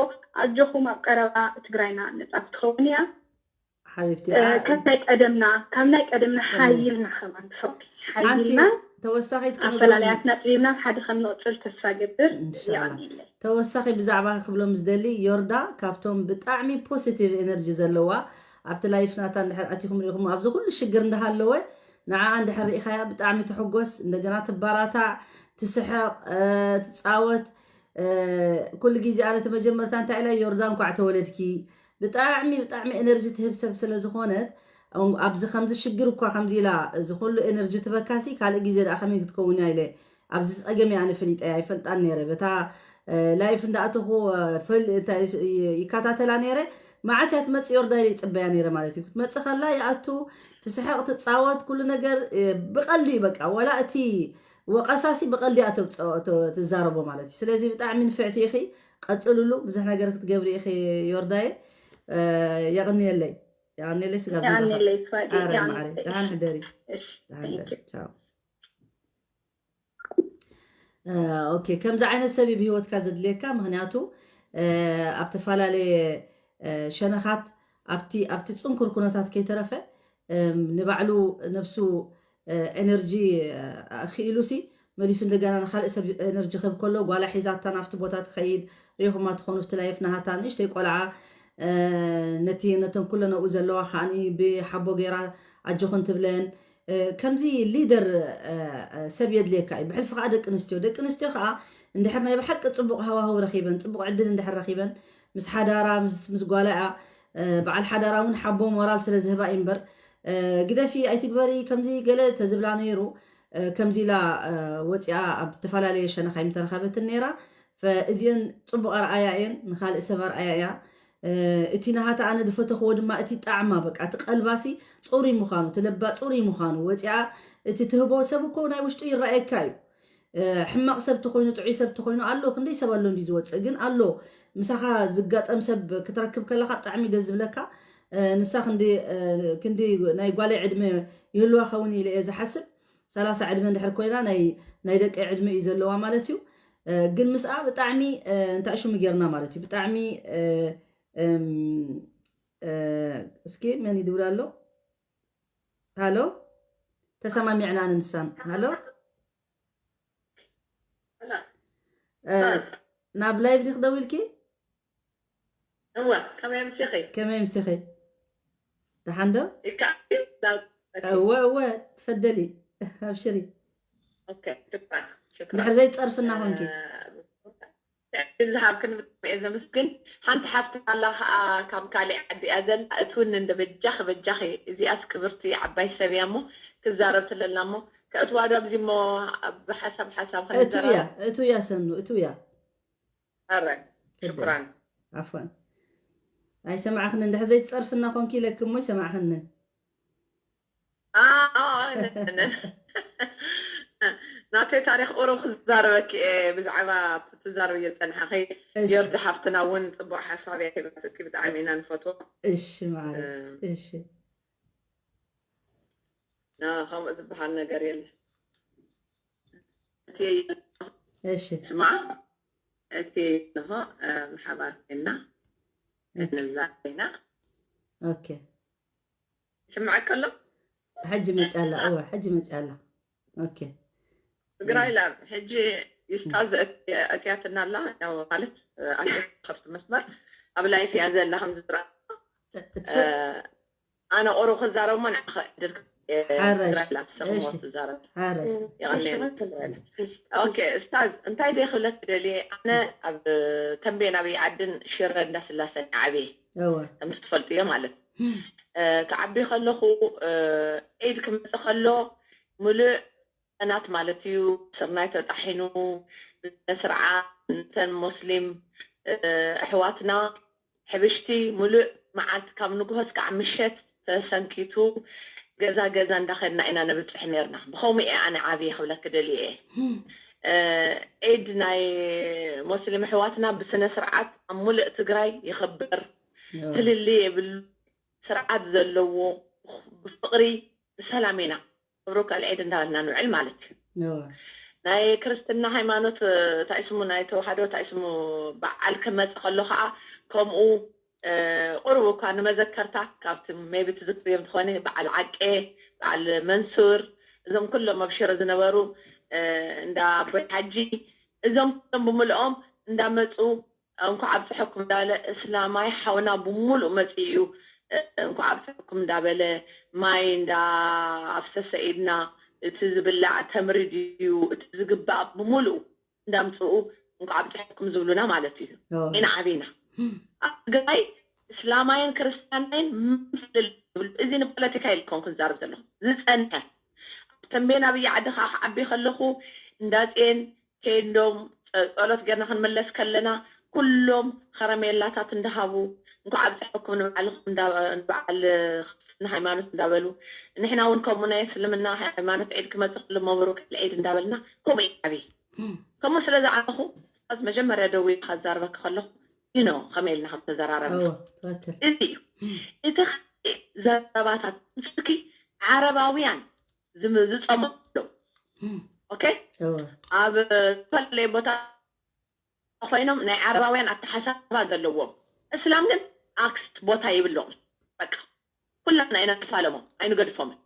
ኣጆኹም፣ ኣብ ቀረባ ትግራይና ነፃ ክትኸውን እያ። ሓቢብቲ፣ እ፣ ኣ- ካብ ናይ ቀደምና፣ ካብ ናይ ቀደምና ቀደም። ሓይልና ከማን ብሓቂ ሓንቲ ሓይልና ተወሳኺት ክነግሮም ኣፈላላያትና ጥቢብና ሓደ ከም ንቕፅል ተስፋ ገብር። እንሻላ። የቐንየለይ። ተወሳኺ ብዛዕባ ክብሎም ዝደሊ፣ ዮርዳ ካብቶም ብጣዕሚ ፖዚቲቭ ኤነርጂ ዘለዋ፣ ኣብቲ ላይፍ ናታ እንድሕር ኣቲኹም ርኢኹም፣ ኣብዚ ኩሉ ሽግር እንዳሃለወ ንዓኣ እንድሕር ርኢኻያ ብጣዕሚ ትሕጎስ፣ እንደገና ትባራታዕ፣ ትስሕቕ፣ እ፣ ትጻወት። እ፣ ኩሉ ግዜ ኣነ እቲ መጀመርታ እንታይ ኢለ፣ ዮርዳ እንኳዕ ተወለድኪ፣ ብጣዕሚ ብጣዕሚ ኤነርጂ ትህብ ሰብ ስለ ዝኾነት፣ ኣብዚ ከምዚ ሽግር እኳ ከምዚ ኢላ እዚ ኩሉ ኤነርጂ ትበካሲ፣ ካልእ ግዜ ደኣ ከመይ ክትከውን እያ ኢለ ኣብዚ ጸገም እያ ኣነ ፈሊጠያ ኣይፈልጣን ነይረ። በታ፣ እ፣ ላይፍ እንዳኣተኹ፣ እ፣ ፈል-፣ እንታይ ስ-፣ ይ-፣ ይከታተላ ነይረ። መዓስ እያ ትመጽእ ዮርዳ ኢለ ይጽበያ ነይረ ማለት እዩ። ክትመጽእ ከላ ይኣቱ፣ ትስሕቕ፣ ትጻወት፣ ኩሉ ነገር፣ እ፣ ብቐልዲ እዩ በቃ። ወላ እቲ ወቐሳሲ ብቐልዲ እያ ተብጽኦ-፣ ተ-፣ ትዛረቦ ማለት እዩ። ስለዚ ብጣዕሚ ንፍዕቲ ኢኺ፣ ቀጽልሉ። ብዙሕ ነገር ክትገብሪ ኢኺ ዮርዳየ። እ፣ የቐንየለይ። የቐንየለይ ስጋብ ዝረኸብ። የቐንየለይ ፋዲ፣ ኣረ የቐንየለይ። ማዕረይ፣ ደሓን ሕደሪ። እሺ፣ ደሓን thank ሕደሪ። you። ቻው። እ፣ ኦኬ፣ ከምዚ ዓይነት ሰብ እዩ ብህይወትካ ዘድልየካ። ምኽንያቱ፣ እ፣ ኣብ ተፈላለየ፣ እ፣ ሸነኻት ኣብቲ፣ ኣብቲ ጽንኩር ኩነታት ከይተረፈ፣ እም፣ ንባዕሉ ነብሱ፣ እ፣ ኤነርጂ፣ እ፣ ክኢሉሲ መሊሱ እንደገና ንኻልእ ሰብ ኤነርጂ ክህብ ከሎ፣ ጓላ ሒዛታ ናብቲ ቦታ ትኸይድ። ሪኢኹማ ትኾኑ፣ ኣብቲ ላይፍ ናሃታ ንእሽተይ ቆልዓ፣ እ፣ ነቲ፣ ነተን ኩለን ኣብኡ ዘለዋ ከዓኒ ብሓቦ ገይራ ኣጆኽን ትብለን። እ፣ ከምዚ ሊደር፣ እ፣ እ፣ ሰብ የድልየካ እዩ። ብሕልፊ ከኣ ደቂ ኣንስትዮ፣ ደቂ ኣንስትዮ ከኣ እንድሕር ናይ ብሓቂ ጽቡቕ ሃዋህው ረኺበን፣ ጽቡቕ ዕድል እንድሕር ረኺበን፣ ምስ ሓዳራ፣ ምስ፣ ምስ ጓላ እያ፣ እ፣ በዓል ሓዳራ እውን ሓቦ ሞራል ስለ ዝህባ እዩ እምበር፣ እ፣ ግደፊ፣ ኣይትግበሪ፣ ከምዚ ገለ ተዝብላ ነይሩ፣ እ፣ ከምዚ ኢላ፣ እ፣ ወፂኣ ኣብ ዝተፈላለየ ሸነኻ ኣይምተረኸበትን ነይራ። ፈ-፣ እዚአን ጽቡቕ ኣርኣያ እየን፣ ንኻልእ ሰብ ኣርኣያ እያ። እ፣ እቲ ናሃታ ኣነ ዝፈተኽዎ ድማ እቲ ጣዕማ፣ በቃ እቲ ቀልባሲ ጽሩይ ምዃኑ፣ እቲ ለባ ጽሩይ ምዃኑ፣ ወፂኣ እቲ ትህቦ ሰብ እኮ ናይ ውሽጡ ይረኣየካ እዩ። እ፣ ሕማቕ ሰብ ተኾይኑ፣ ጥዑይ ሰብ ተኾይኑ ኣሎ፣ ክንደይ ሰብ ኣሎ እንዲ ዝወፅእ፣ ግን ኣሎ ምሳኻ ዝጋጠም ሰብ ክትረክብ ከለኻ ብጣዕሚ ደስ ዝብለካ። እ፣ ንሳ ክንዲ፣ እ፣ ክንዲ ናይ ጓለይ ዕድመ ይህልዋ ኸውን ኢለ እየ ዝሓስብ። ሰላሳ ዕድመ እንድሕር ኮይና ናይ፣ ናይ ደቂ ዕድመ እዩ ዘለዋ ማለት እዩ። እ፣ ግን ምስኣ ብጣዕሚ፣ እ፣ እንታይ ሽሙ ጌርና ማለት እዩ። ብጣዕሚ፣ እ፣ እም፣ እ፣ እስኪ መን ይድውል ኣሎ? ሃሎ? ተሰማሚዕና ንንሳን። ሃሎ? እ፣ ናብ ላይቭ ዲኽ ደዊልኪ? እወ፣ ከመይ ኣምሲኺ? ከመይ ኣምሲኺ? ደሓን ዶ? ይከኣል እዩ? እወ፣ እወ፣ ትፈደሊ። ኣብሽሪ። ኦኬ፣ ሽክራን፣ ሽክራን። እንድሕር ዘይትጸርፍና ኮንኪ። እ፣ ዝሃብክን ብጣዕሚ እየ ዘመስግን። ሓንቲ ሓፍቲ ኣላ ኸዓ ካብ ካሊእ ዓዲ እያ ዘላ። እትውንን ዶ በጃኺ፣ በጃኺ፣ እዚኣስ ክብርቲ ዓባይ ሰብ እያ እሞ ትዛረብ ትለላ እሞ ከእትዋ ዶ ኣብዚ እሞ ብሓሳብ ሓሳብ እትውያ፣ ክንዘራረብ? እትውያ ሰኑ፣ እትውያ። ኣረ፣ ክደ። ሽኩራን። ዓፍዋን። ኣይሰማዕኽንን፣ እንድሕር ዘይትጸርፍና ኮንኪ ኢለኪ እሞ ኣይሰማዕኽንን። ኣ፣ ኣ፣ ነ-፣ ነ-፣ ናተይ ታሪኽ ቁሩብ ክዛረበኪ እየ፣ ብዛዕባ እቲ ትዛረብዮ ዝጸንሓኺ። እሺ። ዮርዲ ሓፍትና እውን ጽቡቕ ሓሳብ እያ ሂባትኪ፣ ብጣዕሚ ኢና ንፈትዎ። እሺ፣ ማዕረ። እ። እሺ። ና፣ ከምኡ ዝበሃል ነገር የለን። እቲ እሺ። ስማ፣ እቲ እንሆ፣ እ፣ ብሓባር ኮይና እሺ። ንዛረብ ኢና። ኦኬ። ይስምዓካ ኣሎ? ሕጂ መጽያ ኣላ፣ እወ፣ ሕጂ መጽያ ኣላ። ኦኬ። ትግራይ ላብ፣ ሕጂ ዩስታዝ ኣትያትና ኣላ። ያው ማለት ኣትያ ካብቲ መስመር ኣብ ላይፍ እያ ዘላ ከም ዝዝራ ኣነ ኦሮ ክዛረብ ሞ ንዓኸ ዕድል ሓረሽ። ክዝራላ ትሰምዎ እሺ። ትዛረብ ሓረሽ የቐኔ ኦኬ እስታዝ እንታይ ደ ክብለክ ደልየ ኣነ ኣብ ተንቤን ኣብ ዓድን ሽረ እንዳስላሰ ዓብየ እወ ከምቲ ትፈልጥዮ ማለት እ፣ ክዓቢ ከለኹ እ፣ ዒድ ክመፅእ ከሎ ሙሉእ ሰናት ማለት እዩ ስርናይ ተጣሒኑ ብስነ ስርዓት እንተን ሞስሊም እ፣ ኣሕዋትና ሕብሽቲ ሙሉእ መዓልቲ ካብ ንግሆ እስካዕ ምሸት ተሰንኪቱ ገዛ ገዛ እንዳኸድና ኢና ንብፅሕ ነርና። ብኸምኡ እየ ኣነ ዓብየ ክብለክ ደልየ እየ። እ፣ ዒድ ናይ ሞስሊም ኣሕዋትና ብስነ ስርዓት ኣብ ሙሉእ ትግራይ ይኽበር። እወ ፍልልይ የብሉ። ስርዓት ዘለዎ ብፍቕሪ ብሰላም ኢና ክብሩ ከልዒድ እንዳበልና ንውዕል ማለት እዩ። እወ ናይ ክርስትና ሃይማኖት እንታይ ስሙ ናይ ተዋህዶ እንታይ ስሙ በዓል ክመፅ ከሎ ከዓ ከምኡ ቁሩብ እኳ ንመዘከርታ ካብቲ maybe ትዝክርዮም ትኾኒ በዓል ዓቄ በዓል መንሱር እዞም ኩሎም ኣብ ሽረ ዝነበሩ እንዳ ኣቦይ ሓጂ እዞም ኩሎም ብምልኦም እንዳመፁ እንኳዕ ኣብፀሐኩም እንዳበለ እስላማይ ሓውና ብሙሉእ መፂኡ እዩ እንኳዕ ኣብፀሐኩም እንዳበለ ማይ እንዳ ኣፍሰሰ ኢድና እቲ ዝብላዕ ተምሪ ድዩ እቲ ዝግባእ ብሙሉእ እንዳምፅኡ እንኳዕ ኣብፀሐኩም ዝብሉና ማለት እዩ ኢና ዓቢና ኣብ ትግራይ እስላማይን ክርስትያናይን ምፍልል ዝብሉ እዚ ንፖለቲካ ኢልኮን ክዛረብ ዘለኹ ዝፀንሐ ኣብ ተንቤን ኣብይ ዓዲ ከዓ ክዓቢ ከለኹ እንዳፅን ከይዶም ጸሎት ገርና ክንምለስ ከለና ኩሎም ኸረሜላታት እንዳሃቡ እንኳዕ ኣብፀሐኩም ንበዓል ንበዓል ክርስትና ሃይማኖት እንዳበሉ ንሕና እውን ከምኡ ናይ እስልምና ሃይማኖት ዒድ ክመፅእ ከሎ መብሩክ ዒድ እንዳበልና ከምኡ ኢና ዓብይ ከምኡ ስለ ዝዓበኹ ኡስታዝ መጀመርያ ደዊለ ክዛረበኪ ከለኹ you know ከመይ ኢልና ከም ተዘራረብና እወ ትክክል እዚ እዩ እቲ ካልእ ዘረባታት ምስልኪ ዓረባውያን ዝም- ዝፀምዑ ኣለዉ ኦኬ እወ ኣብ ዝተፈላለየ ቦታ ኮይኖም ናይ ዓረባውያን ኣተሓሳስባ ዘለዎም እስላም ግን ኣክስት ቦታ ይብሎም በቃ ኩላትና ኢና ንፋለሞም ኣይንገድፎምን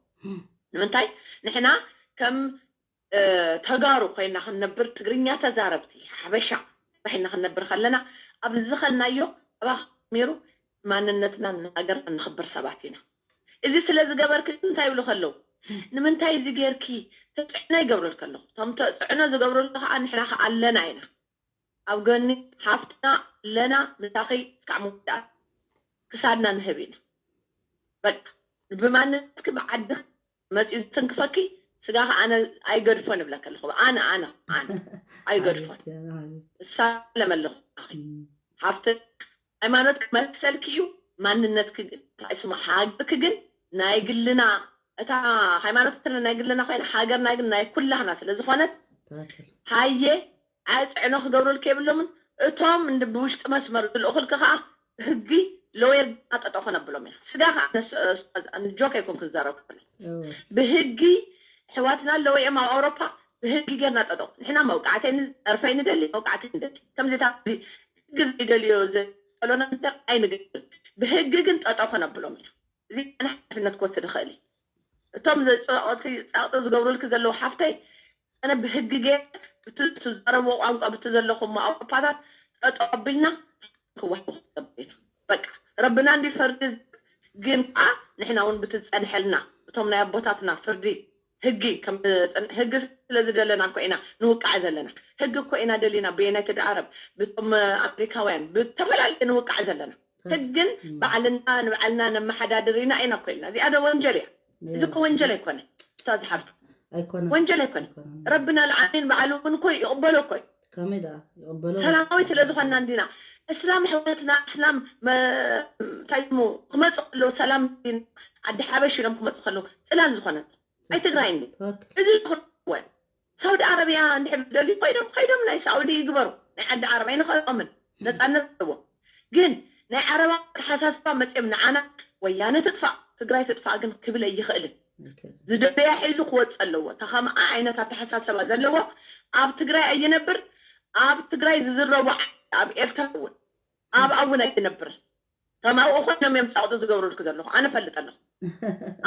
ንምንታይ ንሕና ከም እ፣ ተጋሩ ኮይና ክንነብር ትግርኛ ተዛረብቲ ሓበሻ ኮይና ክንነብር ከለና ኣብ ዝኸናዮ ኣባኽ ሚሩ ማንነትና ንሃገርና ንኽብር ሰባት ኢና እዚ ስለ ዝገበርክ እንታይ ይብሉ ከለዉ ንምንታይ እዚ ጌርኪ ተፅዕኖ ይገብረልከ ኣለኹ እቶም ተፅዕኖ ዝገብረሉ ከዓ ንሕና ከዓ ኣለና ኢና ኣብ ጎኒ ሓፍትና ኣለና ምሳኺ እስካዕ ምውዳእ ክሳድና ንህብ ኢና በቃ ብማንነትኪ ብዓድኺ መፂኡ ዝትንክፈኪ ስጋኺ ኣነ ኣይገድፎን እብለኪ ኣለኹ ኣነ ኣነ ኣነ ኣይገድፎን እሳለም ኣለኹ ሓፍቲ ሃይማኖት ክመልሰልኪ እዩ ማንነትኪ ግን እንታይ ስሙ ሃገርኪ ግን ናይ ግልና እታ ሃይማኖት ናይ ግልና ኮይና ሃገርና ግን ናይ ኩላህና ስለ ዝኾነት ትክክል ሃየ ኣፅዕኖ ክገብረልኪ የብሎምን እቶም እንድ ብውሽጢ መስመር ዝልእኹልኪ ከዓ ብህጊ ሎየር ጠጠ ኮነብሎም ኢና ስጋ ከዓ ጆክ ኣይኮን ክዛረብ ከሎ እወ ብህጊ ኣሕዋትና ኣለዉ እዮም ኣብ ኣውሮፓ ብህጊ ጌርና ጠጠው ንሕና መውቃዕተይ ንፀርፈይ ንደሊ መውቃዕተይ ንደሊ ከምዚታት ህጊ ዘይደልዮ ዘሎና ነገር ኣይንገብር ብህጊ ግን ጠጠው ከነብሎም ኢና እዚ ኣነ ሓላፍነት ክወስድ ይኽእል እዩ እቶም ጸቕጢ ዝገብሩልኪ ዘለዉ ሓፍተይ ኣነ ብህጊ ገይረ ብቲ ትዛረብዎ ቋንቋ ብቲ ዘለኹም ኣውሮፓታት ጠጠው ኣቢልና ክወሃብ ክገብር ኢና በቃ ረብና እንዲ ፈርዲ ግን ከዓ ንሕና እውን ብቲ ዝፀንሐልና እቶም ናይ ኣቦታትና ፍርዲ ህጊ ከም ህጊ ስለ ዝደለና እኮ ኢና ንውቃዕ ዘለና ህጊ እኮ ኢና ደሊና ብዩናይትድ ኣረብ ብቶም ኣሜሪካውያን ብተፈላለየ ንውቃዕ ዘለና ህግን ባዕልና ንባዕልና ነመሓዳድር ኢና ኢና እኮ ኢልና እዚኣ ዶ ወንጀል እያ እዚ እኮ ወንጀል ኣይኮነ እታ ዝሓፍቱ ኣይኮነ ወንጀል ኣይኮነ ረብና ልዓሚን ባዕሉ እውን እኮ ይቕበሎ እኮ እዩ ከመይ ደኣ ይቕበሎ ሰላማዊ ስለ ዝኾንና እንዲና እስላም ኣሕዋትና እስላም መ- እንታይ ስሙ ክመፁ ከለዉ ሰላም እንዲና ዓዲ ሓበሽ ኢሎም ክመፁ ከለዉ ፅላል ዝኾነት ኣይ ትግራይ እንዲ ትክክል እዚ ዝኾነ እወን ሳውዲ ዓረብያ እንድሕር ዝደልዩ ኮይዶም ከይዶም ናይ ሳውዲ ይግበሩ ናይ ዓዲ ዓረብ ኣይንኸልኦምን ነፃነት ኣለዎም ግን ናይ ዓረባ ኣተሓሳስባ መፅኦም ንዓና ወያነ ትጥፋእ ትግራይ ትጥፋእ ግን ክብል ኣይኽእልን ትክክል ዝደለያ ሒዙ ክወፅ ኣለዎ እታ ከምኣ ዓይነት ኣተሓሳሰባ ዘለዎ ኣብ ትግራይ ኣይነብር ኣብ ትግራይ ዝዝረቡ ዓ- ኣብ ኤርትራ እውን ኣብ ኣውን ኣይነብር ከም ኣብኡ ኮይኖም እዮም ፃውጡ ዝገብሩልክ ዘለኹ ኣነ ፈልጥ ኣለኹ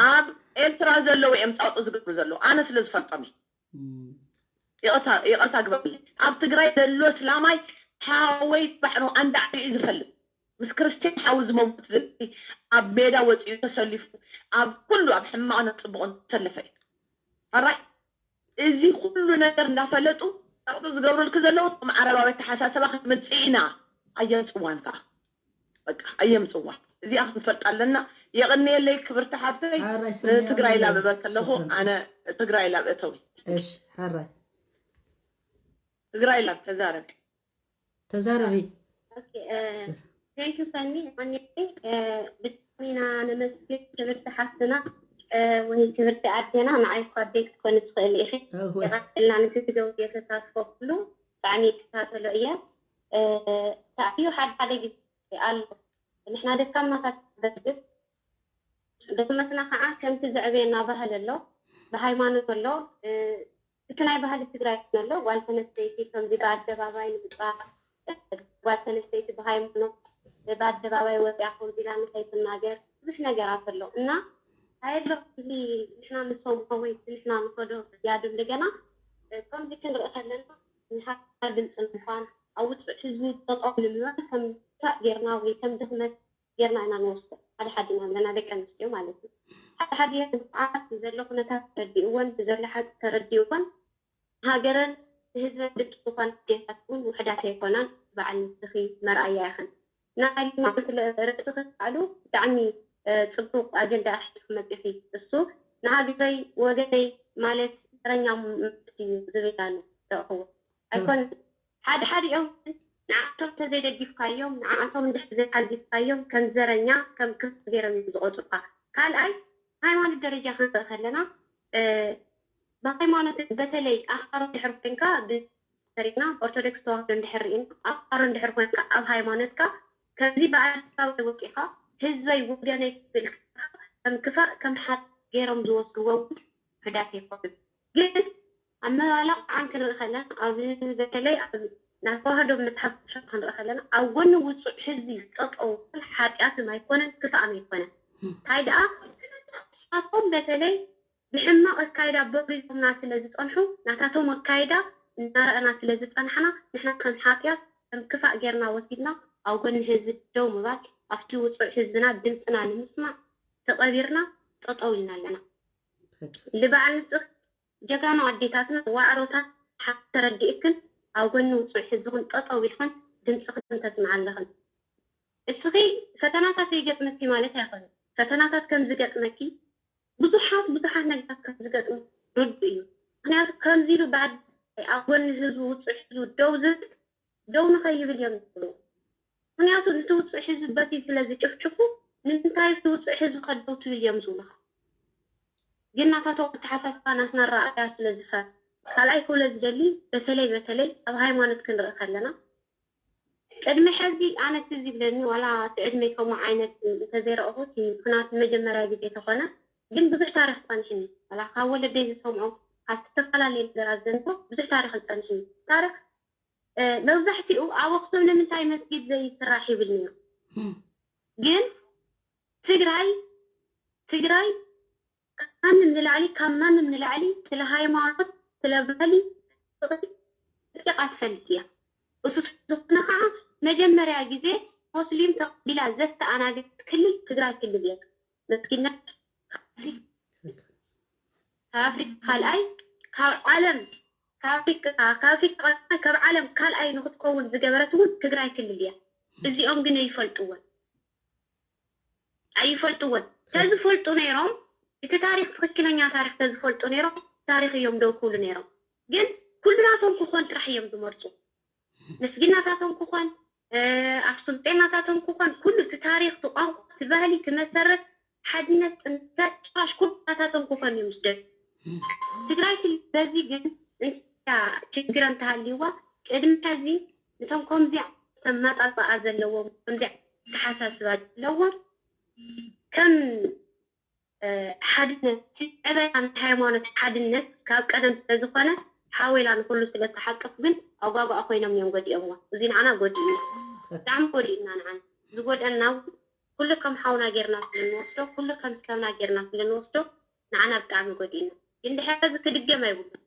ኣብ ኤርትራ ዘለዉ እዮም ፃውጡ ዝገብሩ ዘለዉ ኣነ ስለ ዝፈልጦም እዩ እም፣ ይቕርታ ግበርልኝ። ኣብ ትግራይ ዘሎ እስላማይ ሓወይ ባሕሩ ኣንዳዕ እዩ ዝፈልጥ። ምስ ክርስትያን ሓው ዝመውት ዝብኢ ኣብ ሜዳ ወፂኡ ተሰሊፉ ኣብ ኩሉ ኣብ ሕማቕን ኣብ ፅቡቕን ዝተሰለፈ እዩ። ኣራይ እዚ ኩሉ ነገር እንዳፈለጡ ጣቕጡ ዝገብሩልክ ዘለዉ እቶም ዓረባዊ ኣተሓሳሰባ ክትምፅእ ኢና። ኣየምፅዋን ከዓ በቃ ኣየምፅዋ። እዚኣ ክንፈልጣ ኣለና። የቐንየለይ ክብርቲ ሓፍተይ። ሓራይ ሰሚያ ንትግራይ ኣለይ። ላብ እበል ከለኹ ሽክርን። ኣነ ትግራይ ላብ እተዊ። እሺ ሓራይ ትግራይ ላብ ተዛረቢ። ተዛረቢ። ቴንክ ዩ ሰኒ። ኣኒ ብጣዕሚ ኢና ነመስግን ክብርቲ ሓፍትና ወይ ክብርቲ ኣዴና። ንዓይ እኳ ኣደይ ክትኮኒ ትኽእሊ ኢኺ። እወ። የቐንየልና ንትትገብርዮ ተሳትፎ ኩሉ ብጣዕሚ ይከታተሎ እየ። ተኣትዩ ሓደ ሓደ ግዜ ኣሎ። ንሕና ደካማታት በርግጥ ድኽመትና ከዓ ከምቲ ዘዕበየና ባህል ኣሎ፣ ብሃይማኖት ኣሎ። እቲ ናይ ባህሊ ትግራይ እውን ኣሎ። ጓል ተነስተይቲ ከምዚ ብኣደባባይ ንምፃእ፣ ጓል ተነስተይቲ ብሃይማኖት ብኣደባባይ ወፂኣ ከምዚ ኢላ ንኸይትናገር ብዙሕ ነገራት ኣሎ እና ኣየድሎ እዚ ንሕና ንሰምዖ ወይ እቲ ንሕና ንኸዶ ያዱ እንደገና ከምዚ ክንርኢ ከለና ንሃገር ድምፂ ንምዃን ኣብ ውፅዕ ህዝቢ ጠጠው ንምባል ከም ድፍረት ጌርና ወይ ከም ድኽመት ጌርና ኢና ንወስዶ። ሓደ ሓደ ኢና ዘለና ደቂ ኣንስትዮ ማለት እዩ። ሓደ ሓደ ብስዓት ብዘሎ ኩነታት ተረዲእወን ብዘሎ ሓቂ ተረዲእወን ንሃገረን ንህዝበን ድምፂ ዝኾና ኣዴታት እውን ውሕዳት ኣይኮናን። በዓል ንስኺ መርኣያ ኢኽን። ንሃይማኖት ርእስኺ ባዕሉ ብጣዕሚ ፅቡቕ ኣጀንዳ ኣሕሊፍኪ መፂኺ። እሱ ንሃገረይ ወገነይ ማለት ዘረኛ ማለት እዩ ዝብል ኣሎ። ተእኽዎ ኣይኮነን። ሓደ ሓዲኦም ንዓቶም እንተዘይደጊፍካዮም፣ ንዓቶም እንድሕር ዘይሓጊዝካዮም ከም ዘረኛ፣ ከም ክፍእ ገይሮም እዮም ዝቖፅሩኻ። ካልኣይ ብሃይማኖት ደረጃ ክንርኢ ከለና ብሃይማኖት በተለይ ኣምሓሩ እንድሕር ኮይንካ ብተሪኽና ኦርቶዶክስ ተዋህዶ እንድሕር ርኢና ኣምሓሩ እንድሕር ኮይንካ ኣብ ሃይማኖትካ ከምዚ ብኣደባባይ ወፂኻ ህዝበይ ወገነይ ክትብል ከለኻ ከም ክፋእ ከም ሓጥ ገይሮም ዝወስድዎ እውን ውሕዳት ኣይኮኑን። ግን ኣመላልኣኣን ክንርኢ ከለና ኣብ በተለይ ኣብ ናይ ተዋህዶ መፅሓፍ ቅዱስ ክንርኢ ከለና ኣብ ጎኒ ውፁዕ ህዝቢ ዝጠጠው ሓጢኣትን ኣይኮነን ክፋእን ኣይኮነን። እንታይ ደኣ ንሳቶም በተለይ ብሕማቕ ኣካይዳ በሪዞምና ስለ ዝፀንሑ ናታቶም ኣካይዳ እናረኣና ስለ ዝፀናሕና ንሕና ከም ሓጢኣት ከም ክፋእ ጌርና ወሲድና ኣብ ጎኒ ህዝቢ ደው ምባል ኣብቲ ውፁዕ ህዝብና ድምፅና ንምስማዕ ተቐቢርና ጠጠው ኢልና ኣለና። ልበዓል ንፅህ ጀጋኑ ኣዴታትና ዋዕሮታት ሓቂ ተረዲእክን ኣብ ጎኒ ውፁዕ ህዝብኽን ጠጠው ኢልኽን ድምፅኽን ተስምዓ ኣለኽን። እስኺ ፈተናታት ዘይገጥመኪ ማለት ኣይኮነን። ፈተናታት ከም ዝገጥመኪ ብዙሓት ብዙሓት ነገራት ከም ዝገጥሙ ርዱእ እዩ። ምክንያቱ ከምዚ ኢሉ ብዓዲ ኣብ ጎኒ ህዝቡ ውፁዕ ህዝቡ ደው ዝብል ደው ንኸይብል እዮም ዝብሉ። ምክንያቱ እቲ ውፅዕ ህዝቢ በቲ ስለ ዝጭፍጭፉ ንምንታይ እቲ ውፅዕ ህዝቢ ከደው ትብል እዮም ዝብሉኻ። ግን ናታቶም ኣተሓሳስባ ናትና ኣረኣእያ ስለ ዝፈር ካልኣይ ክብሎ ዝደሊ በተለይ በተለይ ኣብ ሃይማኖት ክንርኢ ከለና ቅድሚ ሕዚ ኣነ ትዝ ይብለኒ ዋላ እቲ ዕድመይ ከምኡ ዓይነት እንተዘይረእኹ እቲ ኩናት ንመጀመርያ ግዜ ተኾነ ግን ብዙሕ ታሪክ ጸኒሕኒ ዋላ ካብ ወለደይ ዝሰምዖ ካብ ዝተፈላለየ ነገራት ዘንቶ ብዙሕ ታሪክ ዝጸኒሕኒ ታሪክ መብዛሕትኡ ኣብ ኣክሱም ንምንታይ መስጊድ ዘይስራሕ ይብል ነይሩ ግን ትግራይ ትግራይ ካብ ማንም ንላዕሊ ካብ ማንም ንላዕሊ ስለ ሃይማኖት ስለ ባህሊ ፍቅሪ ጠንቂቃ ትፈልጥ እያ። እሱ ዝኾነ ከዓ መጀመርያ ግዜ ሞስሊም ተቀቢላ ዘተኣናገደት ክልል ትግራይ ክልል እያ። መስጊድና ካብ ኣፍሪካ ካልኣይ ካብ ዓለም ካብ ኣፍሪካ ካብ ኣፍሪካ ቀዳማይ ካብ ዓለም ካልኣይ ንክትከውን ዝገበረት እውን ትግራይ ክልል እያ። እዚኦም ግን ኣይፈልጥዎን። ኣይፈልጥዎን። ተዝፈልጡ ነይሮም እቲ ታሪክ ትክክለኛ ታሪክ ተዝፈልጡ ነይሮም ታሪክ እዮም ደው ክብሉ ነይሮም። ግን ኩሉ ናቶም ክኾን ጥራሕ እዮም ዝመርፁ። መስጊድ ናታቶም ክኾን ኣክሱም ፅዮን ናታቶም ክኾን ኩሉ እቲ ታሪክ እቲ ቋንቋ እቲ ባህሊ እቲ መሰረት ሓድነት ጥንታዊ ጭራሽ ኩሉ ናታቶም ክኾን እዮም ዝደልዩ። ትግራይ ክልል በዚ ግን እንታይ ችግር እንተሃልይዋ ቅድሚ ሕዚ ነቶም ከምዚኣ ተመጣጣኣ ዘለዎም ከምዚኣ ተሓሳስባ ዘለዎም ከም ሓድነት ዕበና ናይ ሃይማኖት ሓድነት ካብ ቀደም ስለዝኾነ ሓው ኢላ ንኩሉ ስለትሓቅፍ ግን ኣጓጉኣ ኮይኖም እዮም ጎዲኦምዋ። እዚ ንዓና ጎዲኡና ብጣዕሚ ጎዲኡና ንዓና ዝጎደና ኩሉ ከም ሓውና ጌርና ስለንወስዶ ኩሉ ከም ሰብና ጌርና ስለንወስዶ ንዓና ብጣዕሚ ጎዲኡና። ግን ድሕሪ እዚ ክድገም ኣይብሉን።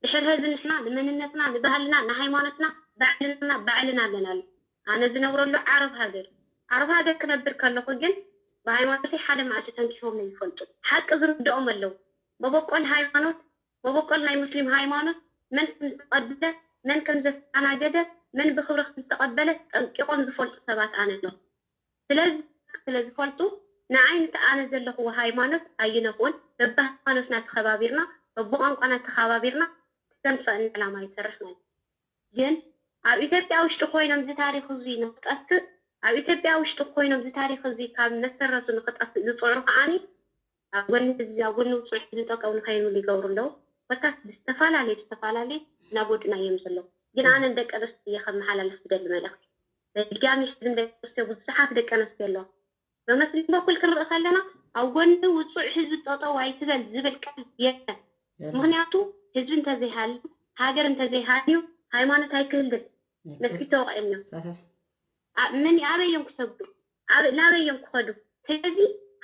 ድሕር ሀዚ ንሕና ንመንነትና፣ ንባህልና፣ ንሃይማኖትና ባዕልና ባዕልና ኣለናሉ። ኣነ ዝነብረሉ ዓረብ ሃገር፣ ዓረብ ሃገር ክነብር ከለኹ ግን ብሃይማኖተይ ሓደ መኣዲ ተንኪፎም ይፈልጡ። ሓቂ ዝርድኦም ኣለዉ። መበቆል ሃይማኖት፣ መበቆል ናይ ሙስሊም ሃይማኖት መን ከም ዝተቐበለ፣ መን ከም ዘስተኣናገደ፣ መን ብኽብሪ ከም ዝተቐበለ ጠንቂቖም ዝፈልጡ ሰባት ኣነ ኣለኹ። ስለዚ ስለ ዝፈልጡ ንዓይ ነቲ ኣነ ዘለኽዎ ሃይማኖት ኣይነኽኡን። በብሃይማኖትና ተኸባቢርና፣ በብቋንቋና ተኸባቢርና ክተንፈእና ዕላማ ይሰርሕ ማለት እዩ። ግን ኣብ ኢትዮጵያ ውሽጢ ኮይኖም እዚ ታሪኽ እዚ ንክጠፍእ፣ ኣብ ኢትዮጵያ ውሽጢ ኮይኖም እዚ ታሪኽ እዚ ካብ መሰረቱ ንክጠፍእ ዝፅዕሩ ከዓኒ ኣብ ጎኒ ህዝቢ፣ ኣብ ጎኒ ውፅዕ ህዝቢ ጠጠው ንኸይብሉ ይገብሩ ኣለዉ። ኮታስ ብዝተፈላለየ ብዝተፈላለየ እናጎድኡና እዮም ዘለዉ። ግን ኣነ ንደቂ ኣንስትዮ እየ ከመሓላልፍ ዝደሊ መልእኽቲ። በድጋሚ ሕዚ ንደቂ ኣንስትዮ ብዙሓት ደቂ ኣንስትዮ ኣለዋ። በመስሊም በኩል ክንርኢ ከለና ኣብ ጎኒ ውፁዕ ህዝቢ ጠጠው ኣይትበል ዝብል ቃል የለን። ምክንያቱ ህዝቢ እንተዘይሃልዩ፣ ሃገር እንተዘይሃልዩ ሃይማኖት ኣይክህልን። መስጊድ ተወቂዕም እዮም። صحيح ኣ- መን ኣበይ እዮም ክሰግዱ? ኣብ- ናበይ እዮም ክኸዱ? ስለዚ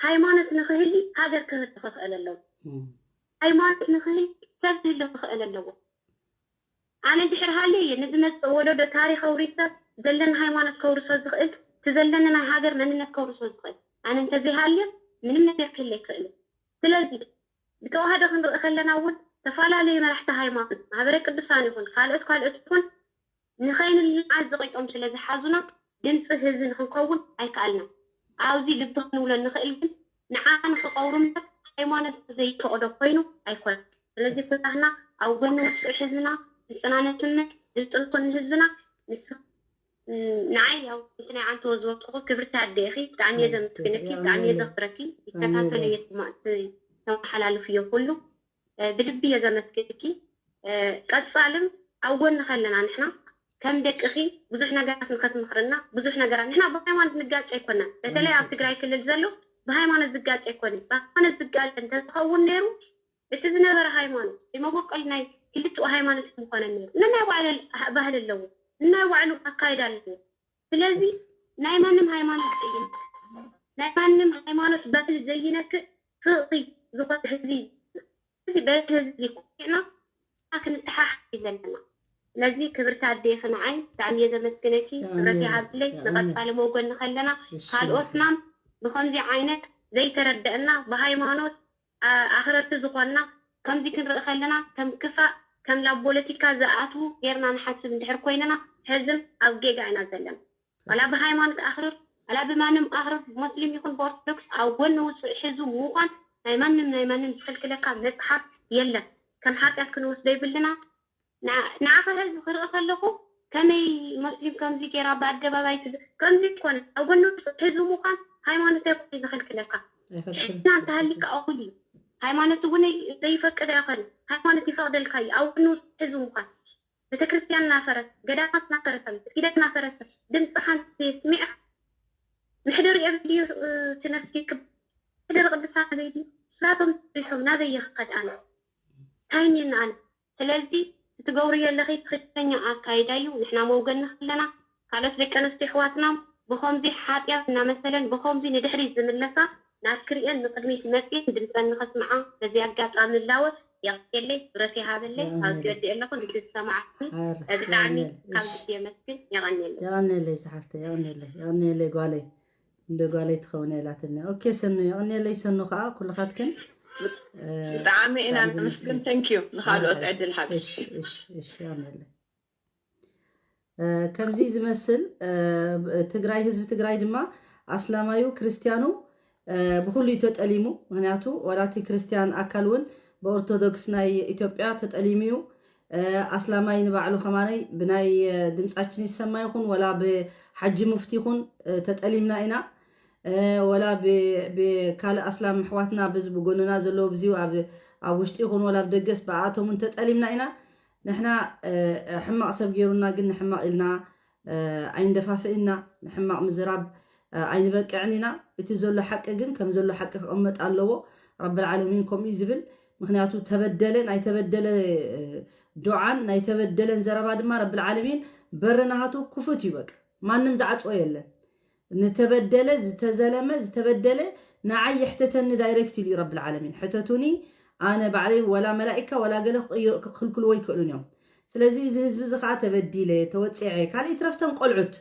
ሃይማኖት ንክህሊ ሃገር ክህሉ ክኽእል ኣለዎ። እም፣ ሃይማኖት ንክህሊ ሰብ ክህሉ ክኽእል ኣለዎ። ኣነ ድሕር ሃልየ እየ ንዝመፅእ ወለዶ ታሪክ ኣውሪሰ ዘለና ሃይማኖት ከውርሶ ዝኽእል፣ እቲ ዘለና ናይ ሃገር መንነት ከውርሶ ዝኽእል። ኣነ እንተዘይሃልየ ምንም ነገር ክህለ ኣይክእልን። ስለዚ ብተዋህዶ ክንርኢ ከለና እውን ዝተፈላለዩ መራሕቲ ሃይማኖት ማህበረ ቅዱሳን ይኹን ካልኦት ካልኦት ይኹን ንኸይንልዓል ዘቒጦም ስለ ዝሓዙና ድምፂ ህዝቢ ንክንከውን ኣይከኣልናን። ኣብዚ ልቢ ክንብሎ እንኽእል ግን ንዓና ንክቐብሩ እምበር ሃይማኖት ዘይፈቕዶ ኮይኑ ኣይኮነን። ስለዚ ኩላህና ኣብ ጎኒ ውፅዕ ህዝብና ንፅናነትነት ንፅንኩን ህዝብና ንስ ንዓይ ያው እቲ ናይ ዓንተቦ ዝበልኩኹ ክብርቲ ኣደ ኢኺ። ብጣዕሚ እየ ዘመስግነኪ፣ ብጣዕሚ እየ ዘኽብረኪ። ይከታተሎ እየ ተመሓላልፍዮ ኩሉ። ብልቢ እየ ዘመስግንኪ። ቀፃልን ኣብ ጎንኺ ኣለና ንሕና ከም ደቅኺ ብዙሕ ነገራት ንኸትምኽርና ብዙሕ ነገራት ንሕና ብሃይማኖት ንጋጭ ኣይኮናን። በተለይ ኣብ ትግራይ ክልል ዘሎ ብሃይማኖት ዝጋጭ ኣይኮንን። ብሃይማኖት ዝጋጭ እንተዝኸውን ነይሩ እቲ ዝነበረ ሃይማኖት ብመበቆል ናይ ክልቲኡ ሃይማኖት ምኾነ ነይሩ። ነናይ ባዕሉ ባህሊ ኣለዎ፣ ነናይ ባዕሉ ኣካይዳ ኣለዎ። ስለዚ ናይ ማንም ሃይማኖት ዘይነክእ ናይ ማንም ሃይማኖት ባህሊ ዘይነክእ ፍቕሪ ዝኾነ ህዝቢ እዚ በቲ ህዝቢ ኮሪዕና ክንተሓሓዝ እዩ ዘለና። ስለዚ ክብርቲ ኣደይ ንዓይ ብጣዕሚ እየ ዘመስግነኪ። ክብረት ይሃብለይ። ንቐፃሊ መጎኒ ከለና ካልኦትናም ብከምዚ ዓይነት ዘይተረደአና ብሃይማኖት ኣኽረርቲ ዝኾንና ከምዚ ክንርኢ ከለና ከም ክፋእ ከም ናብ ፖለቲካ ዝኣትዉ ጌርና ንሓስብ እንድሕር ኮይንና ሕዝም ኣብ ጌጋ ኢና ዘለና። ዋላ ብሃይማኖት ኣኽርር ዋላ ብማንም ኣኽርር ብሞስሊም ይኹን ብኦርቶዶክስ ኣብ ጎኒ ውፅዕ ሕዝቢ ምዃን ናይ ማንም ናይ ማንም ዝኽልክለካ መፅሓፍ የለን። ከም ሓጢኣት ክንወስዶ ይብልና። ንዓኸ ህዝቢ ክርኢ ከለኹ ከመይ ሞስሊም ከምዚ ጌራ ብኣደባባይ ትዝ ከምዚ ትኮነ ኣብ ጎኒ ውፅዕ ሕዝቢ ምዃን ሃይማኖት ኣይኮነ ዝኽልክለካ። ሕና እንተሃሊካ ኣውል እዩ። ሃይማኖት እውን ዘይፈቅድ ኣይኮነ። ሃይማኖት ይፈቅደልካ እዩ ኣብ ጎኒ ውፅዕ ሕዝቢ ምዃን። ቤተክርስትያን እናፈረሰ፣ ገዳማት እናፈረሰ፣ መስጊዳት እናፈረሰ፣ ድምፂ ሓንቲ ስሚዕ ምሕደሪ ኣበይ ድዩ? እቲ መስጊድ ክብ- ምሕደሪ ቅዱሳን ኣበይ ድዩ? ስራቶም ሪሶም ናበይ ይኸድ ኣነ? እንታይ እኒአኒ ኣነ? ስለዚ እትገብርዮ ኣለኺ ትኽክለኛ ኣካይዳ እዩ። ንሕና መውገኒ ከለና ካልኦት ደቂ ኣንስትዮ ኣሕዋትና ብኸምዚ ሓጢኣት እናመሰለን ብኸምዚ ንድሕሪት ዝምለሳ ናብ ክሪኤን ንቕድሚት መፅኤን ድምፀን ንኸስምዓ በዚ ኣጋጣሚ እላወ የቐንየለይ፣ ክብረት ይሃበለይ። ኣብዚ ወዲኤ ኣለኹ ንግዲ ዝሰማዕኩኒ ብጣዕሚ ካብ ልቢ የመስግን። የቐንየለይ። የቐንየለይ ዝሓፍተይ፣ የቐንየለይ፣ የቐንየለይ ጓለይ። እንደ ጓለይ ትኸውን እያ ኢላትኒ። ኦኬ ሰኑ፣ የቐንየለይ ሰኑ ከዓ ኩልኻትክን ብጣዕሚ ኢና ነመስግን። ተንኪዩ። ንኻልኦት ዕድል ሓብሽ። እሺ፣ እሺ፣ የቐንየለይ። ከምዚ ዝመስል ትግራይ ህዝቢ ትግራይ ድማ ኣስላማዩ ክርስቲያኑ ብኩሉ እዩ ተጠሊሙ። ምክንያቱ ዋላ እቲ ክርስቲያን ኣካል እውን ብኦርቶዶክስ ናይ ኢትዮጵያ ተጠሊሙ እዩ። ኣስላማይ ንባዕሉ ከማነይ ብናይ ድምፃችን ይሰማ ይኹን ወላ ብሓጂ ሙፍቲ ይኹን ተጠሊምና ኢና። ወላ ብካልእ ኣስላም ኣሕዋትና በዚ ብጎንና ዘለዉ ብዚው ኣብ ውሽጢ ይኹን ወላ ብደገስ ብኣቶም እውን ተጠሊምና ኢና። ንሕና ሕማቕ ሰብ ገይሩና ግን ንሕማቕ ኢልና ኣይንደፋፍእና፣ ንሕማቕ ምዝራብ ኣይንበቅዕን ኢና። እቲ ዘሎ ሓቂ ግን ከም ዘሎ ሓቂ ክቕመጥ ኣለዎ። ረብል ዓለሚን ከምኡ እዩ ዝብል። ምክንያቱ ተበደለ ናይ ተበደለ ዱዓን ናይ ተበደለን ዘረባ ድማ ረብል ዓለሚን በሪ ናሃቱ ክፉት እዩ። በቃ ማንም ዝዓፅዎ የለን። ንተበደለ ዝተዘለመ ዝተበደለ ንዓይ ይሕተተኒ ዳይሬክት ኢሉ እዩ ረብል ዓለሚን። ሕተቱኒ ኣነ ባዕለይ ወላ መላኢካ ወላ ገለ ክቕዮ- ክኽልክልዎ ኣይክእሉን እዮም። ስለዚ እዚ ህዝቢ እዚ ከዓ ተበዲለ፣ ተወፂዐ፣ ካልእ ይትረፍቶም ቆልዑት፣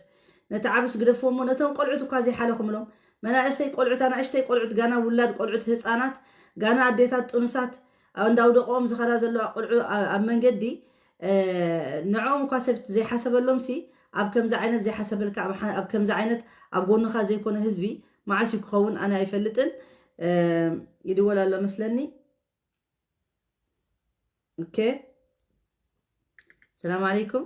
ነቲ ዓብስ ግደፍዎ እሞ ነቶም ቆልዑት እኳ ዘይሓለኹምሎም መናእሰይ ቆልዑት፣ ኣናእሽተይ ቆልዑት፣ ጋና ውላድ ቆልዑት፣ ህፃናት፣ ጋና ኣዴታት ጥኑሳት፣ ኣብ እንዳውደቆም ዝኸዳ ዘለዋ ቆልዑ ኣ- ኣብ መንገዲ እ፣ ንዕኦም እኳ ሰብ ዘይሓሰበሎም ሲ ኣብ ከምዚ ዓይነት ዘይሓሰበልካ ኣብ ሓ- ኣብ ከምዚ ዓይነት ኣብ ጎንኻ ዘይኮነ ህዝቢ መዓስ እዩ ክኸውን ኣነ ኣይፈልጥን። እ፣ ይድወል ኣሎ መስለኒ። ኦኬ ሰላም ዓለይኩም።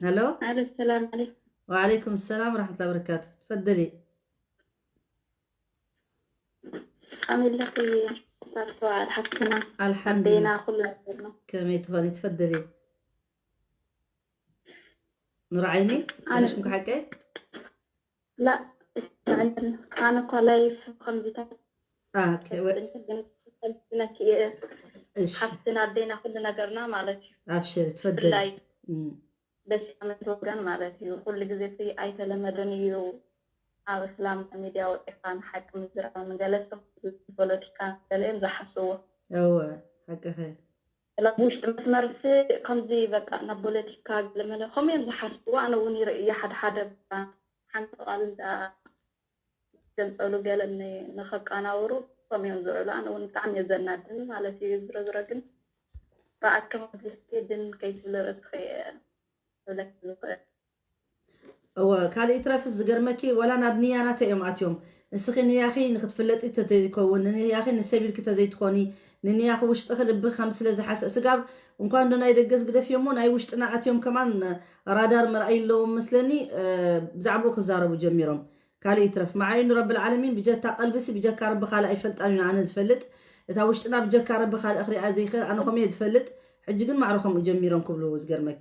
ሄሎ ኣለ ሰላም ዓለይኩም። ወዓለይኩም ሰላም ወራሕመቱላሂ ወበረካቱ። ትፈደሊ። ከመይ ኣለኺ ሳርቶ ሓፍትና? ኣልሓምዱሊላህ። ኣዴና ኩሉ ነገር ነው። ከመይ ትኾኒ? ትፈደሊ። ኑር ዓይኒ ኣነ- ሽምካ ሓቀይ? ላ ኣነ እኳ ላይፍ ከምዚታት አ፣ ከ- ወ- ነኪ እየ እሺ ሓፍትና ኣዴና ኩሉ ነገርና ማለት እዩ። ኣብሽር ትፈደሊ። ብፍላይ እም፣ በዚ ዓመት ወገን ማለት እዩ። ኩሉ ግዜ ሲ ኣይተለመደን እዩ ኣብ እስላም ሚድያ ወፂኻ ንሓቂ ምዝራብ። ንገለ ሰብ ፖለቲካ ገለ እዮም ዝሓስብዎ። እወ ሓቅኸ። ላ ብውሽጢ መስመር ሲ ከምዚ በቃ ናብ ፖለቲካ ገለመለ ከምኡ እዮም ዝሓስብዎ። ኣነ እውን ይርእየ ሓደ ሓደ በቃ ሓንቲ ቃል እንዳ ገልፀሉ ገለ ን- ንኸቃናውሩ ከምኡ እዮም ዝውዕሉ። ኣነ እውን ብጣዕሚ እየ ዘናድን ማለት እዩ። ዝሮ ዝሮ ግን ብኣከም ግን ከይትብለ ርእስኺ እየ ክብለኪ ዝኽእል። እወ ካልእ ይትረፍስ ዝገርመኪ ዋላ ናብ ንያናተ እዮም ኣትዮም። ንስኺ ንያኺ ንክትፍለጢ ተዘይትከውን ንንያኺ ንሰብ ኢልኪ ተዘይትኾኒ ንንያኺ ውሽጥኺ ልብኺ ከም ስለ ዝሓሰ ስጋብ እንኳን ዶ ናይ ደገስ ግደፍዮ እሞ ናይ ውሽጥና ኣትዮም ከማን ራዳር ምርኣይ ኣለዎም መስለኒ። እ፣ ብዛዕባኡ ክዛረቡ ጀሚሮም። ካልእ ይትረፍ መዓይኑ ረብል ዓለሚን ብጀካ ቀልብሲ ብጀካ ረቢ ካልእ ኣይፈልጣን ኢና ኣነ ዝፈልጥ እታ ውሽጥና ብጀካ ረቢ ካልእ ክሪኣ ዘይኽእል ኣነ ከምኡ እየ ዝፈልጥ። ሕጂ ግን ማዕረ ከምኡ ጀሚሮም ክብሉ ዝገርመኪ።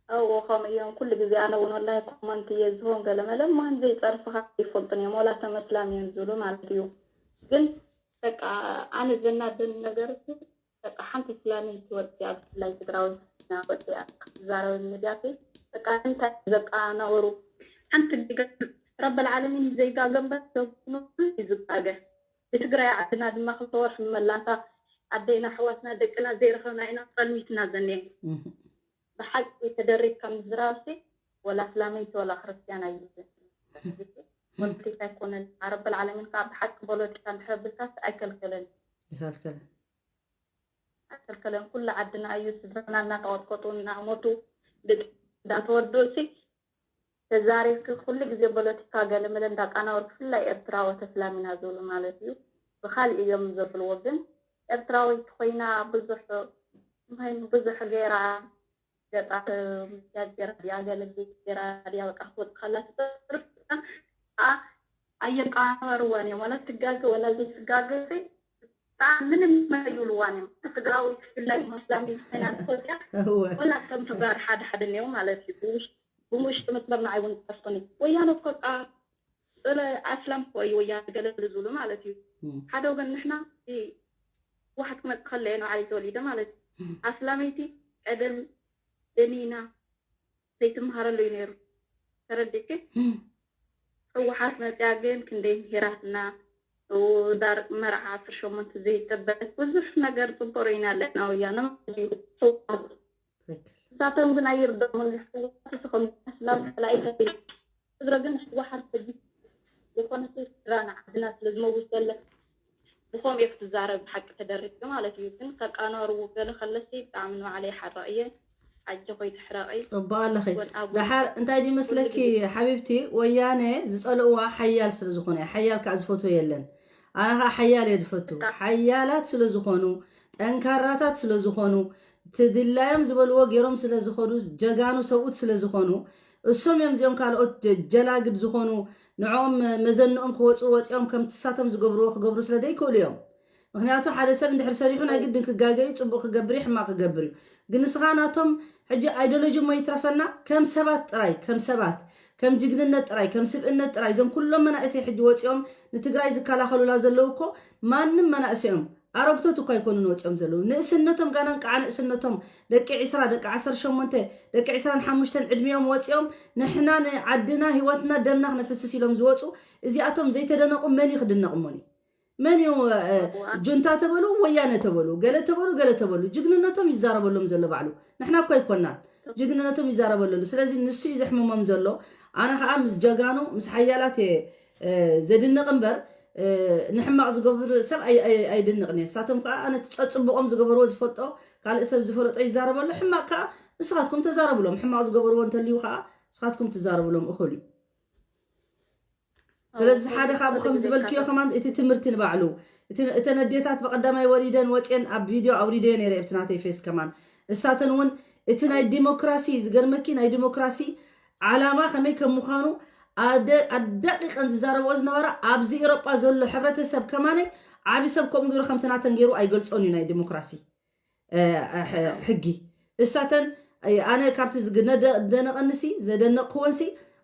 እዎ ከምኡ እዮም ኩሉ ግዜ። ኣነ እውን ወላሂ ኮመንት እየ ዝህቦም ገለመለ ማን ዘይፀርፍኻ ይፈልጡን እዮም ወላ ተመስላም እዮም ዝብሉ ማለት እዩ። ግን በቃ ኣነ ዘናደኒ ነገር እሱ በቃ ሓንቲ እስላመይቲ ወፂኣ ብፍላይ ትግራወይቲ ወፂኣ ክትዛረብ ሚድያ በቃ እንታይ ዘቃናወሩ ሓንቲ ጌጋ ረበል ዓለሚን ዘይጋገ እምበር ሰብ ኩሉ እዩ ዝጋገ። ብትግራይ ዓድና ድማ ክልተ ወርሒ መላታ ኣደይና ኣሕዋትና ደቅና ዘይረኸብና ኢና ፀልሚትና ዘኒአ። ብሓቂ ተደሪብካ ምዝራብሲ ወላ እስላመይቲ ወላ ክርስትያን ኣይብልን። ፖለቲካ ኣይኮነን ረበል ዓለሚን ከዓ ብሓቂ ፖለቲካ እንድሕር ኣቢልካስ ኣይከልከለን። ይኸልከለን። ኣይከልከለን ኩሉ ዓድና እዩ ስድራና እናተቐጥቀጡ እናሞቱ ደቂ እንዳተወድኡ ሲ ተዛሪብኪ ኩሉ ግዜ ፖለቲካ ገለመለ እንዳቃናወርኪ ብፍላይ ኤርትራዊ ተስላሚና ዝብሉ ማለት እዩ ብካሊእ እዮም ዘብልዎ ግን ኤርትራዊት ኮይና ብዙሕ ብዙሕ ገይራ ገጣ ምስያ ገይራ ድያ ገለ ገይራ ድያ በቃ ክትወፅእ ከላ ትፅርፍ ኣየቃናወርዋን እዮም ዋላ ትጋገ ዋላ ዘይትጋገ ምንም ኣይብልዋን እዮም ትግራዊ ብፍላይ መስላም ኮይና ትፈልያ እወ ወላ ከም ተጋር ሓደ ሓደ እኒኦ ማለት እዩ ብውሽ- ብውሽጢ መስመር ንዓይ እውን ጠፍቶኒ ወያነ እኮ ጣ- ስለ ኣስላም እኮ እዩ ወያነ ገለ ዝብሉ ማለት እዩ ሓደ ወገን ንሕና እቲ ህወሓት ክመፅእ ከሎ እየ ንባዕለይ ተወሊደ ማለት እዩ ኣስላመይቲ ቀደም ደኒና ዘይትምሃረሉ እዩ ነይሩ ተረዲእኪ ህወሓት መፅያ ግን ክንደይ ምሂራትና ዳር መርዓ ዓሰርተ ሸሞንተ ዘይጠበቀት ብዙሕ ነገር ፅቡቅ ርኢና ኣለና ወያነ ማለት እዩ ህወሓት ትክክል ንሳቶም ግን ኣይርደሙን ህወሓት እስኹም ናብ ካልኣይ ተቢል ስድረ ግን ህወሓት ሕጂ ዝኾነ ሰብ ስድራ ንዓድና ስለ ዝመውት ዘለ ብኸምኡ እየ ክትዛረብ ብሓቂ ተደሪብኪ ማለት እዩ ግን ከቃናርዉ ገለ ከለሲ ብጣዕሚ ንባዕለይ ይሓረቕ እየ ኣጆኺ ኣይትሕረቒ ፅቡቅ ኣለኺ ወን ኣብ ደሓር እንታይ ድዩ መስለኪ ሓቢብቲ ወያነ ዝፀልእዋ ሓያል ስለ ዝኾነ እያ ሓያል ከዓ ዝፈትዎ የለን ኣነ ከዓ ሓያል እየ ዝፈቱ ሓያላት ስለ ዝኾኑ ጠንካራታት ስለ ዝኾኑ ትድላዮም ዝበልዎ ገይሮም ስለ ዝኾኑ ጀጋኑ ሰብኡት ስለ ዝኾኑ እሶም እዮም እዚኦም ካልኦት ጀ- ጀላግድ ዝኾኑ ንዕኦም መዘንኦም ክወፁ ወፂኦም ከምትሳቶም ዝገብርዎ ክገብሩ ስለ ዘይክእሉ እዮም ምክንያቱ ሓደ ሰብ እንድሕር ሰሪሑ ናይ ግድን ክጋገ እዩ ፅቡቅ ክገብር እዩ ሕማቅ ክገብር እዩ ግን ንስኻ ናቶም ሕጂ ኣይዶሎጂ እሞ ይትረፈና ከም ሰባት ጥራይ ከም ሰባት ከም ጅግንነት ጥራይ ከም ስብእነት ጥራይ እዞም ኩሎም መናእሰይ ሕጂ ወፂኦም ንትግራይ ዝከላኸሉላ ዘለዉ እኮ ማንም መናእሰዮም ኣረግቶት እኳ ኣይኮኑን ወፂኦም ዘለዉ ንእስነቶም ጋና እንቃዓ ንእስነቶም ደቂ ዕስራ ደቂ ዓሰርተ ሸሞንተ ደቂ ዕስራን ሓሙሽተን ዕድሚኦም ወፂኦም ንሕና ንዓድና ህይወትና ደምና ክነፍስስ ኢሎም ዝወፁ እዚኣቶም ዘይተደነቁ መን እዩ ክድነቅ እሞኒ መን እዩ እ፣ ጁንታ ተበሉ፣ ወያነ ተበሉ፣ ገለ ተበሉ፣ ገለ ተበሉ፣ ጅግንነቶም ይዛረበሎም ዘሎ ባዕሉ። ንሕና እኮ ኣይኮናን፣ ጅግንነቶም ይዛረበለሉ። ስለዚ ንሱ እዩ ዘሕምሞም ዘሎ። ኣነ ከዓ ምስ ጀጋኑ ምስ ሓያላት እየ እ፣ ዘድንቕ እምበር እ፣ ንሕማቕ ዝገብር ሰብ ኣይ- ኣይ- ኣይድንቕን እየ። ንሳቶም ከዓ ነቲ ጸጽቡቖም ዝገበርዎ ዝፈልጦ፣ ካልእ ሰብ ዝፈለጦ ይዛረበሉ። ሕማቕ ከዓ ንስኻትኩም ተዛረብሎም። ሕማቕ ዝገበርዎ እንተልዩ ከዓ ንስኻትኩም ትዛረብሎም፣ እኹል እዩ። ስለዚ ሓደ ካብኡ ከም ዝበልክዮ ከማን እቲ ትምህርቲ ንባዕሉ እቲ- እተን ኣዴታት ብቐዳማይ ወሊደን ወፅየን ኣብ ቪድዮ ኣውሪደዮ ነይረ ኣብቲ ናተይ ፌስ ከማን እሳተን እውን እቲ ናይ ዲሞክራሲ ዝገርመኪ ናይ ዲሞክራሲ ዓላማ ከመይ ከም ምዃኑ ኣደ- ኣዳቂቀን ዝዛረብኦ ዝነበራ ኣብዚ ኤሮጳ ዘሎ ሕብረተሰብ ከማነይ ዓቢ ሰብ ከምኡ ገይሩ ከምቲ ናተን ገይሩ ኣይገልጾን እዩ ናይ ዲሞክራሲ እ፣ ሕ- ሕጊ እሳተን ኣይ- ኣነ ካብቲ ዝግነደ- ደነቐንሲ ዘደነቕክወንሲ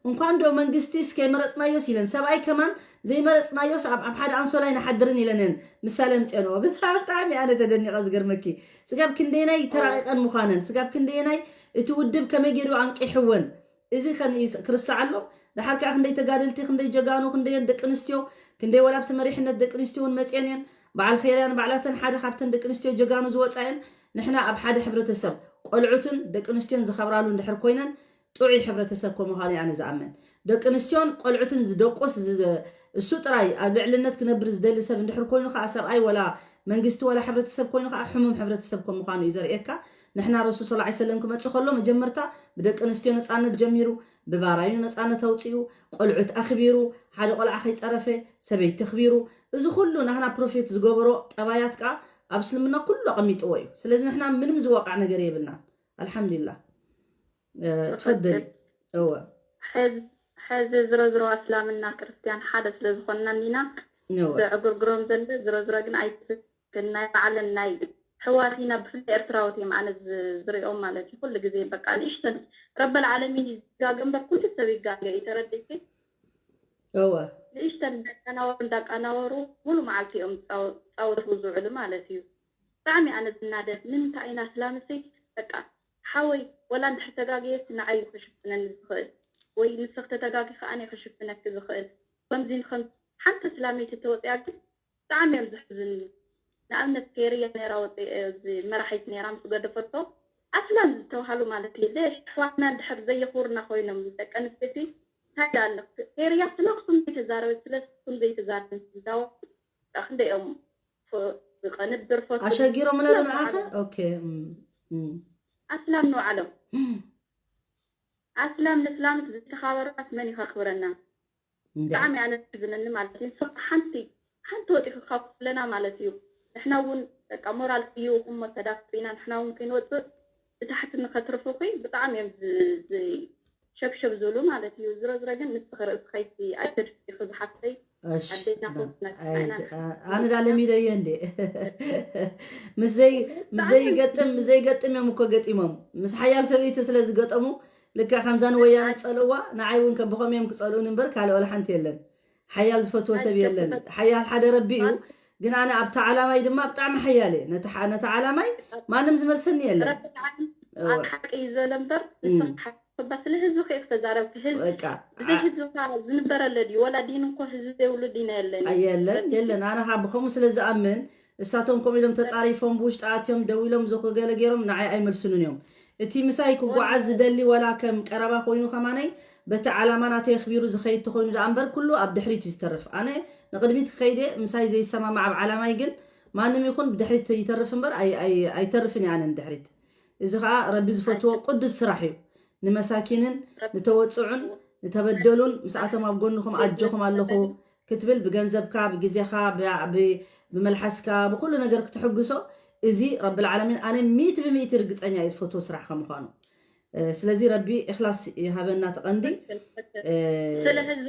እንኳን ዶ መንግስቲስ ከይመረፅናዮስ ኢለን ሰብኣይ ከማን ዘይመረፅናዮስ ኣብ ኣብ ሓደ ኣንሶላ ኣይንሓድርን ኢለንን ምሳሌ ኣምፅኦንዎ ብጣዕሚ ብጣዕሚ ኣነ ተደኒቐ ዝገርመኪ ስጋብ ክንደየናይ ተራቂቀን ምዃነን ስጋብ ክንደየናይ እቲ ውድብ ከመይ ገይሩ ኣንቂሕወን እዚ ከን ክርስዕ ኣሎ ደሓር ከዓ ክንደይ ተጋደልቲ ክንደይ ጀጋኑ ክንደየን ደቂ ኣንስትዮ ክንደይ ወላ ኣብቲ መሪሕነት ደቂ ኣንስትዮ እውን መፅየን እየን በዓል ኸይርያን ባዕላተን ሓደ ካብተን ደቂ ኣንስትዮ ጀጋኑ ዝወፃ እየን ንሕና ኣብ ሓደ ሕብረተሰብ ቆልዑትን ደቂ ኣንስትዮን ዝኸብራሉ እንድሕር ኮይነን ጥዑይ ሕብረተሰብ ከም ምዃኑ ኣነ ዝኣምን ደቂ ኣንስትዮን ቆልዑትን ዝደቁስ ዝ- እሱ ጥራይ ኣብ ልዕልነት ክነብር ዝደሊ ሰብ እንድሕር ኮይኑ ከዓ ሰብኣይ ወላ መንግስቲ ወላ ሕብረተሰብ ኮይኑ ከዓ ሕሙም ሕብረተሰብ ከም ምዃኑ እዩ ዘርእየካ ንሕና ረሱል ስ ሰለም ክመፅእ ከሎ መጀመርታ ብደቂ ኣንስትዮ ነፃነት ጀሚሩ ብባራዩ ነፃነት ኣውፅኡ ቆልዑት ኣኽቢሩ ሓደ ቆልዓ ከይፀረፈ ሰበይቲ ኣኽቢሩ እዚ ኩሉ ናህና ፕሮፌት ዝገበሮ ጠባያት ከዓ ኣብ እስልምና ኩሉ ኣቐሚጥዎ እዩ ስለዚ ንሕና ምንም ዝወቃዕ ነገር የብልናን ኣልሓምዱሊላህ እ፣ ትፈደሊ እወ ሕዚ ዝሮ ዝሮ ኣስላምና ክርስትያን ሓደ ስለ ዝኾንና እንዲና እወ ዘዕጉርጉሮም ዘሎ ዝሮ ዝሮ ግን ኣይትክክል ናይ ባዕለን ናይ ሕዋት ኢና ብፍላይ ኤርትራዎት እዮም ኣነ ዝ- ዝሪኦም ማለት እዩ ኩሉ ግዜ በቃ ንእሽተን ረበል ዓለሚን ይጋገ እምበር ኩሉ ሰብ ይጋገ እዩ ተረዲእኪ እወ ንእሽተን እንዳቃናወሩ እንዳቃናወሩ ሙሉ መዓልቲ እዮም ፃወ- ፃወቱ ዝውዕሉ ማለት እዩ ብጣዕሚ ኣነ ዝናደድ ንምንታይ ኢና ስላምሲ በቃ ሓወይ ወላ እንድሕር ተጋግየስ ንዓይ እዩ ክሽፍነኒ ዝኽእል ወይ ንስኽ ተተጋጊ ከዓኒ ክሽፍነኪ ዝኽእል ከምዚ ንኸም ሓንቲ ስላመይቲ ተወፅያ ግን ብጣዕሚ እዮም ዘሕዝኑኒ ንኣብነት ከይርያ ነራ ወፂ መራሒት ነራ ምስ ገደፈቶ ኣስላም ዝተባሃሉ ማለት እዩ ሌሽ ኣሕዋትና እንድሕር ዘየኽብሩና ኮይኖም ደቂ ኣንስተይቲ እንታይ ዳ ኣሎ ከይርያ ስለኹም ዘይተዛረበት ስለኹም ዘይተዛረበት እንዳወ ክንደይ እዮም ዝቐንብር ፈቱ ኣሸጊሮም ነሩ ንዓኸ ኦኬ እም፣ እም። ኣስላም ንባዕሎም እም፣ ኣስላም ንስላምት ዝተኻበራት መን ይኸኽብረና እንዴ። ብጣዕሚ ኣነ ዝሕዝነኒ ማለት እዩ ንስኻ ሓንቲ ሓንቲ ወፂኺ ካብ ኩለና ማለት እዩ ንሕና እውን በቃ ሞራል ክይውኹም እሞ ተዳፍኢና ንሕና እውን ከይንወፅእ ብታሕቲ ንኸትርፉኺ ብጣዕሚ እዮም ዝ- ዝ- ሸብሸብ ዝብሉ ማለት እዩ ዝሮ ዝሮ ግን ንስኺ ርእስኺ ኣይትድፍኢኺ ዝሓፍተይ እሺ፣ ኣዴና ዳ- ኮስና ኣይ፣ ኣና ዳ- ኣነ ዳ ለሚደዮ እንዴ ምስዘይ ምስዘይ ገጥም ምስዘይ ገጥም እዮም እኮ ገጢሞም ምስ ሓያል ሰበይቲ ስለ ዝገጠሙ ልክዕ ከምዛ ንወያነ ዝፀልእዋ ንዓይ እውን ከም ብኸም እዮም ክፀልኡን እምበር ካልእ ወላ ሓንቲ የለን ሓያል ዝፈትዎ ሰብ የለን ሓያል ሓደ ረቢ እዩ ግን ኣነ ኣብታ ዓላማይ ድማ ብጣዕሚ ሓያል እየ ነቲ ዓ- ነቲ ዓላማይ ማንም ዝመልሰኒ የለን ረቢ ዓለም እወ። ኣብ ሓቂ እዩ ዝበለ እምበር እም። ንስኻ ሓቂ እባ ስለ ህዝቢ ከይፍ ተዛረብቲ ህዝቢ በቃ ብዘይ ህዝቢ እኳ ዝንበረለ ድዩ ወላ ዲን እንኮ ህዝቢ ዘይብሉ ዲና የለን እዩ። የለን የለን ኣነ ካብ ብኸምኡ ስለ ዝኣምን እሳቶም ከምኡ ኢሎም ተፃሪፎም ብውሽጢ ኣትዮም ደው ኢሎም ዝኹ ገለ ገይሮም ንዓይ ኣይመልስኑን እዮም እቲ ምሳይ ክጓዓዝ ዝደሊ ወላ ከም ቀረባ ኮይኑ ከማነይ በቲ ዓላማ ናተይ ኣኽቢሩ ዝኸይድ ተኾይኑ ደኣ እምበር ኩሉ ኣብ ድሕሪት እዩ ዝተርፍ ኣነ ንቕድሚት ክኸይደ ምሳይ ዘይሰማማዕ ኣብ ዓላማይ ግን ማንም ይኹን ብድሕሪት ይተርፍ እምበር ኣይ- ኣይ- ኣይተርፍን እየ ኣነ ንድሕሪት እዚ ኸኣ ረቢ ዝፈትዎ ቅዱስ ስራሕ እዩ ንመሳኪንን ንተወፅዑን ንተበደሉን ምስኣቶም ኣብ ጎንኹም ኣጆኹም ኣለኹ ክትብል ብገንዘብካ ብግዜኻ ብ- ብ- ብመልሓስካ ብኩሉ ነገር ክትሕግሶ እዚ ረቢ ልዓለሚን ኣነ ሚእቲ ብሚእቲ ርግፀኛ እየ ዝፈትዎ ስራሕ ከም ምዃኑ እ፣ ስለዚ ረቢ እክላስ ይሃበና ተቐንዲ እ፣ ስለ ህዝቢ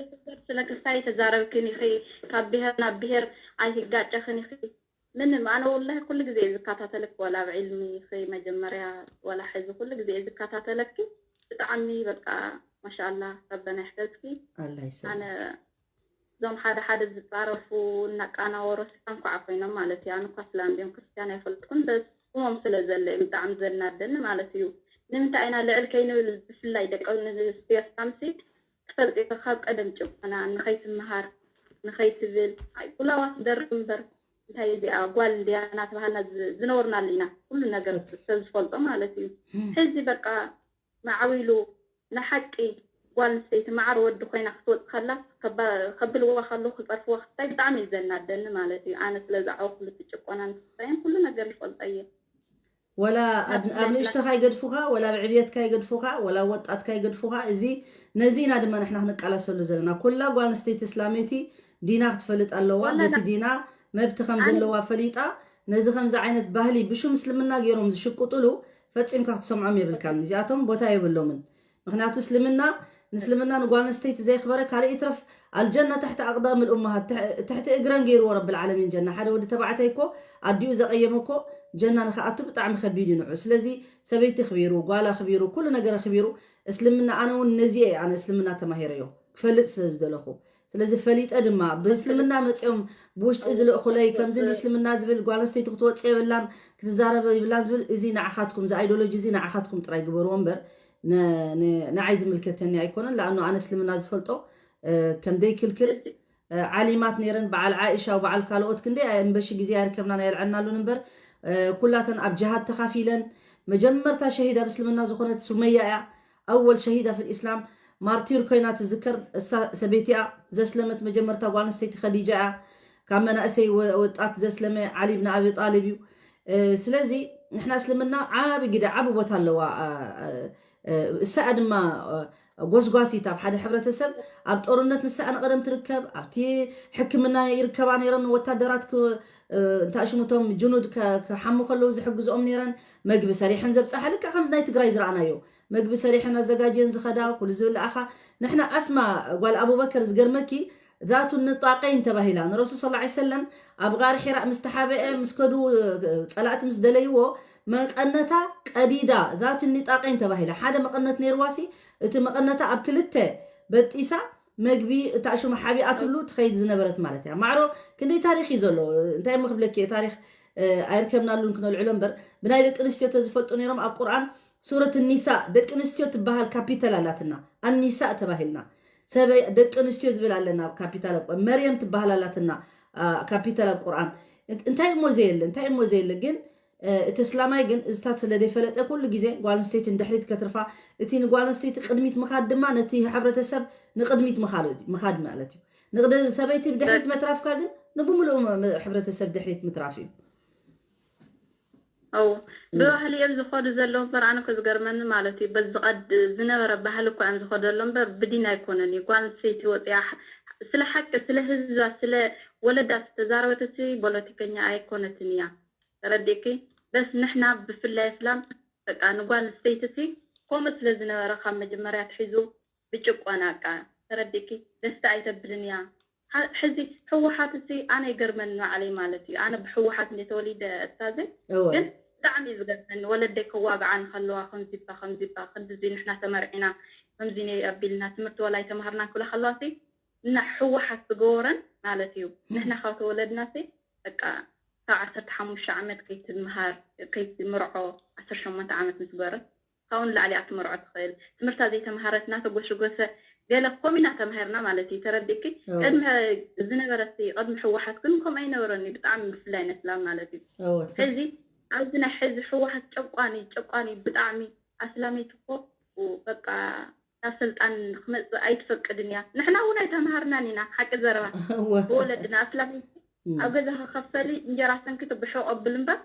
ስለ ክስታይ ተዛረብክን ኢኺ ካብ ብሄር ናብ ብሄር ኣይትጋጨኽን ኢኺ ምንም ኣነ ወላሂ ኩሉ ግዜ እየ ዝከታተለኪ ዋላ ኣብ ዕልሚ ኢኺ መጀመርያ ዋላ ሕዚ ኩሉ ግዜ እየ ዝከታተለኪ ብጣዕሚ በቃ ማሻኣላ ረበና ይሕፈዝኪ ኣላ ይሰ ኣነ እዞም ሓደ ሓደ ዝፃረፉ እናቃናወሩ እስላም ከዓ ኮይኖም ማለት እዩ ኣነ እኳ እስላም ድዮም ክርስትያን ኣይፈልጥኩን በስ ስሞም ስለ ዘሎ እዩ ብጣዕሚ ዘናደኒ ማለት እዩ ንምንታይ ኢና ልዕል ከይንብል ብፍላይ ደቂ ኣንስትዮ እስላምሲ ትፈልጢ ኢኺ ካብ ቀደም ጭቆና ንኸይትመሃር ንኸይትብል። ኣይ፣ ኩላዋ ትደርብ እምበር፣ እንታይ እዚኣ ጓል እንድያ እናተባሃልና ዝ-፣ ዝነበርናሉ ኢና። ኩሉ ነገር ሰብ ዝፈልጦ ማለት እዩ። ሕዚ በቃ ማዕዊሉ፣ ንሓቂ ጓል ኣንስተይቲ ማዕረ ወዲ ኮይና ክትወጽእ ከላ፣ ከባ-፣ ከብልዋ ከለዉ ክጸርፍዋ ክስታይ ብጣዕሚ እዩ ዘናደኒ ማለት እዩ። ኣነ ስለ ዝዓበኹሉ እቲ ጭቆና ንስሳይን ኩሉ ነገር ይፈልጦ እየ። ወላ ኣብ፣ ኣብ ንእሽቶኻ ይገድፉኻ፣ ወላ ኣብ ዕብየትካ ይገድፉኻ፣ ወላ ኣብ ወጣትካ ይገድፉኻ። እዚ፣ ነዚ ኢና ድማ ንሕና ክንቃለሰሉ ዘለና። ኩላ ጓል ኣንስተይቲ እስላመይቲ ዲና ክትፈልጥ ኣለዋ። ወላ በቲ ና- ዲና መብቲ ከም ና- ዘለዋ ፈሊጣ፣ ነዚ ከምዚ ዓይነት ባህሊ ብሹም እስልምና ገይሮም ዝሽቅጥሉ ፈጺምካ ክትሰምዖም የብልካን። እዚኣቶም ቦታ የብሎምን። ምኽንያቱ እስልምና፣ ንእስልምና ንጓል ኣንስተይቲ ዘየኽበረ ካልእ ይትረፍ፣ ኣልጀና ትሕቲ ኣቅዳም ልኡመሃት፣ ትሕ-፣ ትሕቲ እግረን ገይርዎ ረብል ዓለሚን ጀና። ሓደ ወዲ ተባዕታይ እኮ ኣዲኡ ዘቀየመ እኮ ጀና ንክኣቱ ብጣዕሚ ከቢድ እዩ ንዑ። ስለዚ ሰበይቲ ኣኽቢሩ፣ ጓል ኣኽቢሩ፣ ኩሉ ነገር ኣኽቢሩ፣ እስልምና ኣነ እውን ነዚ እየ ኣነ እስልምና ተማሂረዮ፣ ክፈልጥ ስለ ዝደለኹ። ስለዚ ፈሊጠ ድማ ብእስልምና መፂኦም ብውሽጢ ዝልእኹለይ ከምዚ እንዲ እስልምና ዝብል ጓል ኣንስተይቲ ክትወፅእ የብላን ክትዛረብ የብላን ዝብል እዚ ንዓኻትኩም እዚ ኣይዲዮሎጂ እዚ ንዓኻትኩም ጥራይ ግበርዎ እምበር ን-፣ ን-፣ ንዓይ ዝምልከተኒ ኣይኮነን። ለኣኑ ኣነ እስልምና ዝፈልጦ እ፣ ከም ደይክልክል እ፣ ዓሊማት ነይረን በዓል ዓኢሻ ወበዓል ካልኦት ክንደይ ኣንበሺ ግዜ ኣይርከብናን ኣየልዐናሉን እምበር እ፣ ኩላተን ኣብ ጅሃድ ተኻፊለን መጀመርታ ሸሂድ ኣብ እስልምና ዝኾነት ሱመያ እያ። ኣወል ሸሂዳ ፊል ኢስላም ማርቲር ኮይና ትዝከር እሳ ሰበይቲ እያ። ዘስለመት መጀመርታ ጓል ኣንስተይቲ ኸዲጃ እያ። ካብ መናእሰይ ወ-፣ ወጣት ዘስለመ ዓሊ ብን ኣቢ ጣልብ እዩ። እ፣ ስለዚ ንሕና እስልምና ዓቢ ግደ ዓቢ ቦታ ኣለዋ። እ፣ እ፣ እሳ እያ ድማ እ፣ ጎስጓሲት ኣብ ሓደ ሕብረተሰብ ኣብ ጦርነት ንሳ እያ ንቐደም ትርከብ። ኣብቲ ሕክምና ይርከባ ነይረን ወታደራት ክ-፣ እ፣ እንታይ ሽሙ እቶም ጅኑድ ከ-፣ ክሓሙ ከለዉ ዝሕግዝኦም ነይረን። መግቢ ሰሪሐን ዘብፅሓ ልክዕ ከምዚ ናይ ትግራይ ዝረኣናዮ መግቢ ሰሪሐን ኣዘጋጅየን ዝኸዳ ኩሉ ዝብል ኣኻ ንሕና ኣስማ ጓል ኣቡበከር ዝገርመኪ ዛቱ ንጣቀይን ተባሂላ ንረሱል ሰለላሁ ዐለይሂ ወሰለም ኣብ ጋሪ ሒራእ ምስ ተሓበአ ምስ ከዱ ጸላእቲ ምስ ደለይዎ መቀነታ ቀዲዳ ዛቱ ንጣቀይን ተባሂላ ሓደ መቀነት ነይርዋሲ እቲ መቀነታ ኣብ ክልተ በጢሳ መግቢ እታ ሽሙ ሓቢኣትሉ ትኸይድ ዝነበረት ማለት እያ። ማዕሮ ክንደይ ታሪኽ እዩ ዘሎ እንታይ እሞ ክብለኪ እየ ታሪኽ እ፣ ኣይርከብናሉን ክነልዕሎ እምበር ብናይ ደቂ ኣንስትዮ ተዝፈልጡ ነይሮም ኣብ ቁርኣን ሱረት ኒሳ ደቂ ኣንስትዮ ትበሃል ካፒተል ኣላትና ኣኒሳ ተባሂልና ሰበይ ደቂ ኣንስትዮ ዝብል ኣለና ካፒታል ኣብ ቁርኣን መርየም ትበሃል ኣላትና አ፣ ካፒታል ኣብ ቁርኣን እን- እንታይ እሞ ዘየለ እንታይ እሞ ዘየለ ግን እ፣ እቲ እስላማይ ግን እዚታት ስለ ዘይፈለጠ ኩሉ ግዜ ጓል ኣንስተይቲ ንድሕሪት ከትርፋ እቲ ንጓል ኣንስተይቲ ቅድሚት ምኻድ ድማ ነቲ ሕብረተሰብ ንቅድሚት ምኻድ ምኻድ ማለት እዩ ንቅደ ሰበይቲ ብድሕሪት መትራፍካ ግን ንብምልኡ ም- ም- ሕብረተሰብ ድሕሪት ምትራፍ እዩ ኣው ብባህሊ እዮም ዝኸዱ ዘለዉ እምበር ኣነ እኮ ዝገርመኒ ማለት እዩ በዚ ቀድ ዝነበረ ባህሊ እኮ እዮም ዝኸዱ ዘለዉ እምበር ብዲን ኣይኮነን እዩ ጓል ኣንስተይቲ ወፅያ ሕ- ስለ ሓቂ ስለ ህዝባ ስለ ወለዳ ዝተዛረበት እቲ ፖለቲከኛ ኣይኮነትን እያ ተረዲእኪ በስ ንሕና ብፍላይ እስላም በቃ ንጓል ኣንስተይቲ ሲ ከምኡ ስለ ዝነበረ ካብ መጀመርያ ኣትሒዙ ብጭቆና እቃ ተረዲእኪ ደስታ ኣይተብልን እያ። ሐ- ሕዚ ህወሓት እሲ ኣነ ይገርመኒ ንባዕለይ ማለት እዩ። ኣነ ብህወሓት እንደ ተወሊደ እስታዘይ እወ ግን ብጣዕሚ እዩ ዝገርመኒ። ወለደይ ከዋግዓ ንከለዋ ከምዚባ ከምዚባ ክንድዚ ንሕና ተመርዒና ከምዚ ነይ ኣቢልና ትምህርቲ ወላ ኣይተማሃርናን ክብላ ከለዋ ሲ እና ህወሓት ዝገበረን ማለት እዩ። ንሕና ካብ ተወለድና ሲ በቃ ካብ ዓሰርተ ሓሙሽተ ዓመት ከይትምሃር ከይትምርዖ ዓሰርተ ሸሞንተ ዓመት ምስ ገበረት ካብኡ ንላዕሊ እያ ክትመርዖ ትኽእል። ትምህርታ ዘይተምሃረት እናተጎሸጎሸ ገለ ከምኡ ኢና ተማሂርና ማለት እዩ። ተረዲእኪ? እወ። ቅድሚ ዝነበረ እስቲ ቅድሚ ህወሓት ግን ከምኡ ኣይነበረን እዩ። ብጣዕሚ ብፍላይ ነስላም ማለት እዩ። እወ፣ ትኽክል። ሕዚ ኣብዚ ናይ ሕዚ ህወሓት ጨቋኒ ጨቋኒ ብጣዕሚ ኣስላመይቲ እኮ በቃ ናብ ስልጣን ክመፅእ ኣይትፈቅድን እያ። ንሕና እውን ኣይተምሃርናን ኢና ሓቂ ዘረባ እወ። ብወለድና ኣስላመይቲ እም። ኣብ ገዛ ከከፈሊ እንጀራ ሰንኪ ትብሕቕ ኣብል እምበር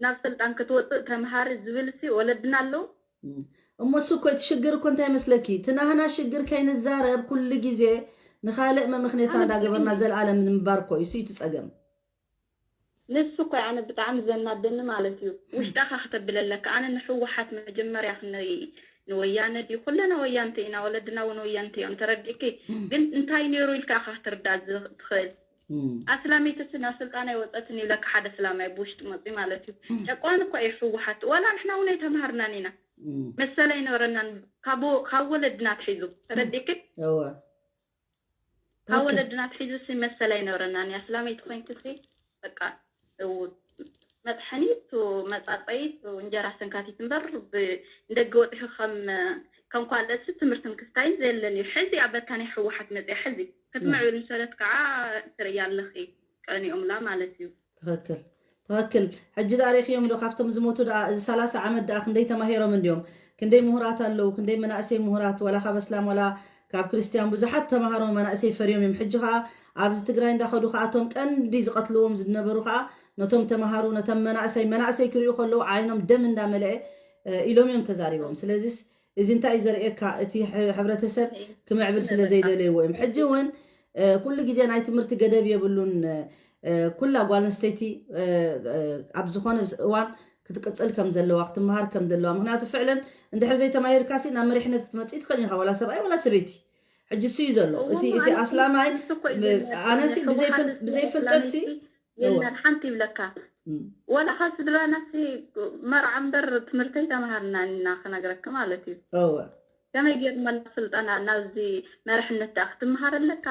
ናብ ስልጣን ክትወፅእ ተምሃሪ ዝብል ሲ ወለድና ኣለዉ እም። እሞ እሱ እኮ እቲ ሽግር እኮ እንታይ መስለኪ እቲ ናህና ሽግር ከይንዛረብ ኩሉ ግዜ ንኻልእ መምኽኔታ ኣነ እንዳገበርና ብጣዕሚ- ዘለኣለም ንምባር እኮ እዩ እሱ እዩ እቲ ፀገም ንሱ እኮ ኣነ ብጣዕሚ ዘናደኒ ማለት እዩ ውሽጣኻ ክተብል ኣለካ ኣነ ንሕወሓት መጀመርያ ክነይ ንወያነ ድዩ ኩለና ወያንቲ ኢና ወለድና እውን ወያንቲ እዮም ተረዲእኪ ግን እንታይ ነይሩ ኢልካ ኢኻ ክትርዳእ ዝ- ትኽእል ኣስላሚትስ ናብ ስልጣን ኣይወፀትን ይብለካ ሓደ ስላማይ ብውሽጢ መፂ ማለት እዩ ጨቋን እኮ እዩ ሕወሓት ዋላ ንሕና እውን ኣይተምሃርናን ኢና መሰል ኣይነበረናን ካብ ካብ ወለድና ትሒዙ ተረዲእኪ እወ ካብ ትኽክል። ወለድና ትሒዙ ሲ መሰል ኣይነበረናን እያ ስላመይቲ ኮይንኪ ሲ በቃ እው መፅሐኒ ቱ መፃፀይ ቱ እንጀራ ሰንካቲት እምበር ብ- ንደገ ወፂኺ ከም ከም ኳልእሲ ትምህርትን ክስታይን ዘየለን እዩ ሕዚ ኣብ በታ ናይ ህወሓት መፅያ ሕዚ ክትምዕብል ምስ በለት ከዓ ትርእያ ኣለኺ፣ ቀኒኦምላ ማለት እዩ። ትኽክል ትኽክል። ሕጂ ደኣ ርኢኽዮም ዶ ካብቶም ዝሞቱ ደኣ፣ እዚ ሰላሳ ዓመት ደኣ ክንደይ ተማሂሮም እንድዮም? ክንደይ ምሁራት ኣለዉ? ክንደይ መናእሰይ ምሁራት፣ ዋላ ካብ እስላም ዋላ ካብ ክርስትያን ብዙሓት ተማሃሮ መናእሰይ ፈርዮም እዮም። ሕጂ ከዓ ኣብዚ ትግራይ እንዳኸዱ ከዓ እቶም ቀንዲ ዝቐትልዎም ዝነበሩ ከዓ ነቶም ተማሃሩ፣ ነቶም መናእሰይ፣ መናእሰይ ክሪኡ ከለዉ ዓይኖም ደም እንዳመለአ ኢሎም እዮም ተዛሪቦም። ስለዚስ እዚ እንታይ እዩ ዘርእየካ? እቲ ሕብረተሰብ ክምዕብል ስለ ዘይደለይዎ እዮም። ሕጂ እውን ኩሉ ግዜ ናይ ትምህርቲ ገደብ የብሉን። ኩላ ጓል ኣንስተይቲ ኣብ ዝኾነ እዋን ክትቅፅል ከም ዘለዋ፣ ክትመሃር ከም ዘለዋ፣ ምክንያቱ ፍዕለን እንድሕር ዘይተማሂርካ ሲ ናብ መሪሕነት ክትመፅእ ትኽእል ኢኻ፣ ዋላ ሰብኣይ ዋላ ሰበይቲ። ሕጂ እሱ እዩ ዘሎ እቲ እቲ ኣስላማይ። ኣነሲ ብዘይፍልጠት ሲ የለን ሓንቲ ይብለካ። ወላ ካብ ስድራና ሲ መርዓ እምበር ትምህርተይ ተምሃርና ኢና ክነግረክ ማለት እዩ። ከመይ ገይርና ስልጠና ናብዚ መርሕነት ደኣ ክትምሃር ኣለካ?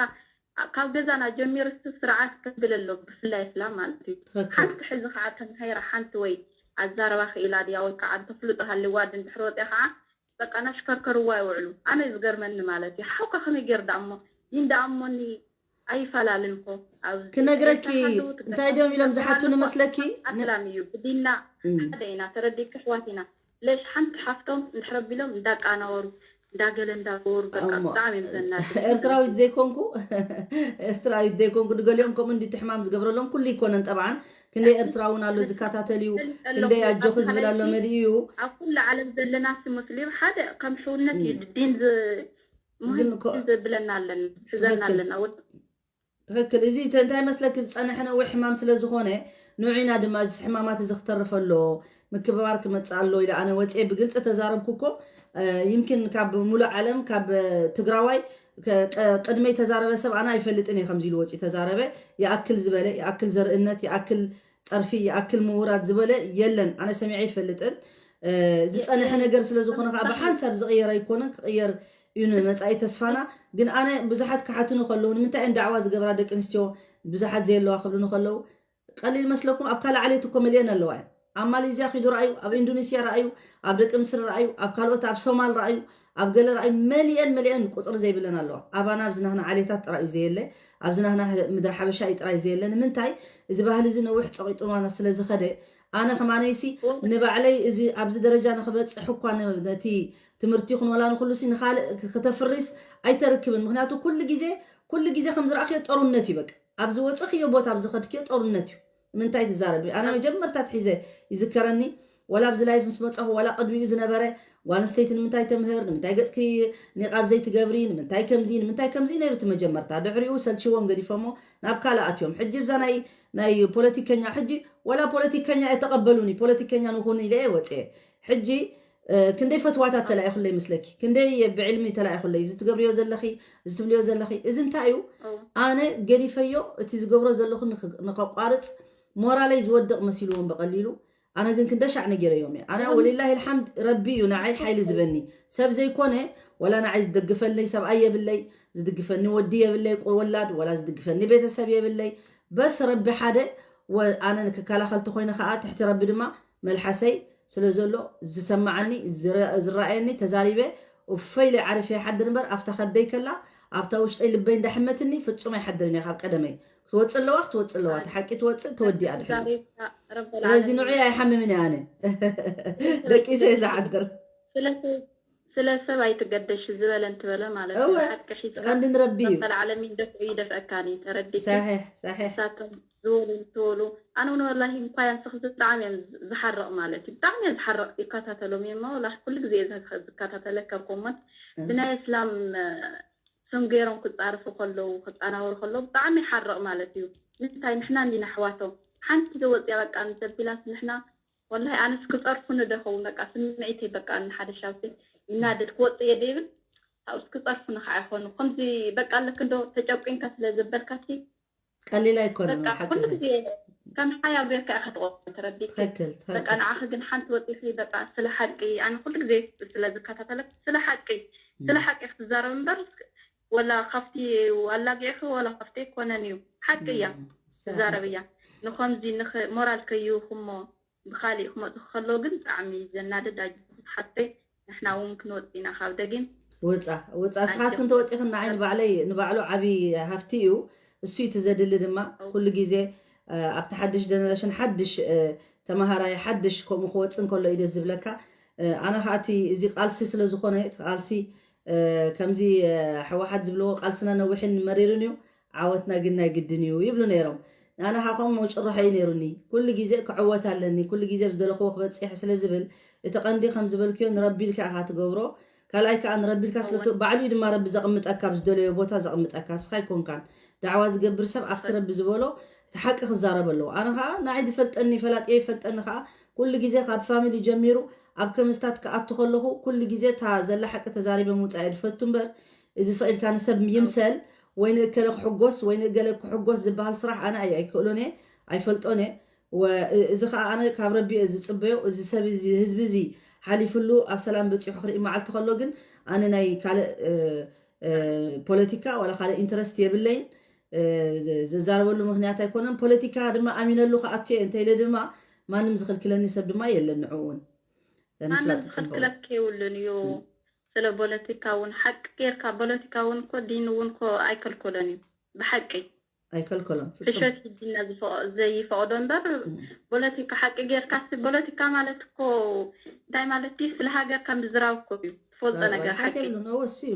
ካብ ገዛና ጀሚሩ ስርዓት ከብል ኣሎ፣ ብፍላይ እስላም ማለት እዩ። ሓንቲ ሕዚ ከዓ ተማሂራ ሓንቲ ወይ ኣዛረባ ክኢላ ድያ ወይ ከዓ እንተፍልጦ ሃልዋ ድንድሕር ወፅያ ከዓ በቃ ናሽከርከርዋ ይውዕሉ። ኣነ ዝገርመኒ ማለት እዩ ሓውካ ከመይ ገይር ደኣ እሞ ዲን ደኣ እሞኒ ኣይፈላለን እኮ። ክነግረኪ እንታይ ድዮም ኢሎም ዝሓቱኒ መስለኪ? ኣስላም እዩ ብዲና ሓደ ኢና፣ ተረዲእኪ ኣሕዋት ኢና። ለሽ ሓንቲ ሓፍቶም እንድሕር ኣቢሎም እንዳቃናወሩ እንዳገለ እንዳገበሩ በቃ ብጣዕሚ እዮም ዘናድዱ። ኤርትራዊት ዘይኮንኩ ኤርትራዊት ዘይኮንኩ ድገሊኦም ከምኡ እንዲ ትሕማም ዝገብረሎም ኩሉ ይኮነን። ጠብዓን ክንደይ ኤርትራውን ኣሎ ዝከታተል እዩ፣ ክንደይ ኣጆኺ ዝብል ኣሎ መሊኡ እዩ። ኣብ ኩሉ ዓለም ዘለና ሲ ሙስሊም ሓደ ከም ሕውነት እዩ ዲን ዝ- ግን እኮ- ሙሂም ዘብለና ኣለና ሕዘና ትኽክል። ኣለና ወድ- ትኽክል። እዚ ተ- እንታይ መስለኪ ዝፀንሐ ነዊሕ ሕማም ስለ ዝኾነ ንዑ ኢና ድማ እዚ ሕማማት እዚ ክተርፍ ኣሎ፣ ምክብባር ክመፅእ ኣሎ ኢለ ኣነ ወፅየ ብግልፂ ተዛረብኩ እኮ። እ፣ ይምኪን ካብ ሙሉእ ዓለም ካብ ትግራዋይ ከ- ቀ- ቅድመይ ተዛረበ ሰብ ኣነ ኣይፈልጥን እየ ከምዚ ኢሉ ወፂኡ ተዛረበ። ይኣክል ዝበለ ይኣክል ዘርእነት ይኣክል ፀርፊ ይኣክል ምውራድ ዝበለ የለን። ኣነ ሰሚዐ ኣይፈልጥን። ዝፀንሐ ነገር ስለ ዝኾነ ከዓ ብሓንሳብ ዝቕየር ኣይኮነን፣ ክቕየር እዩ ንመፃኢ ተስፋና። ግን ኣነ ብዙሓት ክሓትኑ ከለዉ ንምንታይ እየን ዳዕዋ ዝገብራ ደቂ ኣንስትዮ ብዙሓት ዘየለዋ ክብሉኒ ከለዉ ቀሊል መስለኩም? ኣብ ካልእ ዓሌት እኮ መሊአን ኣለዋ እየን። ኣብ ማሌዝያ ኪዱ ረኣዩ፣ ኣብ ኢንዶኔስያ ረኣዩ፣ ኣብ ደቂ ምስሪ ረኣዩ፣ ኣብ ካልኦት ኣብ ሶማል ረኣዩ፣ ኣብ ገለ ረኣዩ መሊአን መሊአን ቁፅሪ ዘይብለን ኣለዋ። ኣባና ኣብዚ ናህና ዓሌታት ጥራይ እዩ ዘየለ፣ ኣብዚ ናህና ምድሪ ሓበሻ እዩ ጥራይ ዘየለ። ንምንታይ? እዚ ባህሊ እዚ ነዊሕ ፀቒጡና ስለ ዝኸደ ኣነ ከማነይሲ ንባዕለይ እዚ ኣብዚ ደረጃ ንክበፅሕ እኳ ነቲ ትምህርቲ ይኹን ወላ ንኩሉ ሲ ንካልእ ከተፍርስ ኣይተርክብን። ምክንያቱ ኩሉ ግዜ ኩሉ ግዜ ከም ዝረኣክዮ ጦርነት እዩ። በቃ ኣብዚ ወፅኽዮ ቦታ ኣብ ዝኸድክዮ ጦርነት እዩ። ምንታይ ትዛረቢ? ኣነ መጀመርታ ትሒዘ ይዝከረኒ ወላ ኣብዚ ላይፍ ምስ መፀኹ ወላ ቅድሚኡ ዝነበረ ጓል ኣንስተይቲ ንምንታይ ተምህር፣ ንምንታይ ገፅኪ ኒቃብ ዘይትገብሪ፣ ንምንታይ ከምዚ ንምንታይ ከምዚ ነይሩ እቲ መጀመርታ። ድሕሪኡ ሰልችዎም ገዲፎሞ ናብ ካልእ ኣትዮም። ሕጂ ብዛ ናይ ናይ ፖለቲከኛ ሕጂ ወላ ፖለቲከኛ እየ ተቐበሉኒ ፖለቲከኛ ንኹን ኢለ እየ ወፅየ። ሕጂ ክንደይ ፈትዋታት ተላኢኹለይ ምስለኪ፣ ክንደይ ብዕልሚ ተላኢኹለይ፣ እዚ ትገብርዮ ዘለኺ፣ እዚ ትብልዮ ዘለኺ፣ እዚ እንታይ እዩ? ኣነ ገዲፈዮ፣ እቲ ዝገብሮ ዘለኹ ንኸቋርፅ ሞራለይ ዝወድቕ መሲልዎም ብቐሊሉ። ኣነ ግን ክንደሻዕ ነጊረዮም እየ። ኣነ ወሊላሂ ልሓምድ ረቢ እዩ ንዓይ ሓይሊ ዝበኒ፣ ሰብ ዘይኮነ። ወላ ንዓይ ዝደግፈልይ ሰብኣይ የብለይ፣ ዝድግፈኒ ወዲ የብለይ፣ ወላድ ወላ ዝድግፈኒ ቤተሰብ የብለይ። በስ ረቢ ሓደ። ኣነ ንክከላኸል ተኮይነ ከዓ ትሕቲ ረቢ ድማ መልሓሰይ ስለ ዘሎ ዝሰማዓኒ ዝረኣየኒ ተዛሪበ እፎይ ኢለ ዓሪፈ ይሓድር እምበር ኣብታ ከብደይ ከላ ኣብታ ውሽጠይ ልበይ እንዳሕመትኒ ፍጹም ኣይሓድርን እየ። ካብ ቀደመይ ክትወፅእ ኣለዋ ክትወፅእ ኣለዋ፣ እቲ ሓቂ ትወፅእ ተወዲኣ ድሕሪ ስለዚ ንዑ ኣይሓምምን እየ ኣነ ደቂሰ እየ ዝሓድር። ስለ ሰብ ኣይትገደሽ ዝበለ እንትበለ ማለት እዩ። ሓቂ ሒዝካ ቀንዲ ንረቢ እዩ። መተልዓለም ይደፍዑ ይደፍአካን እዩ ተረዲእኪ። ንሳቶም ዝበሉ እንትበሉ ኣነ እውን ወላሂ እንኳ ያንስኽዚ ብጣዕሚ እዮም ዝሓርቕ ማለት እዩ። ብጣዕሚ እየ ዝሓርቕ ይከታተሎም እየ እሞ ወላ ኩሉ ግዜ እየ ዝከታተለ ከም ኮመንት ብናይ እስላም ስም ገይሮም ክፃርፉ ከለዉ ክፃናወሩ ከለዉ ብጣዕሚ ይሓርቕ ማለት እዩ። ምንታይ ንሕና እንዲና ኣሕዋቶም ሓንቲ ተወፅያ በቃ እንተቢላስ ንሕና ወላሂ ኣነስ ክፀርፉኒ ዶ ይኸውን በቃ ስምዒተይ በቃ ንሓደ ሻውቲ ይናደድ ክወፅእ እየ ዶ ይብል ኣብስ ክፀርፉኒ ከዓ ይኾኑ ከምዚ በቃ ኣለክ እንዶ ተጨቂንካ ስለ ዘበልካሲ ቀሊል ኣይኮነን በቃ ሓቂ ኩሉ ግዜ ከም ሓያል ጌርካ ኢኻ ትቆፅሮ ተረዲእኪ ትኽክል በቃ ትኽክል ንዓኺ ግን ሓንቲ ወፂኺ በቃ ስለ ሓቂ ኣነ ኩሉ ግዜ ስለ ዝከታተለክ ስለ ሓቂ ስለ ሓቂ ክትዛረብ እምበር ወላ ካብቲ ኣላጊዕኺ ወላ ካብቲ ኣይኮነን እዩ ሓቂ እያ ትዛረብ እያ ንኸምዚ ንኽ ሞራል ከይህብኽሞ ብኻሊእ ክመፁ ከለዉ ግን ብጣዕሚ ዘናድድ ኣጆኺ ሓፍተይ ንሕና እውን ክንወፅእ ኢና ካብ ደጊም ውፃ ውፃ እስኻትክን ተወፂኽን ንዓይ ንባዕለይ ንባዕሉ ዓብዪ ሃፍቲ እዩ። እሱ እዩ እቲ ዘድሊ ድማ ኩሉ ግዜ ኣብቲ ሓድሽ ጀነሬሽን ሓድሽ ተማሃራይ ሓድሽ ከምኡ ክወፅእ እንከሎ እዩ ደስ ዝብለካ። ኣነ ከዓ እቲ እዚ ቃልሲ ስለ ዝኾነ እቲ ቃልሲ ከምዚ ሕወሓት ዝብልዎ ቃልስና ነዊሕን መሪርን እዩ። ዓወትና ግን ናይ ግድን እዩ ይብሉ ነይሮም። ኣነ ከዓ ከምኡ ጭርሖ እዩ ነይሩኒ። ኩሉ ግዜ ክዕወት ኣለኒ፣ ኩሉ ግዜ ብዝደለኽዎ ክበፅሕ ስለ ዝብል እቲ ቀንዲ ከም ዝበልክዮ ንረቢ ኢልካ ኢኻ ትገብሮ። ካልኣይ ከዓ ንረቢ ኢልካ ስለ ባዕሉ እዩ ድማ ረቢ ዘቕምጠካ፣ ኣብ ዝደለዮ ቦታ ዘቕምጠካ፣ እስኻ ኣይኮንካን። ዳዕዋ ዝገብር ሰብ ኣብቲ ረቢ ዝበሎ እቲ ሓቂ ክዛረብ ኣለዎ። ኣነ ከዓ ንዓይ ዝፈልጠኒ ፈላጥየ ይፈልጠኒ ከዓ ኩሉ ግዜ ካብ ፋሚሊ ጀሚሩ ኣብ ከምስታት ክኣቱ ከለኹ ኩሉ ግዜ እታ ዘላ ሓቂ ተዛሪበ ምውፃእ እየ ዝፈቱ እምበር እዚ ስቕ ኢልካ ንሰብ ይምሰል ወይ ንእከለ ክሕጎስ ወይ ንእገለ ክሕጎስ ዝበሃል ስራሕ ኣነ ኣይ ኣይክእሎን እየ ኣይፈልጦን እየ። እዚ ከዓ ኣነ ካብ ረቢ እየ ዝፅበዮ። እዚ ሰብ እዚ ህዝቢ እዚ ሓሊፍሉ ኣብ ሰላም በፂሑ ክርኢ መዓልቲ ከሎ ግን ኣነ ናይ ካልእ ፖለቲካ ዋላ ካልእ ኢንተረስት የብለይን። ዝዛረበሉ ምክንያት ኣይኮነን። ፖለቲካ ድማ ኣሚነሉ ክኣትዮ እየ እንተኢለ ድማ ማንም ዝኽልክለኒ ሰብ ድማ የለን። ንዕኡ እውን ማንም ዝኽልክለክ የብሉን እዩ። ስለ ፖለቲካ እውን ሓቂ ጌርካ ፖለቲካ እውን እኮ ዲን እውን እኮ ኣይከልከሎን እዩ ብሓቂ ኣይከልከሎን ፍጹም። ሕሸት ዲና ዝፈ- ዘይፈቕዶ እምበር ፖለቲካ ሓቂ ጌርካ ሲ ፖለቲካ ማለት እኮ እንታይ ማለት እዩ? ስለ ሃገርካ ምዝራብ እኮ እዩ። ትፈልጦ ነገር ሓቂ የብሉን። እወ እሱ እዩ።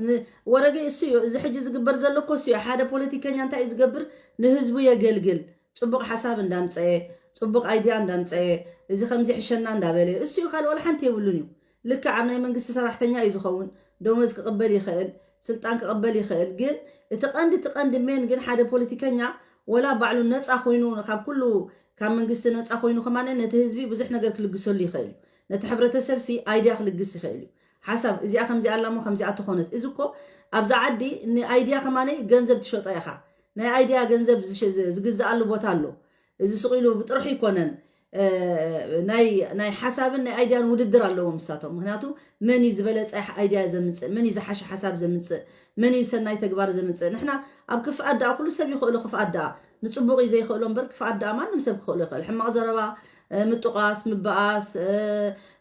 ን- ወረገ እሱ እዩ። እዚ ሕጂ ዝግበር ዘሎ እኮ እሱ እዩ። ሓደ ፖለቲከኛ እንታይ እዩ ዝገብር? ንህዝቡ የገልግል። ጽቡቕ ሓሳብ እንዳምፀአ፣ ጽቡቕ ኣይድያ እንዳምፀአ፣ እዚ ከምዚ ሕሸና እንዳበለ እሱ እዩ። ካልእ ዋላ ሓንቲ የብሉን እዩ። ልክዕ ኣብ ናይ መንግስቲ ሰራሕተኛ እዩ ዝኸውን። ደሞዝ ክቕበል ይኽእል፣ ስልጣን ክቕበል ይኽእል። ግን እቲ ቀንዲ እቲ ቀንዲ ሜን ግን ሓደ ፖለቲከኛ ወላ ባዕሉ ነፃ ኮይኑ ካብ ኩሉ ካብ መንግስቲ ነፃ ኮይኑ ከማነ ነቲ ህዝቢ ብዙሕ ነገር ክልግሰሉ ይኽእል እዩ። ነቲ ሕብረተሰብ ሲ ኣይድያ ክልግስ ይኽእል እዩ። ሓሳብ እዚኣ ከምዚኣ ኣላ እሞ ከምዚኣ ተኾነት። እዚ እኮ ኣብዛ ዓዲ ንኣይድያ ከማነ ገንዘብ ትሸጦ ኢኻ። ናይ ኣይድያ ገንዘብ ዝሽ- ዝግዝኣሉ ቦታ ኣሎ። እዚ ስቕ ኢሉ ብጥርሑ ይኮነን። እ፣ ናይ ናይ ሓሳብን ናይ ኣይድያን ውድድር ኣለዎም ንሳቶም። ምክንያቱ መን እዩ ዝበለፀ ኣይድያ ዘምፅእ፣ መን እዩ ዝሓሸ ሓሳብ ዘምፅእ፣ መን እዩ ሰናይ ተግባር ዘምፅእ። ንሕና ኣብ ክፍኣት ደኣ ኩሉ ሰብ ይኽእሎ፣ ክፍኣት ደኣ ንፅቡቕ እዩ ዘይኽእሎ እምበር ክፍኣት ደኣ ማንም ሰብ ክኽእሎ ይኽእል። ሕማቕ ዘረባ እ፣ ምጥቋስ፣ ምበኣስ፣ እ፣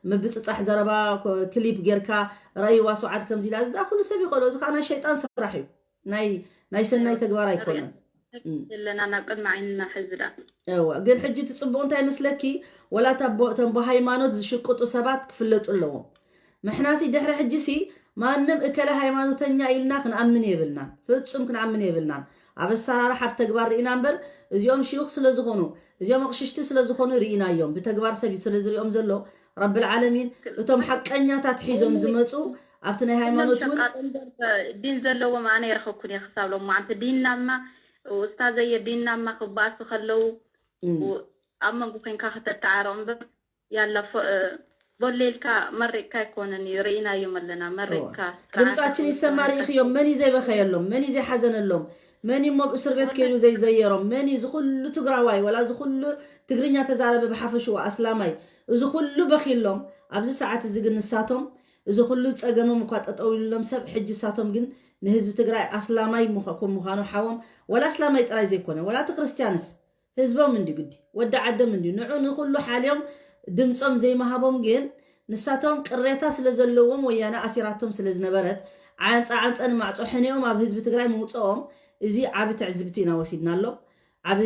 ምብፅፃሕ ዘረባ ኮ- ክሊፕ ጌርካ ረእይዋ ሰውዓት ከምዚ ኢላ እዚ ደኣ ኩሉ ሰብ ይኽእሎ። እዚ ከዓ ናይ ሸይጣን ስራሕ እዩ። ናይ ናይ ሰናይ ተግባር ኣይኮነን። ዘለና ናብ ቅድሚ ዓይንና ሕዚ ደኣ እዋ ግን ሕጂ እቲ ፅቡቕ እንታይ መስለኪ? ወላ እታ ቦ- እቶም ብሃይማኖት ዝሽቅጡ ሰባት ክፍለጡ ኣለዎም። ምሕናሲ ድሕሪ ሕጂሲ ማንም እከለ ሃይማኖተኛ ኢልና ክንኣምን የብልናን። ፍጹም ክንኣምን የብልናን። ኣብ ኣሰራርሓ ኣብ ተግባር ርኢና እምበር እዚኦም ሽዩኽ ስለ ዝኾኑ እዚኦም ኣቕሽሽቲ ስለ ዝኾኑ ርኢናዮም። ብተግባር ሰብ ስለ ዝሪኦም ዘሎ ረብል ዓለሚን እቶም ሓቀኛታት ሒዞም ዝመፁ ኣብቲ ናይ ሃይማኖት እውን ሸቃጦ እምበር ዲን ዘለዎም ኣነ የረኸብኩን እየ ክሳብ ሎማዓንቲ ዲንናማ ኡስታዘየ ዲንናማ ክበኣሱ ከለዉ ኣብ መንጎ ኮንካ ከተተዓረቕ እምበር ያላ ቦሌልካ መሪቕካ ኣይኮነን እዩ ርኢናዮም ኣለና መሪቕካ ድምፃችን ይሰማ ርኢኽዮም መን እዩ ዘይበኸየሎም መን እዩ ዘይሓዘነሎም መን እሞ ኣብ እስር ቤት ከይዱ ዘይዘየሮም መን እዩ ዝኩሉ ትግራዋይ ወላ ዝኩሉ ትግርኛ ተዛረበ ብሓፈሽኡ ኣስላማይ እዚ ኩሉ በኺሎም ኣብዚ ሰዓት እዚ ግን ንሳቶም እዚ ኩሉ ፀገሞም እኳ ጠጠው ኢሉሎም ሰብ ሕጂ ንሳቶም ግን ንህዝቢ ትግራይ ኣስላማይ ምዃ- ምዃኑ ሓዎም ወላ ኣስላማይ ጥራይ ዘይኮነ ወላ እቲ ክርስትያንስ ህዝቦም እንዲ ግዲ ወዲ ዓዶም እንዲ ንዑ ንኩሉ ሓልዮም ድምፆም ዘይምሃቦም ግን ንሳቶም ቅሬታ ስለ ዘለዎም ወያነ ኣሲራቶም ስለ ዝነበረት ዓንፃ ዓንፀ ንማዕፆ ሕኒኦም ኣብ ህዝቢ ትግራይ ምውፅኦም እዚ ዓቢ ትዕዝብቲ ኢና ወሲድናሎም ዓቢ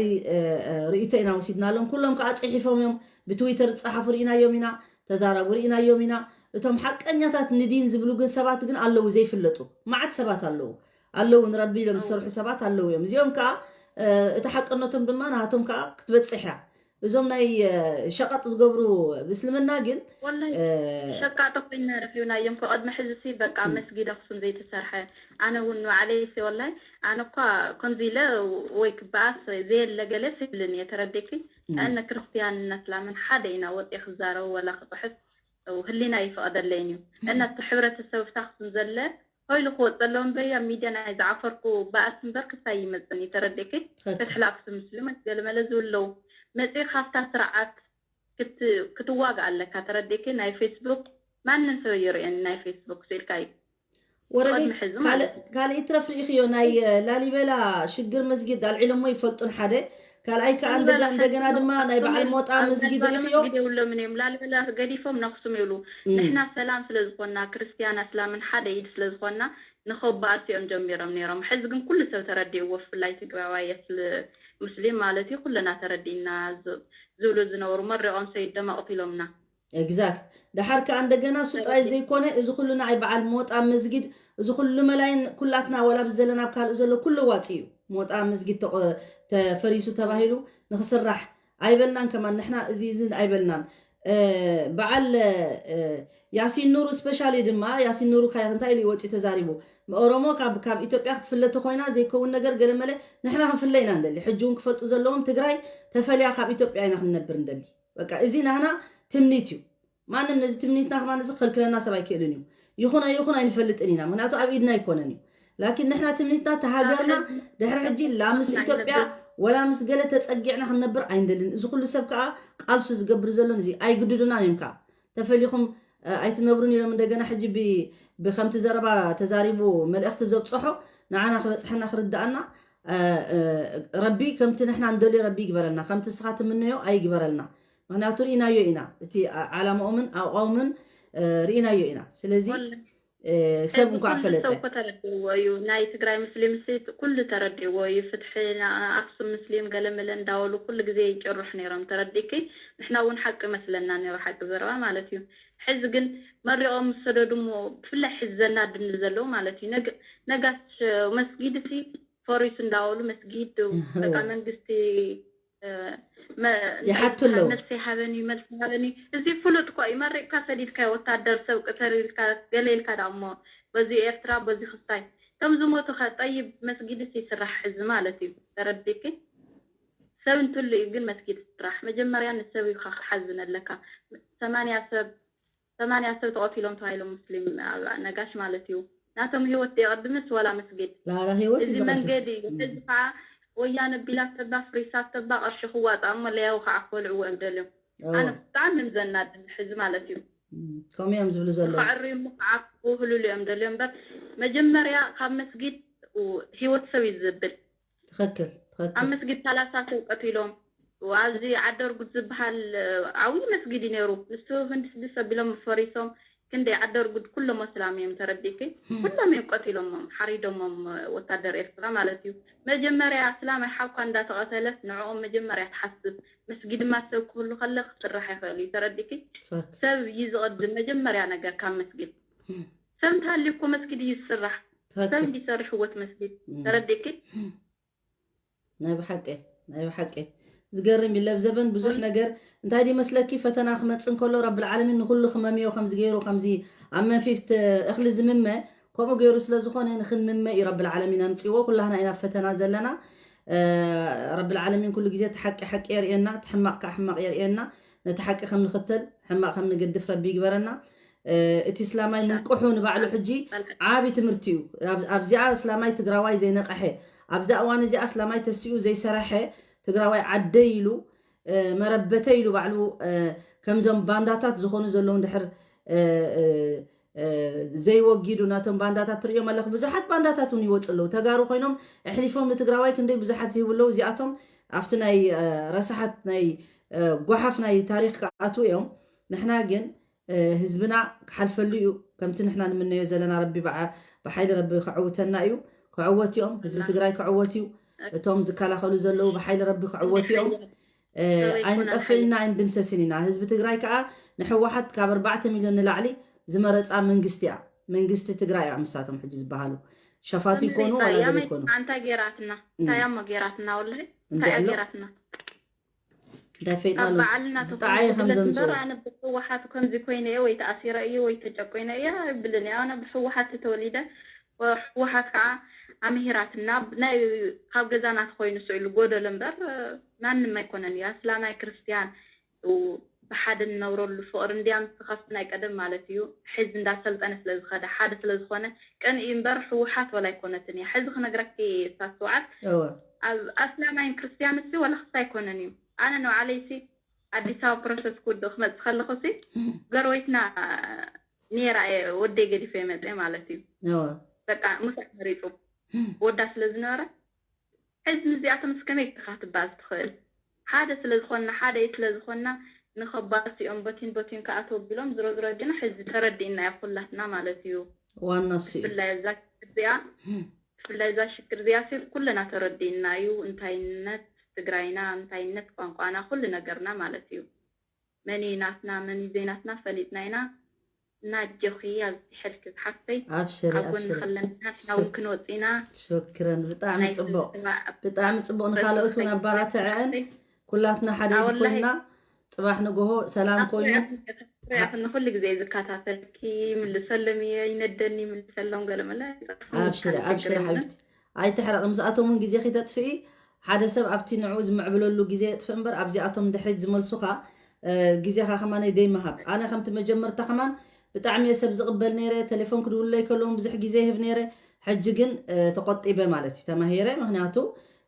ርእይቶ ኢና ወሲድናሎም ኩሎም ከዓ ፅሒፎም እዮም ብትዊተር ዝፀሓፉ ርኢናዮም ኢና ተዛረቡ ርኢናዮም ኢና እቶም ሓቀኛታት ንዲን ዝብሉ ግን ሰባት ግን ኣለዉ ዘይፍለጡ ማዓት ሰባት ኣለዉ ኣለዉ ንረቢ ኢሎም ዝሰርሑ ሰባት ኣለዉ እዮም እዚኦም ከዓ እቲ ሓቅነቶም ድማ ናቶም ከዓ ክትበፅሕ እያ እዞም ናይ ሸቐጥ ዝገብሩ ብእስልምና ግን ሸቃጦ ኮይና ረኺብናዮም ከቅድሚ ሕዚ ሲ በቃ መስጊድ ኣክሱም ዘይተሰርሐ ኣነ እውን ንባዕለይ ሲ ወላይ ኣነ እኳ ከምዚ ኢለ ወይ ክበኣስ ዘየለ ገለ ስብልን እየ ተረዲኪ ኣነ ክርስትያንን ኣስላምን ሓደ ኢና ወፂ ክዛረቡ ወላ ክፅሕፍ ህሊና ይፈቐደለይን እዩ እና እቲ ሕብረተሰብ ፍታክስን ዘለ ኮይሉ ክወፅ ዘለዎም በይ ኣብ ሚድያ ናይ ዝዓፈርኩ በኣስ እምበር ክሳይ ይመፅን እዩ ተረዲእኪ ፍትሒ ለኣክሱም ሙስሊም ገለመለ ዝብለው መፂ ካብታ ስርዓት ክትዋጋእ ኣለካ ተረዲእኪ ናይ ፌስቡክ ማንም ሰብ ይርእየኒ ናይ ፌስቡክ ስኢልካ እዩ ወረዲ ካልእ ትረፍ ርኢኽዮ ናይ ላሊበላ ሽግር መስጊድ ኣልዒሎሞ ይፈልጡን ሓደ ካልኣይ ከዓ እንደገና ድማ ናይ በዓል ሞጣ መስጊድ ርክዮ የብሎምን እዮም። ላሊበላ ገዲፎም ነክሱም ይብሉ። ንሕና ሰላም ስለዝኮና፣ ክርስትያን ኣስላምን ሓደ ኢድ ስለዝኮና፣ ንኸባእሱ እዮም ጀሚሮም ነይሮም። ሕዚ ግን ኩሉ ሰብ ተረዲእዎ፣ ብፍላይ ትግራዋይ፣ ሙስሊም ማለት እዩ። ኩለና ተረዲእና ዝብሉ ዝነበሩ መሪቖም ሰይድ ደመቕት ኢሎምና። Exact። ደሓር ከዓ እንደገና እሱ ጥራይ ዘይኮነ፣ እዚ ኩሉ ንዓይ በዓል ሞጣ መስጊድ፣ እዚ ኩሉ መላይን ኩላትና፣ ወላ ብዘለና ኣብ ካልእ ዘሎ ኩሉ ዋፂ እዩ። ሞጣ መስጊድ ተፈሪሱ ተባሂሉ ንክስራሕ ኣይበልናን። ከማን ንሕና እዚ እዚ ኣይበልናን። በዓል ያሲን ኑሩ ስፔሻሊ ድማ፣ ያሲን ኑሩ እንታይ ኢሉ ይወፂ ተዛሪቡ? ኦሮሞ ካብ ኢትዮጵያ ክትፍለ ተኮይና ዘይከውን ነገር ገለመለ ንሕና ክንፍለ ኢና ንደሊ። ሕጂ እውን ክፈልጡ ዘለዎም ትግራይ ተፈልያ ካብ ኢትዮጵያ ኢና ክንነብር ንደሊ። በቃ እዚ ናህና ትምኒት እዩ። ማንም ነዚ ትምኒትና ከማን እዚ ክከልክለና ሰብ ኣይክእልን እዩ። ይኹን ኣይኹን ኣይንፈልጥን ኢና፣ ምክንያቱ ኣብ ኢድና ኣይኮነን እዩ። ላኪን ንሕና ትምኒትና ተሃገርና ድሕሪ ሕጂ ላ ምስ ኢትዮጵያ ወላ ምስ ገለ ተጸጊዕና ክንነብር ኣይንደልን። እዚ ኩሉ ሰብ ከዓ ቃልሱ ዝገብር ዘሎ እዚ ኣይግድዱናን እዮም። ከዓ ተፈሊኹም ኣይትነብሩን ኢሎም እንደገና ሕጂ ብከምቲ ዘረባ ተዛሪቡ መልእኽቲ ዘብፅሖ ንዓና ክበፅሐና ክርድኣና ረቢ ከምቲ ንሕና እንደልዮ ረቢ ይግበረልና፣ ከምቲ ንስኻ ትምነዮ ኣይግበረልና። ምክንያቱ ርኢናዮ ኢና፣ እቲ ዓላማኦምን ኣቋውምን ርኢናዮ ኢና። ስለዚ ሰብ እንኳዕ ፈለጠ። ተረድእዎ እዩ። ናይ ትግራይ ሙስሊም ሲ ኩሉ ተረድእዎ እዩ። ፍትሒ ኣክሱም ሙስሊም ገለመለ እንዳበሉ ኩሉ ግዜ ይጭርሑ ነይሮም። ተረዲእኪ? ንሕና እውን ሓቂ መስለና ነይሩ፣ ሓቂ ዘረባ ማለት እዩ። ሕዚ ግን መሪቖም ዝሰደዱ እሞ ብፍላይ ሕዚ ዘናድኒ ዘለዉ ማለት እዩ። ነጋሽ መስጊድ ሲ ፈሪሱ እንዳበሉ መስጊድ በቃ መንግስቲ ይሓቱ ኣለዉ። መልሲ ሃበኒ፣ መልሲ ሃበኒ። እዚ ፍሉጥ እኮ እዩ። መሪቕካ ሰዲድካ ወታደር ሰብ ቅተር ኢልካ ገለ ኢልካ ዳ እሞ በዚ ኤርትራ በዚ ክስታይ ከም ዝሞቱ ከ ጠይብ መስጊድስ ይስራሕ ሕዚ ማለት እዩ። ተረዲእኪ? ሰብ እንትሉ እዩ ግን መስጊድ ስራሕ። መጀመርያ ንሰብ እዩ ክሓዝን ኣለካ። ሰማንያ ሰብ ሰማንያ ሰብ ተቐቲሎም ተባሂሎም ሙስሊም ነጋሽ ማለት እዩ። ናቶም ህይወት የቐድምስ ዋላ መስጊድ? ላላ ህይወት እዚ መንገዲ እዩ። እዚ ከዓ ወያነ ቢላተባ ፍሪሳተባ ቅርሺ ክዋፃእ እሞ ለያው ከዓ ክበልዕዎ እዮም ደልዮም። ኣነ ብጣዕሚ ዘናድድ ሕዚ ማለት እዩ። ከምኡ እዮም ዝብሉ ዘለዉ። ከዕርዩ እሞ ከዓ ክውህልሉ እዮም ደልዮም እምበር መጀመርያ ካብ መስጊድ ህይወት ሰብ እዩ ዝብል። ትኽክል ትኽክል። ኣብ መስጊድ ሰላሳ ሰብ ቀቲሎም። ኣብዚ ዓደርጉድ ዝበሃል ዓብዪ መስጊድ እዩ ነይሩ። ንሱ ክንዲ ስድስት ኣቢሎም ፈሪሶም ክንደይ ዓደርጉድ ኩሎም ኣስላም እዮም ተረዲእኪ? ኩሎም እዮም ቀቲሎሞም ሓሪዶሞም ወታደር ኤርትራ ማለት እዩ። መጀመርያ ኣስላማይ ሓኳ እንዳተቐተለት ንዕኦም መጀመርያ ትሓስብ። መስጊድማ ሰብ ክህሉ ከለ ክስራሕ ይኽእል እዩ ተረዲእኪ? ሰብ እዩ ዝቐድም መጀመርያ ነገር ካብ መስጊድ። ሰብ እንተሃልዩ እኮ መስጊድ እዩ ዝስራሕ። ሰብ እንዲሰርሕዎ እቲ መስጊድ ተረዲእኪ? ናይ ብሓቂ ናይ ብሓቂ ዝገርም እዩ። ለብ ዘበን ብዙሕ ነገር እንታይ ድዩ መስለኪ ፈተና ክመጽእ እንከሎ ረብል ዓለሚን ንኩሉ ክመምዮ ከምዚ ገይሩ ከምዚ ኣብ መንፊት እኽሊ ዝምመ ከምኡ ገይሩ ስለ ዝኾነ ንክንምመ እዩ ረብል ዓለሚን ኣምጺዎ። ኩላህና ኢና ኣብ ፈተና ዘለና። ረብል ዓለሚን ኩሉ ግዜ እቲ ሓቂ ሓቂ የርእየና፣ እቲ ሕማቕ ከዓ ሕማቕ የርእየና። ነቲ ሓቂ ከም ንኽተል ሕማቕ ከም ንገድፍ ረቢ ይግበረና። እቲ እስላማይ ምንቅሑ ንባዕሉ ሕጂ ዓቢ ትምህርቲ እዩ። ኣብዚኣ እስላማይ ትግራዋይ ዘይነቐሐ ኣብዛ እዋን እዚኣ እስላማይ ተሲኡ ዘይሰረሐ ትግራዋይ ዓደይ ኢሉ መረበተይ ኢሉ ባዕሉ ከምዞም ባንዳታት ዝኾኑ ዘለዉ እንድሕር ዘይወጊዱ ናቶም ባንዳታት ትርእዮም ኣለኹ። ብዙሓት ባንዳታት እውን ይወፁ ኣለዉ። ተጋሩ ኮይኖም ኣሕሊፎም ንትግራዋይ ክንደይ ብዙሓት ዝህቡ ኣለዉ። እዚኣቶም ኣብቲ ናይ ረሳሓት ናይ ጓሓፍ ናይ ታሪክ ክኣትዉ እዮም። ንሕና ግን ህዝብና ክሓልፈሉ እዩ። ከምቲ ንሕና ንምነዮ ዘለና ረቢ ብሓይሊ ረቢ ክዕውተና እዩ። ክዕወት እዮም። ህዝቢ ትግራይ ክዕወት እዩ። እቶም ዝከላኸሉ ዘለዉ ብሓይሊ ረቢ ክዕወት እዮም። ኣይንጠፍእና ኣይንድምሰስን ኢና። ህዝቢ ትግራይ ከዓ ንሕወሓት ካብ ኣርባዕተ ሚልዮን ንላዕሊ ዝመረፃ መንግስቲ እያ። መንግስቲ ትግራይ እያ ምሳቶም ሕጂ ዝበሃሉ ሸፋቱ ይኮኑ ዋላ ገለ ይኮኑ። እንታይ ገይራትና? እንታይ እሞ ገይራትና? ወላሂ እንታይ ገይራትና? እንታይ ፈይጥና ኣሎ? ዝጠዓየ ከም ዘምፅኦ። ኣነ ብህወሓት ከምዚ ኮይነ እየ ወይ ተኣሲረ እየ ወይ ተጨቆይነ እየ ኣይብልን እየ። ኣነ ብህወሓት ተወሊደ፣ ህወሓት ከዓ ኣምሂራትና። ናይ ካብ ገዛና ተኮይኑ ስእሉ ጎደሎ እምበር ማንም ኣይኮነን እዩ። ኣስላማይ ክርስትያን ብሓደ ንነብረሉ ፍቕሪ እንድያም ዝኸፍት ናይ ቀደም ማለት እዩ። ሕዚ እንዳሰልጠነ ስለዝኸደ ሓደ ስለዝኾነ ቅንኢ እምበር ህወሓት ወላ ኣይኮነትን እያ። ሕዚ ክነግረኪ ሳስውዓት ኣብ ኣስላማይን ክርስትያን ሲ ወላ ክስታ ኣይኮነን እዩ። ኣነ ንባዕለይ ሲ ኣዲስ ኣበባ ፕሮሰስ ክውድእ ክመፅእ ከለኹ ሲ ገርወይትና ነይራ እየ ወደይ ገዲፈ መፀ ማለት እዩ። በቃ ምሳሕ መሪፁ ወዳ ስለዝነበረ ሕዚ ምስዚኣቶም እስከመይ ኢልካ ክትበኣስ ትኽእል? ሓደ ስለ ዝኾንና፣ ሓደ ስለ ዝኾንና ንኸባእሱ እዮም፣ በቲን በቲን ክኣትዉ ቢሎም። ዝሮ ዝሮ ግን ሕዚ ተረዲእና እዩ ኩላትና ማለት እዩ። ዋና እሱ እዩ። ብፍላይ እዛ ሽግር እዚኣ፣ ብፍላይ እዛ ሽግር እዚኣ ሲ ኩልና ተረዲእና እዩ። እንታይነት ትግራይና፣ እንታይነት ቋንቋና፣ ኩሉ ነገርና ማለት እዩ። መን እዩ ናትና፣ መን እዩ ዘይናትና ፈሊጥና ኢና። እና ኣጆኺ ኣብዚ ሕልኪ ዝሓፍተይ ኣብሽሪ ኣብ ጎኒ ኣብሽሪ ከለና ንሕና እውን ክንወፅ ኢና። ሽክረን ብጣዕሚ ናይ ፅቡቅ ስምዕዋ ብጣዕሚ ፅቡቅ ንካልኦት እውን ኣባራትዐን ኩላትና ሓደ ኢድ ኣወላሂ። ኮይና ፅባሕ ንጎሆ ሰላም ኮይኑ ሪኣኽኒ ኩሉ ግዜ ዝከታተልኪ ይምልሰሎም እየ፣ ይነደኒ ይምልሰሎም፣ ገለመለ ይጠፍኡኒ፣ ኣብሽሪ ችግር ኣብሽሪ የለን። ሓቢብቲ ኣይትሕረቂ ምስኣቶም እውን ግዜ ከይተጥፍኢ ሓደ ሰብ ኣብቲ ንዕኡ ዝምዕብለሉ ግዜ የጥፍእ እምበር ኣብዚኣቶም ድሕሪት ዝመልሱኻ እ፣ ግዜኻ ከማነይ ደይምሃብ ኣነ ከምቲ መጀመርታ ከማን ብጣዕሚ እየ ሰብ ዝቕበል ነይረ ቴሌፎን ክድውለይ ከለውን ብዙሕ ግዜ ይህብ ነይረ ሕጂ ግን እ፣ ተቆጢበ ማለት እዩ ተማሂረ ምክንያቱ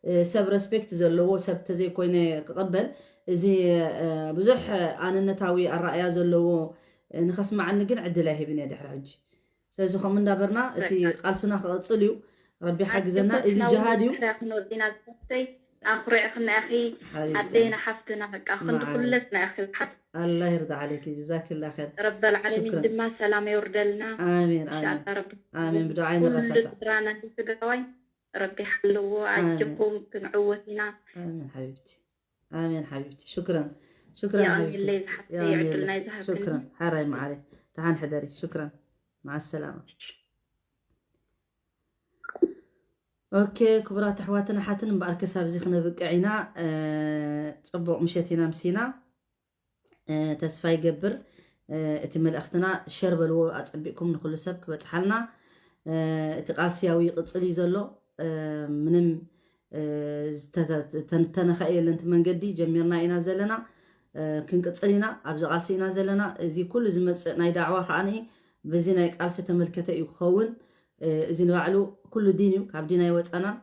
እ፣ ሰብ ረስፔክት ዘለዎ ሰብ ተዘይኮይነ ክቕበል እዚ እ፣ ብዙሕ ኣነነታዊ ኣረኣያ ዘለዎ እ፣ ንኸስማዓኒ ግን ዕድል ኣይህብን እየ ድሕሪ ሕጂ ስለዚ ከምኡ እንዳበርና እቲ ቃልስና ክቕፅል እዩ ረቢ ሓግዘና እዚ ጅሃድ እዩ ክንወፅና ዝፈተይ ኣኩሪዕክና ኢኺ ሓቢብቲ ኣደይና ሓፍትና በቃ ክንዲ መዓረይ። ኩለትና ኢኺ ሓፍ ኣላ ይርዳ ዓለይኪ ጀዛኪላ ኸይር ረበል ዓለሚን ሽክረን። ድማ ሰላም የውርደልና ኣሜን ኣሜን ኢንሻኣላ ረቢ ኣሜን ብዱዓይ ኩሉ ንረሳሳ ስድራና ትግራዋይ ረቢ ሓለዎ ኣሜን። ኣጀኩም ክንዕወት ኢና ኣሜን ሓቢብቲ ኣሜን ሓቢብቲ ሽክረን ሽክረን ሓቢብቲ የቐንየለይ ዝሓፍተይ የቐንየለይ። ዕድልና ይዝሃብክኒ ሽክረን ሓራይ መዓረይ ደሓን ሕደሪ ሽክረን ማዓሰላማ ኦኬ ክቡራት ኣሕዋትን ኣሓትን እምበኣር ክሳብ እዚ ክነብቅዕ ኢና እ፣ ፅቡቕ ምሸት ኢና ምሲና እ፣ ተስፋ ይገብር እ፣ እቲ መልእኽትና ሸር በልዎ ኣፀቢቕኩም ንኩሉ ሰብ ክበፅሓልና እ፣ እቲ ቃልሲ ያው ይቕፅል እዩ ዘሎ እ፣ ምንም እ፣ ዝተተ- ዝተንተነኸ የለን እቲ መንገዲ ጀሚርና ኢና ዘለና እ፣ ክንቅፅል ኢና ኣብዚ ቃልሲ ኢና ዘለና እዚ ኩሉ ዝመፅእ ናይ ዳዕዋ ከዓ በዚ ናይ ቃልሲ ተመልከተ እዩ ክኸውን እ፣ እዚ ንባዕሉ ኩሉ ዲን እዩ ካብ ዲን ኣይወፃናን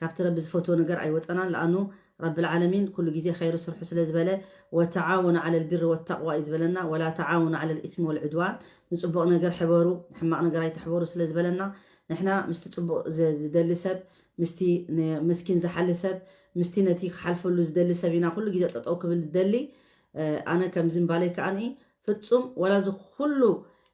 ካብቲ ረቢ ዝፈትዎ ነገር ኣይወፃናን ለኣኑ ረቢ ልዓለሚን ኩሉ ግዜ ኸይሩ ስርሑ ስለ ዝበለ ወተዓወኑ ዓለ ልቢሪ ወተቅዋ እዩ ዝበለና ወላ ተዓወኑ ዓለ ልኢትሚ ወልዕድዋን ንፅቡቕ ነገር ሕበሩ ንሕማቕ ነገር ኣይትሕበሩ ስለ ዝበለና ንሕና ምስቲ ፅቡቕ ዝ- ዝደሊ ሰብ ምስቲ ንመስኪን ዝሓሊ ሰብ ምስቲ ነቲ ክሓልፈሉ ዝደሊ ሰብ ኢና ኩሉ ግዜ ጠጠው ክብል ዝደሊ እ፣ ኣነ ከምዚ ምባለይ ከኣ ፍፁም ወላ እዚ ኩሉ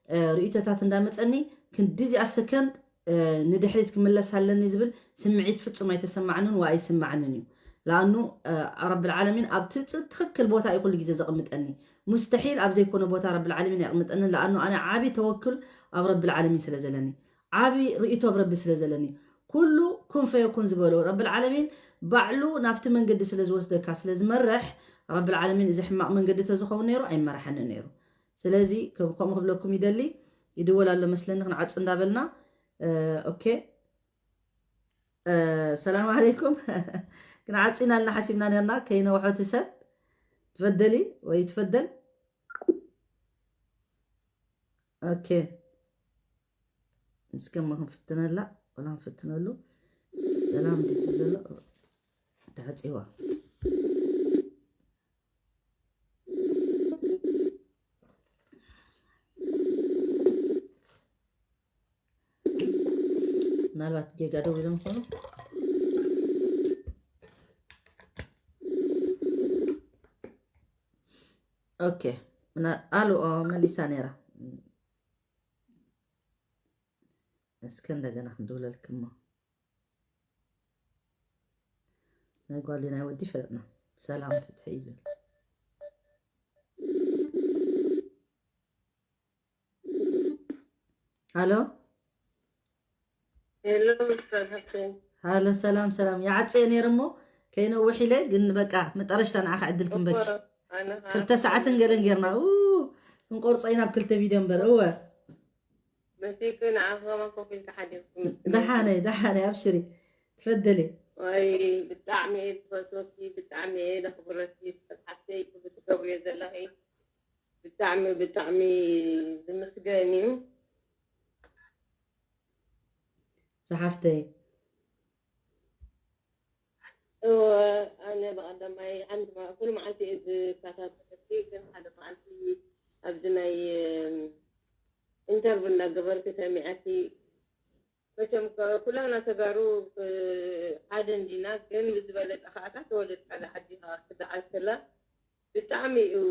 እ፣ ርእይቶታት እንዳመፀኒ ክንዲ እዚኣ ሰከንድ እ፣ ንድሕሪት ክምለስ ኣለኒ ዝብል ስምዒት ፍፁም ኣይተሰማዕንን ወኣይስማዕንን እዩ ለኣኑ ረብልዓለሚን ኣብቲ ፅ- ትኽክል ቦታ እዩ ኩሉ ግዜ ዘቕምጠኒ ሙስተሒል ኣብ ዘይኮነ ቦታ ረብልዓለሚን የቕምጠኒ ለኣኑ ኣነ ዓብዪ ተወክል ኣብ ረብልዓለሚን ስለ ዘለኒ ዓብዪ ርእይቶ ኣብ ረቢ ስለ ዘለኒ ኩሉ ኩን ፈየኩን ዝበሎ ረብልዓለሚን ባዕሉ ናብቲ መንገዲ ስለ ዝወስደካ ስለ ዝመርሕ ረብልዓለሚን እዚ ሕማቕ መንገዲ ተዝኸውን ነይሩ ኣይመርሐንን ነይሩ ስለዚ ከም- ከምኡ ክብለኩም ይደሊ ይድወል ኣሎ መስለኒ ክንዓፁ እንዳበልና እ፣ ኦኬ እ፣ ሰላም ዓለይኩም ክንዓፂና ኣልና ሓሲብና ነርና ከይነውሖ እቲ ሰብ ትፈደሊ ወይ ትፈደል ኦኬ እስከ እሞ ክንፍትነላ ወላ ክንፍትነሉ ሰላም ድዩ ትብል ዘሎ ተዓፂዋ ምናልባት ጌጋ ደው ኢሎም ይኾኑ ኦኬ ምና- ኣሉ ኦ፣ መሊሳ ነይራ እስከ እንደገና ክንድውለልክሞ ናይ ጓል ናይ ወዲ ፈለጥና ሰላም ፍትሒ እዩ ዝብል ሃሎ ሄሎ ኡስታዝ ሓፍተይ ሃሎ ሰላም ሰላም ይዓፀየ ነይረ እሞ ከይነውሕ ኢለ ግን በቃ መጠረሽታ ንዓኻ ዕድል ክንበኪ እኮ ኣነ ክልተ ሰዓትን ገለን ጌርና ኡ፣ ክንቆርፆ ኢና ብ ክልተ ቪድዮ እምበር እወ መሲኩ ንዓኻ ከማን ኮፍ ኢልካ ሓዲርኩ መስለኒ። ደሓነይ ደሓነይ ኣብሽሪ ትፈደሊ ወይ ብጣዕሚ እየ ዝፈትወኪ ብጣዕሚ እየ ዘኽብረኪ ኡስታዝ ሓፍተይ ክትገብርዮ ዘለኺ ብጣዕሚ ብጣዕሚ ዝምስገን እዩ ዝሓፍተይ እወ ኣነ ብቐዳማይ ሓንቲ መዓ- ኩሉ መዓልቲ እየ ዝከታተለኪ ግን ሓደ መዓልቲ ኣብዚ ናይ ኢንተርቪው እናገበርኪ ሰሚዐኪ መቸም ኩላና ተጋሩ ሓደ እንዲና፣ ግን ብዝበለፀ ከዓ እታ ተወለድካላ ዓዲ ከዓ ክትደዓል ከላ ብጣዕሚ እዩ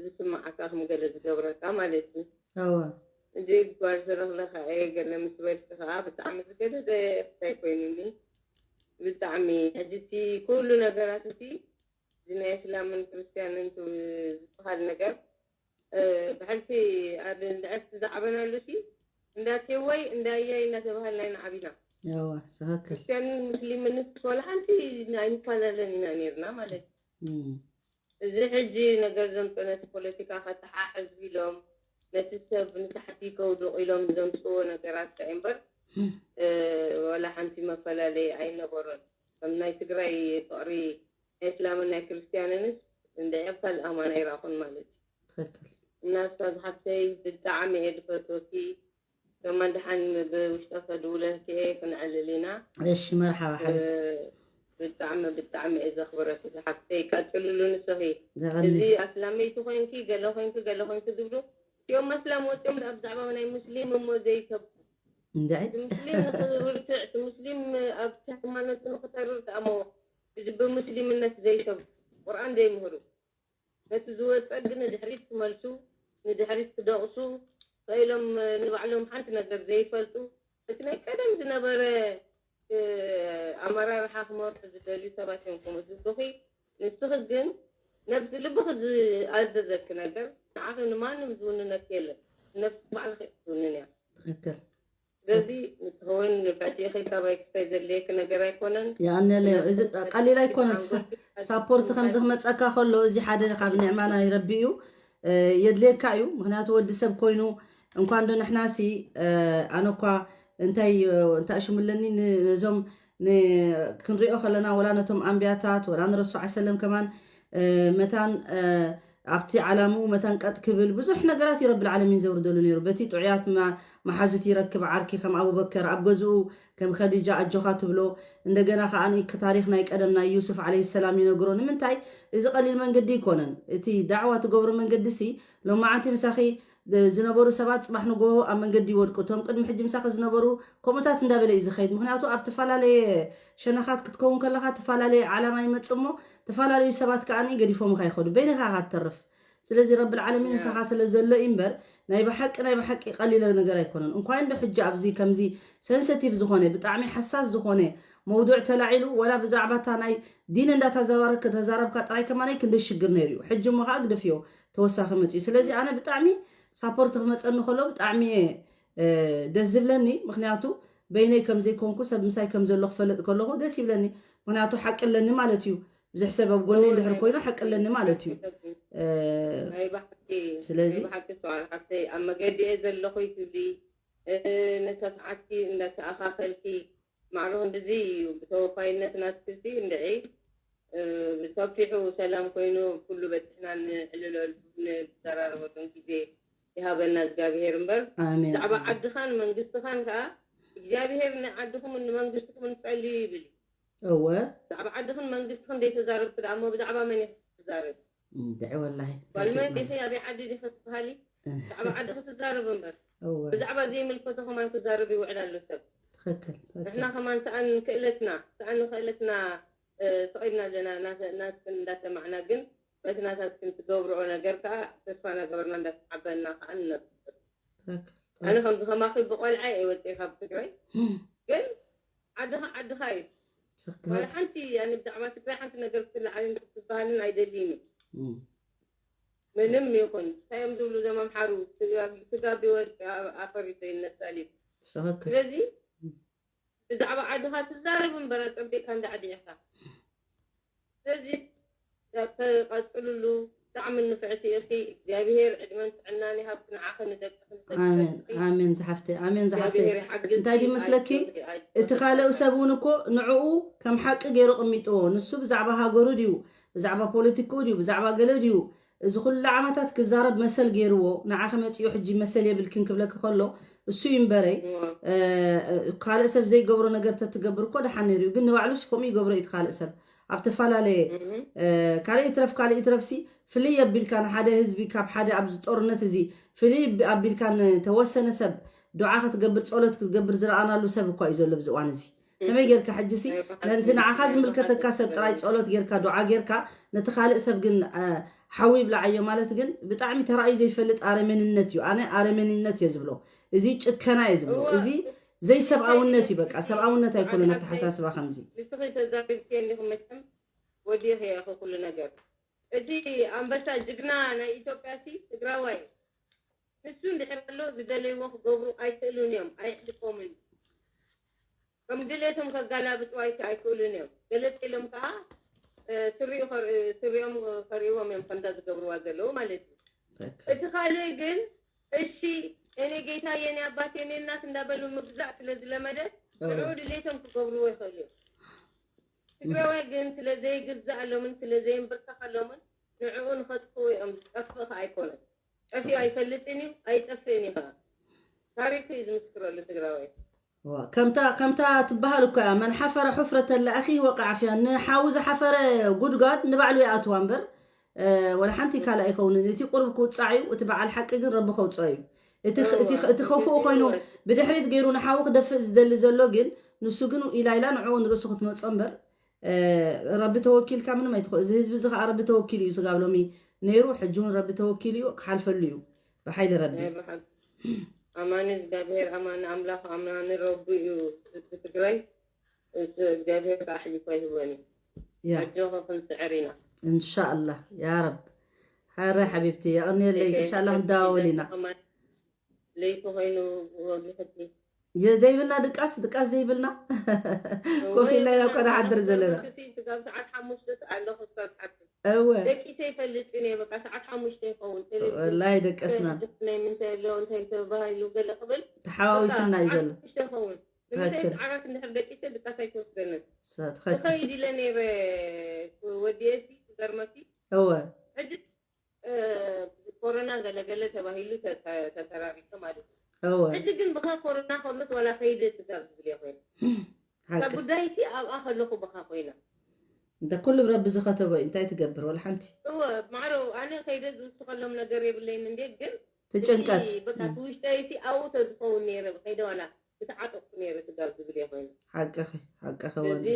ዝስማዓካ፣ ከም ገለ ዝገብረካ ማለት እዩ። እወ። እዚ ጓል ዝረኽለ ከዓ ገለ ምስ በልኪ ከዓ ብጣዕሚ ዝገደደ እንታይ ኮይኑኒ። ብጣዕሚ ሕጂ እቲ ኩሉ ነገራት እቲ እዚ ናይ እስላምን ክርስትያንን ዝበሃል ነገር ብሕልፊ ኣብ እንድዕስ ዝዓበናሉ ሲ እንዳቴወይ እንዳየይ እናተባሃልና ኢና ዓቢና። ያዋ ትክክል። ክርስትያንን ሙስሊምን ንስ ወላ ሓንቲ ኣይንፈላለን ኢና ነርና ማለት እዩ። እዚ ሕጂ ነገር ዘምፀ ነቲ ፖለቲካ ከተሓሕዝ ኢሎም ነቲ ሰብ ንታሕቲ ከውድቕ ኢሎም ዘምፅዎ ነገራት ከ እምበር ወላ ሓንቲ መፈላለይ ኣይነበሮን። ከም ናይ ትግራይ ፍቕሪ ናይ እስላምን ናይ ክርስትያንንስ እንድዒ ኣብ ካልእ ኣማን ኣይረኣኹን ማለት እዩ። ትክክል። እና እስታ ዝሓፍተይ ብጣዕሚ እየ ዝፈትወኪ። ከማን ደሓን ብውሽጠ ከድውለልኪ እየ፣ ክንዕልል ኢና። እሺ መርሓባ ሓብቲ። ብጣዕሚ ብጣዕሚ እየ ዘኽብረኪ ዝሓፍተይ፣ ቀፅልሉ ንስኺ። ዘቐኒ። እዚ ኣስላመይቲ ኮይንኪ ገለ ኮይንኪ ገለ ኮይንኪ ዝብሉ እቲኦም ኣስላም ወፂኦም ኣብ ዛዕባ ናይ ሙስሊም እሞ ዘይሰብ እንድዒ እቲ ሙስሊም ንክብርትዕ እቲ ሙስሊም ኣብቲ ሃይማኖት ንክተርር ተኣሞ እዚ ብሙስሊምነት ዘይሰብ ቁርኣን ዘይምህሩ ነቲ ዝወፀ ግን ንድሕሪት ክመልሱ ንድሕሪት ክደቕሱ ከኢሎም ንባዕሎም ሓንቲ ነገር ዘይፈልጡ እቲ ናይ ቀደም ዝነበረ ኣመራርሓ ክመርሑ ዝደልዩ ሰባት እዮም ከምኡ ዝብሉኺ። ንስኺ ግን ነብሲ ልብኺ ዝኣዘዘኪ ነገር ንዓኺ ንማንም ዝውንነኪ የለን። ነብሲ ባዕልኺ ትውንን እያ። ትክክል። ስለዚ ንስኺ እውን ንፍዕቲ ኢኺ ካባይ ክስታይ ዘድልየኪ ነገር ኣይኮነን። የቐንየለይ። እዚ ቀሊል ኣይኮነን። ሳ- ሳፖርት ከምዚ ክመፀካ ከሎ እዚ ሓደ ካብ ኒዕማ ናይ ረቢ እዩ። የድልየካ እዩ። ምክንያቱ ወዲ ሰብ ኮይኑ እንኳን ዶ ንሕናሲ ኣነ እኳ እንታይ እንታይ ሽምለኒ ነዞም ክንሪኦ ከለና ወላ ነቶም ኣንቢያታት ወላ ንረሱ ዓሰለም ከማን መታን ኣብቲ ዓላምኡ መታን ቀጥ ክብል ብዙሕ ነገራት እዩ ረብል ዓለሚን ዘውርደሉ ነይሩ። በቲ ጥዑያት መሓዙት ይረክብ ዓርኪ ከም ኣቡበከር ኣብ ገዝኡ ከም ከዲጃ ኣጆኻ ትብሎ። እንደገና ከዓ ታሪክ ናይ ቀደም ናይ ዩሱፍ ዓለይሂ ሰላም ይነግሮ። ንምንታይ እዚ ቀሊል መንገዲ ይኮነን። እቲ ዳዕዋ ትገብሮ መንገዲ ሲ ሎማዓንቲ ምሳኺ ዝነበሩ ሰባት ፅባሕ ንጎሆ ኣብ መንገዲ ይወድቁ። እቶም ቅድሚ ሕጂ ምሳኺ ዝነበሩ ከምኡታት እንዳበለ እዩ ዝኸይድ። ምክንያቱ ኣብ ተፈላለየ ሸነኻት ክትከውን ከለካ ተፈላለየ ዓላማ ይመፅእ እሞ ተፈላለዩ ሰባት ከዓ ገዲፎምካ ይኸዱ። በይንኻ ኢኻ ትተርፍ። ስለዚ ረብል ዓለሚን ምሳኻ ስለ ዘሎ እዩ እምበር ናይ ብሓቂ ናይ ብሓቂ ቀሊለ ነገር ኣይኮነን። እንኳን ዶ ሕጂ ኣብዚ ከምዚ ሰንሰቲቭ ዝኾነ ብጣዕሚ ሓሳስ ዝኾነ መውዱዕ ተላዒሉ ወላ ብዛዕባ እታ ናይ ዲን እንዳተዛባረክ ተዛረብካ ጥራይ ከማነይ ክንደ ሽግር ነይሩ እዩ። ሕጂ እሞ ከዓ ግደፍዮ ተወሳኺ መፅኡ። ስለዚ ኣነ ብጣዕሚ ሳፖርት ክመፀኒ ከሎ ብጣዕሚ እየ ደስ ዝብለኒ። ምክንያቱ በይነይ ከምዘይኮንኩ ሰብ ምሳይ ከም ዘሎ ክፈለጥ ከለኹ ደስ ይብለኒ። ምክንያቱ ሓቂ ኣለኒ ማለት እዩ። ብዙሕ ሰብ ኣብ ጎነይ ድሕር ኮይኑ ሓቂ ኣለኒ ማለት እዩ። ናይ ብሓቂ ስለዚ ናይ ብሓቂ ሰዋል ሓፍተይ ኣብ መገዲ እየ ዘለኹ ይትብሊ ነሰፍዓትኪ እንዳተኣኻኸልኪ ማዕረ ክንድዚ እዩ ብተወፋይነት ናትክሲ እንድዒ ብሰፊሑ ሰላም ኮይኑ ኩሉ በፅሕና ንዕልለሉ ንዘራረበሉን ግዜ ይሃበና እግዚኣብሄር እምበር ኣሜን። ብዛዕባ ዓድኻን መንግስትኻን ከዓ እግዚኣብሄር ንዓድኹምን ንመንግስትኹምን ጸልዩ ይብል እዩ። እወ ብዛዕባ ዓድኽን መንግስትኽን ዘይተዛረብኪ ደኣ እሞ ብዛዕባ መን ኢኺ ክትዛረቢ? እንድዒ ወላሂ ጓል መን ኢኺ ኣበይ ዓዲ ዲኺ ትበሃሊ? ብዛዕባ ዓድኺ ትዛረቢ እምበር እወ ብዛዕባ ዘይምልከቶ ከማን ክዛረብ ይውዕል ኣሎ ሰብ። ትኽክል ትኽክል። ንሕና ከማን ሰኣን ክእለትና ሰኣን ክእለትና ተቐይድና ኣለና ናትክን እንዳሰማዕና ግን በቲ ናታትክን ትገብርኦ ነገር ከዓ ተስፋ እናገበርና እንዳተሓበና ከዓ ንነብር። ኣነ ከምዚ ከማኺ ብቆልዓ እየ ወፅኤ ካብ ትግራይ ግን ዓድኻ ዓድኻ እዩ። ዋላ ሓንቲ ኣነ ብዛዕባ ትግራይ ሓንቲ ነገር ክትለዓልን ክትበሃልን ኣይደልይን እዩ። ምንም ይኹን እንታይ እዮም ዝብሉ ዘመምሓሩ ስጋ ቢወርቅ ኣፈር ይዘይነሳል እዩ። ስለዚ ብዛዕባ ዓድኻ ትዛረብ እምበር ኣጸቢቕካ እንዳዕዲዕካ። ስለዚ ቀጽልሉ ብጣዕሚ ንፍዕቲ ኢኺ እግዚኣብሄር ዕድመን ጥዕናን ይሃብኪ ንዓኺ ንደቅኺ ንሰድትኺ ኣሜን ኣሜን ዝሓፍተይ ኣሜን ዝሓፍተይ እግዚኣብሄር ይሓግዝኪ እንታይ ድዩ መስለኪ እቲ ካልእ ሰብ እውን እኮ ንዕኡ ከም ሓቂ ገይሩ ቅሚጥዎ ንሱ ብዛዕባ ሃገሩ ድዩ ብዛዕባ ፖለቲክኡ ድዩ ብዛዕባ ገለ ድዩ እዚ ኩሉ ዓመታት ክዛረብ መሰል ገይርዎ ንዓኺ መፂኡ ሕጂ መሰል የብልክን ክብለኪ ከሎ እሱ እዩ እምበረይ ካልእ ሰብ ዘይገብሮ ነገር ተትገብር እኮ ደሓን ነይሩ እዩ ግን ንባዕሉስ ከምኡ ይገብሮ እዩ ካልእ ሰብ ኣብ ተፈላለየ ካልእ ይትረፍ ካልእ ይትረፍሲ ፍልይ ኣቢልካ ንሓደ ህዝቢ ካብ ሓደ ኣብዚ ጦርነት እዚ ፍልይ ኣቢልካ ንተወሰነ ሰብ ዱዓ ክትገብር፣ ጸሎት ክትገብር ዝረኣናሉ ሰብ እኳ እዩ ዘሎ ኣብዚ እዋን እዚ። ከመይ ጌርካ ሕጂ ሲ ነንቲ ንዓኻ ዝምልከተካ ሰብ ጥራይ ጸሎት ጌርካ፣ ዱዓ ጌርካ፣ ነቲ ካልእ ሰብ ግን፣ እ፣ ሓዊ ይብላዓዮ ማለት ግን ብጣዕሚ ተራእዩ ዘይፈልጥ ኣረመንነት እዩ። ኣነ ኣረመንነት እየ ዝብሎ። እዚ ጭከና እየ ዝብሎ። እዋ፣ እዚ ዘይሰብኣውነት እዩ። በቃ ሰብኣውነት ኣይኮነን ኣተሓሳስባ ከምዚ። ንስኺ ተዛሪብክዮ እንዲኹም መቸም ወዲኺ ኢኺ ኩሉ ነገር። እዚ ኣንበሳ ጅግና ናይ ኢትዮጵያ ሲ ትግራዋይ ንሱ እንድሕር ኣሎ ዝደለይዎ ክገብሩ ኣይክእሉን እዮም፣ ኣየሕልፎምን። ከም ድሌቶም ከጋላብጡ ኣይክ-፣ ኣይክእሉን እዮም። ገለጥ ኢሎም ከዓ፣ እ፣ ስሪኡ ከር-፣ ስሪኦም ከርእዎም እዮም ከምዛ ዝገብርዋ ዘለዉ ማለት እዩ። ትክክል። እቲ ካልእ ግን እሺ እኔ ጌታ የኔ አባት የኔ እናት እንዳበሉ ምግዛእ ስለ ዝለመደ እዎ። ንዕኡ ድሌቶም ክገብርዎ ይኽእሉ እዮም። ትግራዋይ ግን ስለ ዘይግዛእሎምን ስለ ዘይንብርከኸሎምን ንዕኡ ንኸጥፍኡ እዮም። ዝጠፍእ ከዓ ኣይኮነን። ጠፊኡ ኣይፈልጥን እዩ፣ ኣይጠፍእን እዩ ከዓ። ታሪኩ እዩ ዝምስክረሉ ትግራዋይ። ዋ፣ ከምታ፣ ከምታ ትበሃል እኮ እያ፣ "መን ሓፈረ ሑፍረተ ለኣኺ ወቃዕ ፊያ"። ንሓዊ ዝሓፈረ ጉድጓድ ንባዕሉ ይኣትዋ እምበር፣ እ፣ ወላ ሓንቲ ካልእ ኣይከውንን። እቲ ቁሩብ ክውጻዕ እዩ፣ እቲ በዓል ሓቂ ግን ረቢ ከውጽኦ እዩ። እቲ ኽ-፣ እቲ ኽ-፣ እቲ ኸፉእ ኮይኑ ብድሕሪት ገይሩ ንሓዊ ክደፍእ ዝደሊ ዘሎ ግን፣ ንሱ ግን ኢላ ኢላ ንዕኡ ንርእሱ ክትመጾ እምበር፣ እ፣ ረቢ ተወኪልካ ምንም ኣይትኸ-፣ እዚ ህዝቢ እዚ ኸኣ ረቢ ተወኪሉ እዩ ስጋብ ሎሚ ነይሩ፣ ሕጂ እውን ረቢ ተወኪሉ እዩ፣ ክሓልፈሉ እዩ ብሓይሊ ረቢ። ናይ ብሓቂ ኣማኒ እግዚኣብሔር፣ ኣማኒ ኣምላኽ፣ ኣማኒ ረቢ እዩ ህዝቢ ትግራይ። እዚ እግዚኣብሔር ከዓ ኣሕሊፉ ኣይህቦን እዩ። ያ። ኣጆኺ ክንስዕር ኢና። እንሻኣላህ፣ ያ ረብ። ሓረ ሓቢብቲ፣ የቐንየለይ። እሺ፣ እንሻኣላህ ክንደዋወል ኢና። ከማን ለይቲ ኮይኑ ወጊሕቲ። የ-፣ ዘይብልና ድቃስ፣ ድቃስ ዘይብልና። ኮፍ ኢልና ኢና እኮ ንሓድር ዘለና። ስጋብ ሰዓት ሓሙሽተ ኣለኹ፣ ስጋብ ሰዓት እወ። ደቂሰ ይፈልጥን እየ፣ በቃ ሰዓት ሓሙሽተ ይኸውን። ቴሌቪዥን ወላሂ ደቀስና። ናይ ምንታይ ኣሎ፣ እንታይ ተባሂሉ ገለ ክብል። ተሓዋዊስና እዩ በቃ ዘሎ። ሰዓት ሓሙሽተ ይኸውን። ንምንታይ ትኽክል። ሰዓራት እንድሕር ደቂሰ ድቃስ ኣይትወስደንን። ሳ-፣ ትኽክል። እኸይድ ኢለ ነይረ፣ ወዲኤ ሲ፣ ትገርመኪ። እወ። ሕጂ፣ እ፣ ኮሮና ገለ ገለ ተባሂሉ ተ-፣ ተ-፣ ተተራቢከ ማለት እዩ። እወ። ሕጂ ግን ብኻ ኮሮና ከሎስ ዋላ ከይደ ስጋብ ዝብል እየ ኮይኑ። ሓቂ። ካብ ጉዳይ ሲ ኣብኣ ከለኹ ብኻ ኮይና። እንተ ኩሉ ብረቢ ዝኸተቦ እዩ፣ እንታይ ትገብር? ወላ ሓንቲ። እወ፣ ማዕሮ፣ ኣነ ከይደ ዝውስኸሎም ነገር የብለይን እንዴ፣ ግን ትጭንቀት። እቲ በቃ እቲ ውሽጠይ እቲ ኣብኡ ተዝኸውን ነይረ፣ ከይደ ዋላ ምተዓጠቕኩ ነይረ ስጋብ ዝብል እየ ኮይኑ። ሓቅኺ፣ ሓቅኺ ስለዚ፣ ወኒ።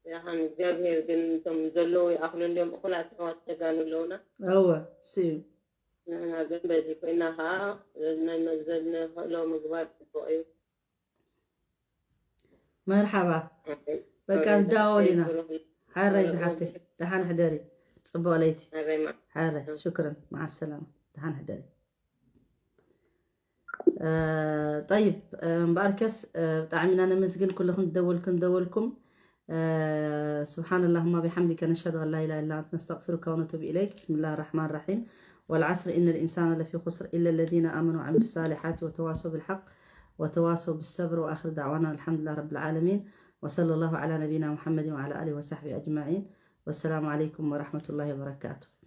ያሃን እግዚኣብሔር ግን እቶም ዘለዉ ይኣኽሉ እንዲዮም፣ እኹላት ኣሕዋት ጀጋኑ ኣለዉና። እወ፣ እሱ እዩ። ንሕና ግን በዚ ኮይና ኸዓ፣ ነመዘዝ ንኽእሎ ምግባር ጽቡቕ እዩ። መርሓባ። ሓረይ። በቃ ሓረይ ንደዋወል ኢና። ብሩኽ። ሓረይ ሓረይ ዝሓፍተይ። ብሩኽ። ደሓን ሕደሪ። ጽቡቕ ለይቲ። ሓረይ ማ-፣ ሓረይ፣ እ። ሽክረን። መዓ ሰላማ። ደሓን ሕደሪ። እ፣ ጠይብ፣ እ፣ እምበኣርከስ፣ እ፣ ብጣዕሚ ኢና ነመስግን ኩልኽን ዝደወልክን ዝደወልኩም። እ፣ سبحان اللهم وبحمدك نشهد أن لا إله إلا أنت نستغفرك ونتوب إليك. بسم الله الرحمن الرحيم. والعصر إن الإنسان لفي خسر إلا الذين آمنوا وعملوا الصالحات وتواصوا بالحق وتواصوا بالصبر. وآخر دعوانا الحمد لله رب العالمين. وصلى الله على نبينا محمد وعلى آله وصحبه أجمعين. والسلام عليكم ورحمة الله وبركاته.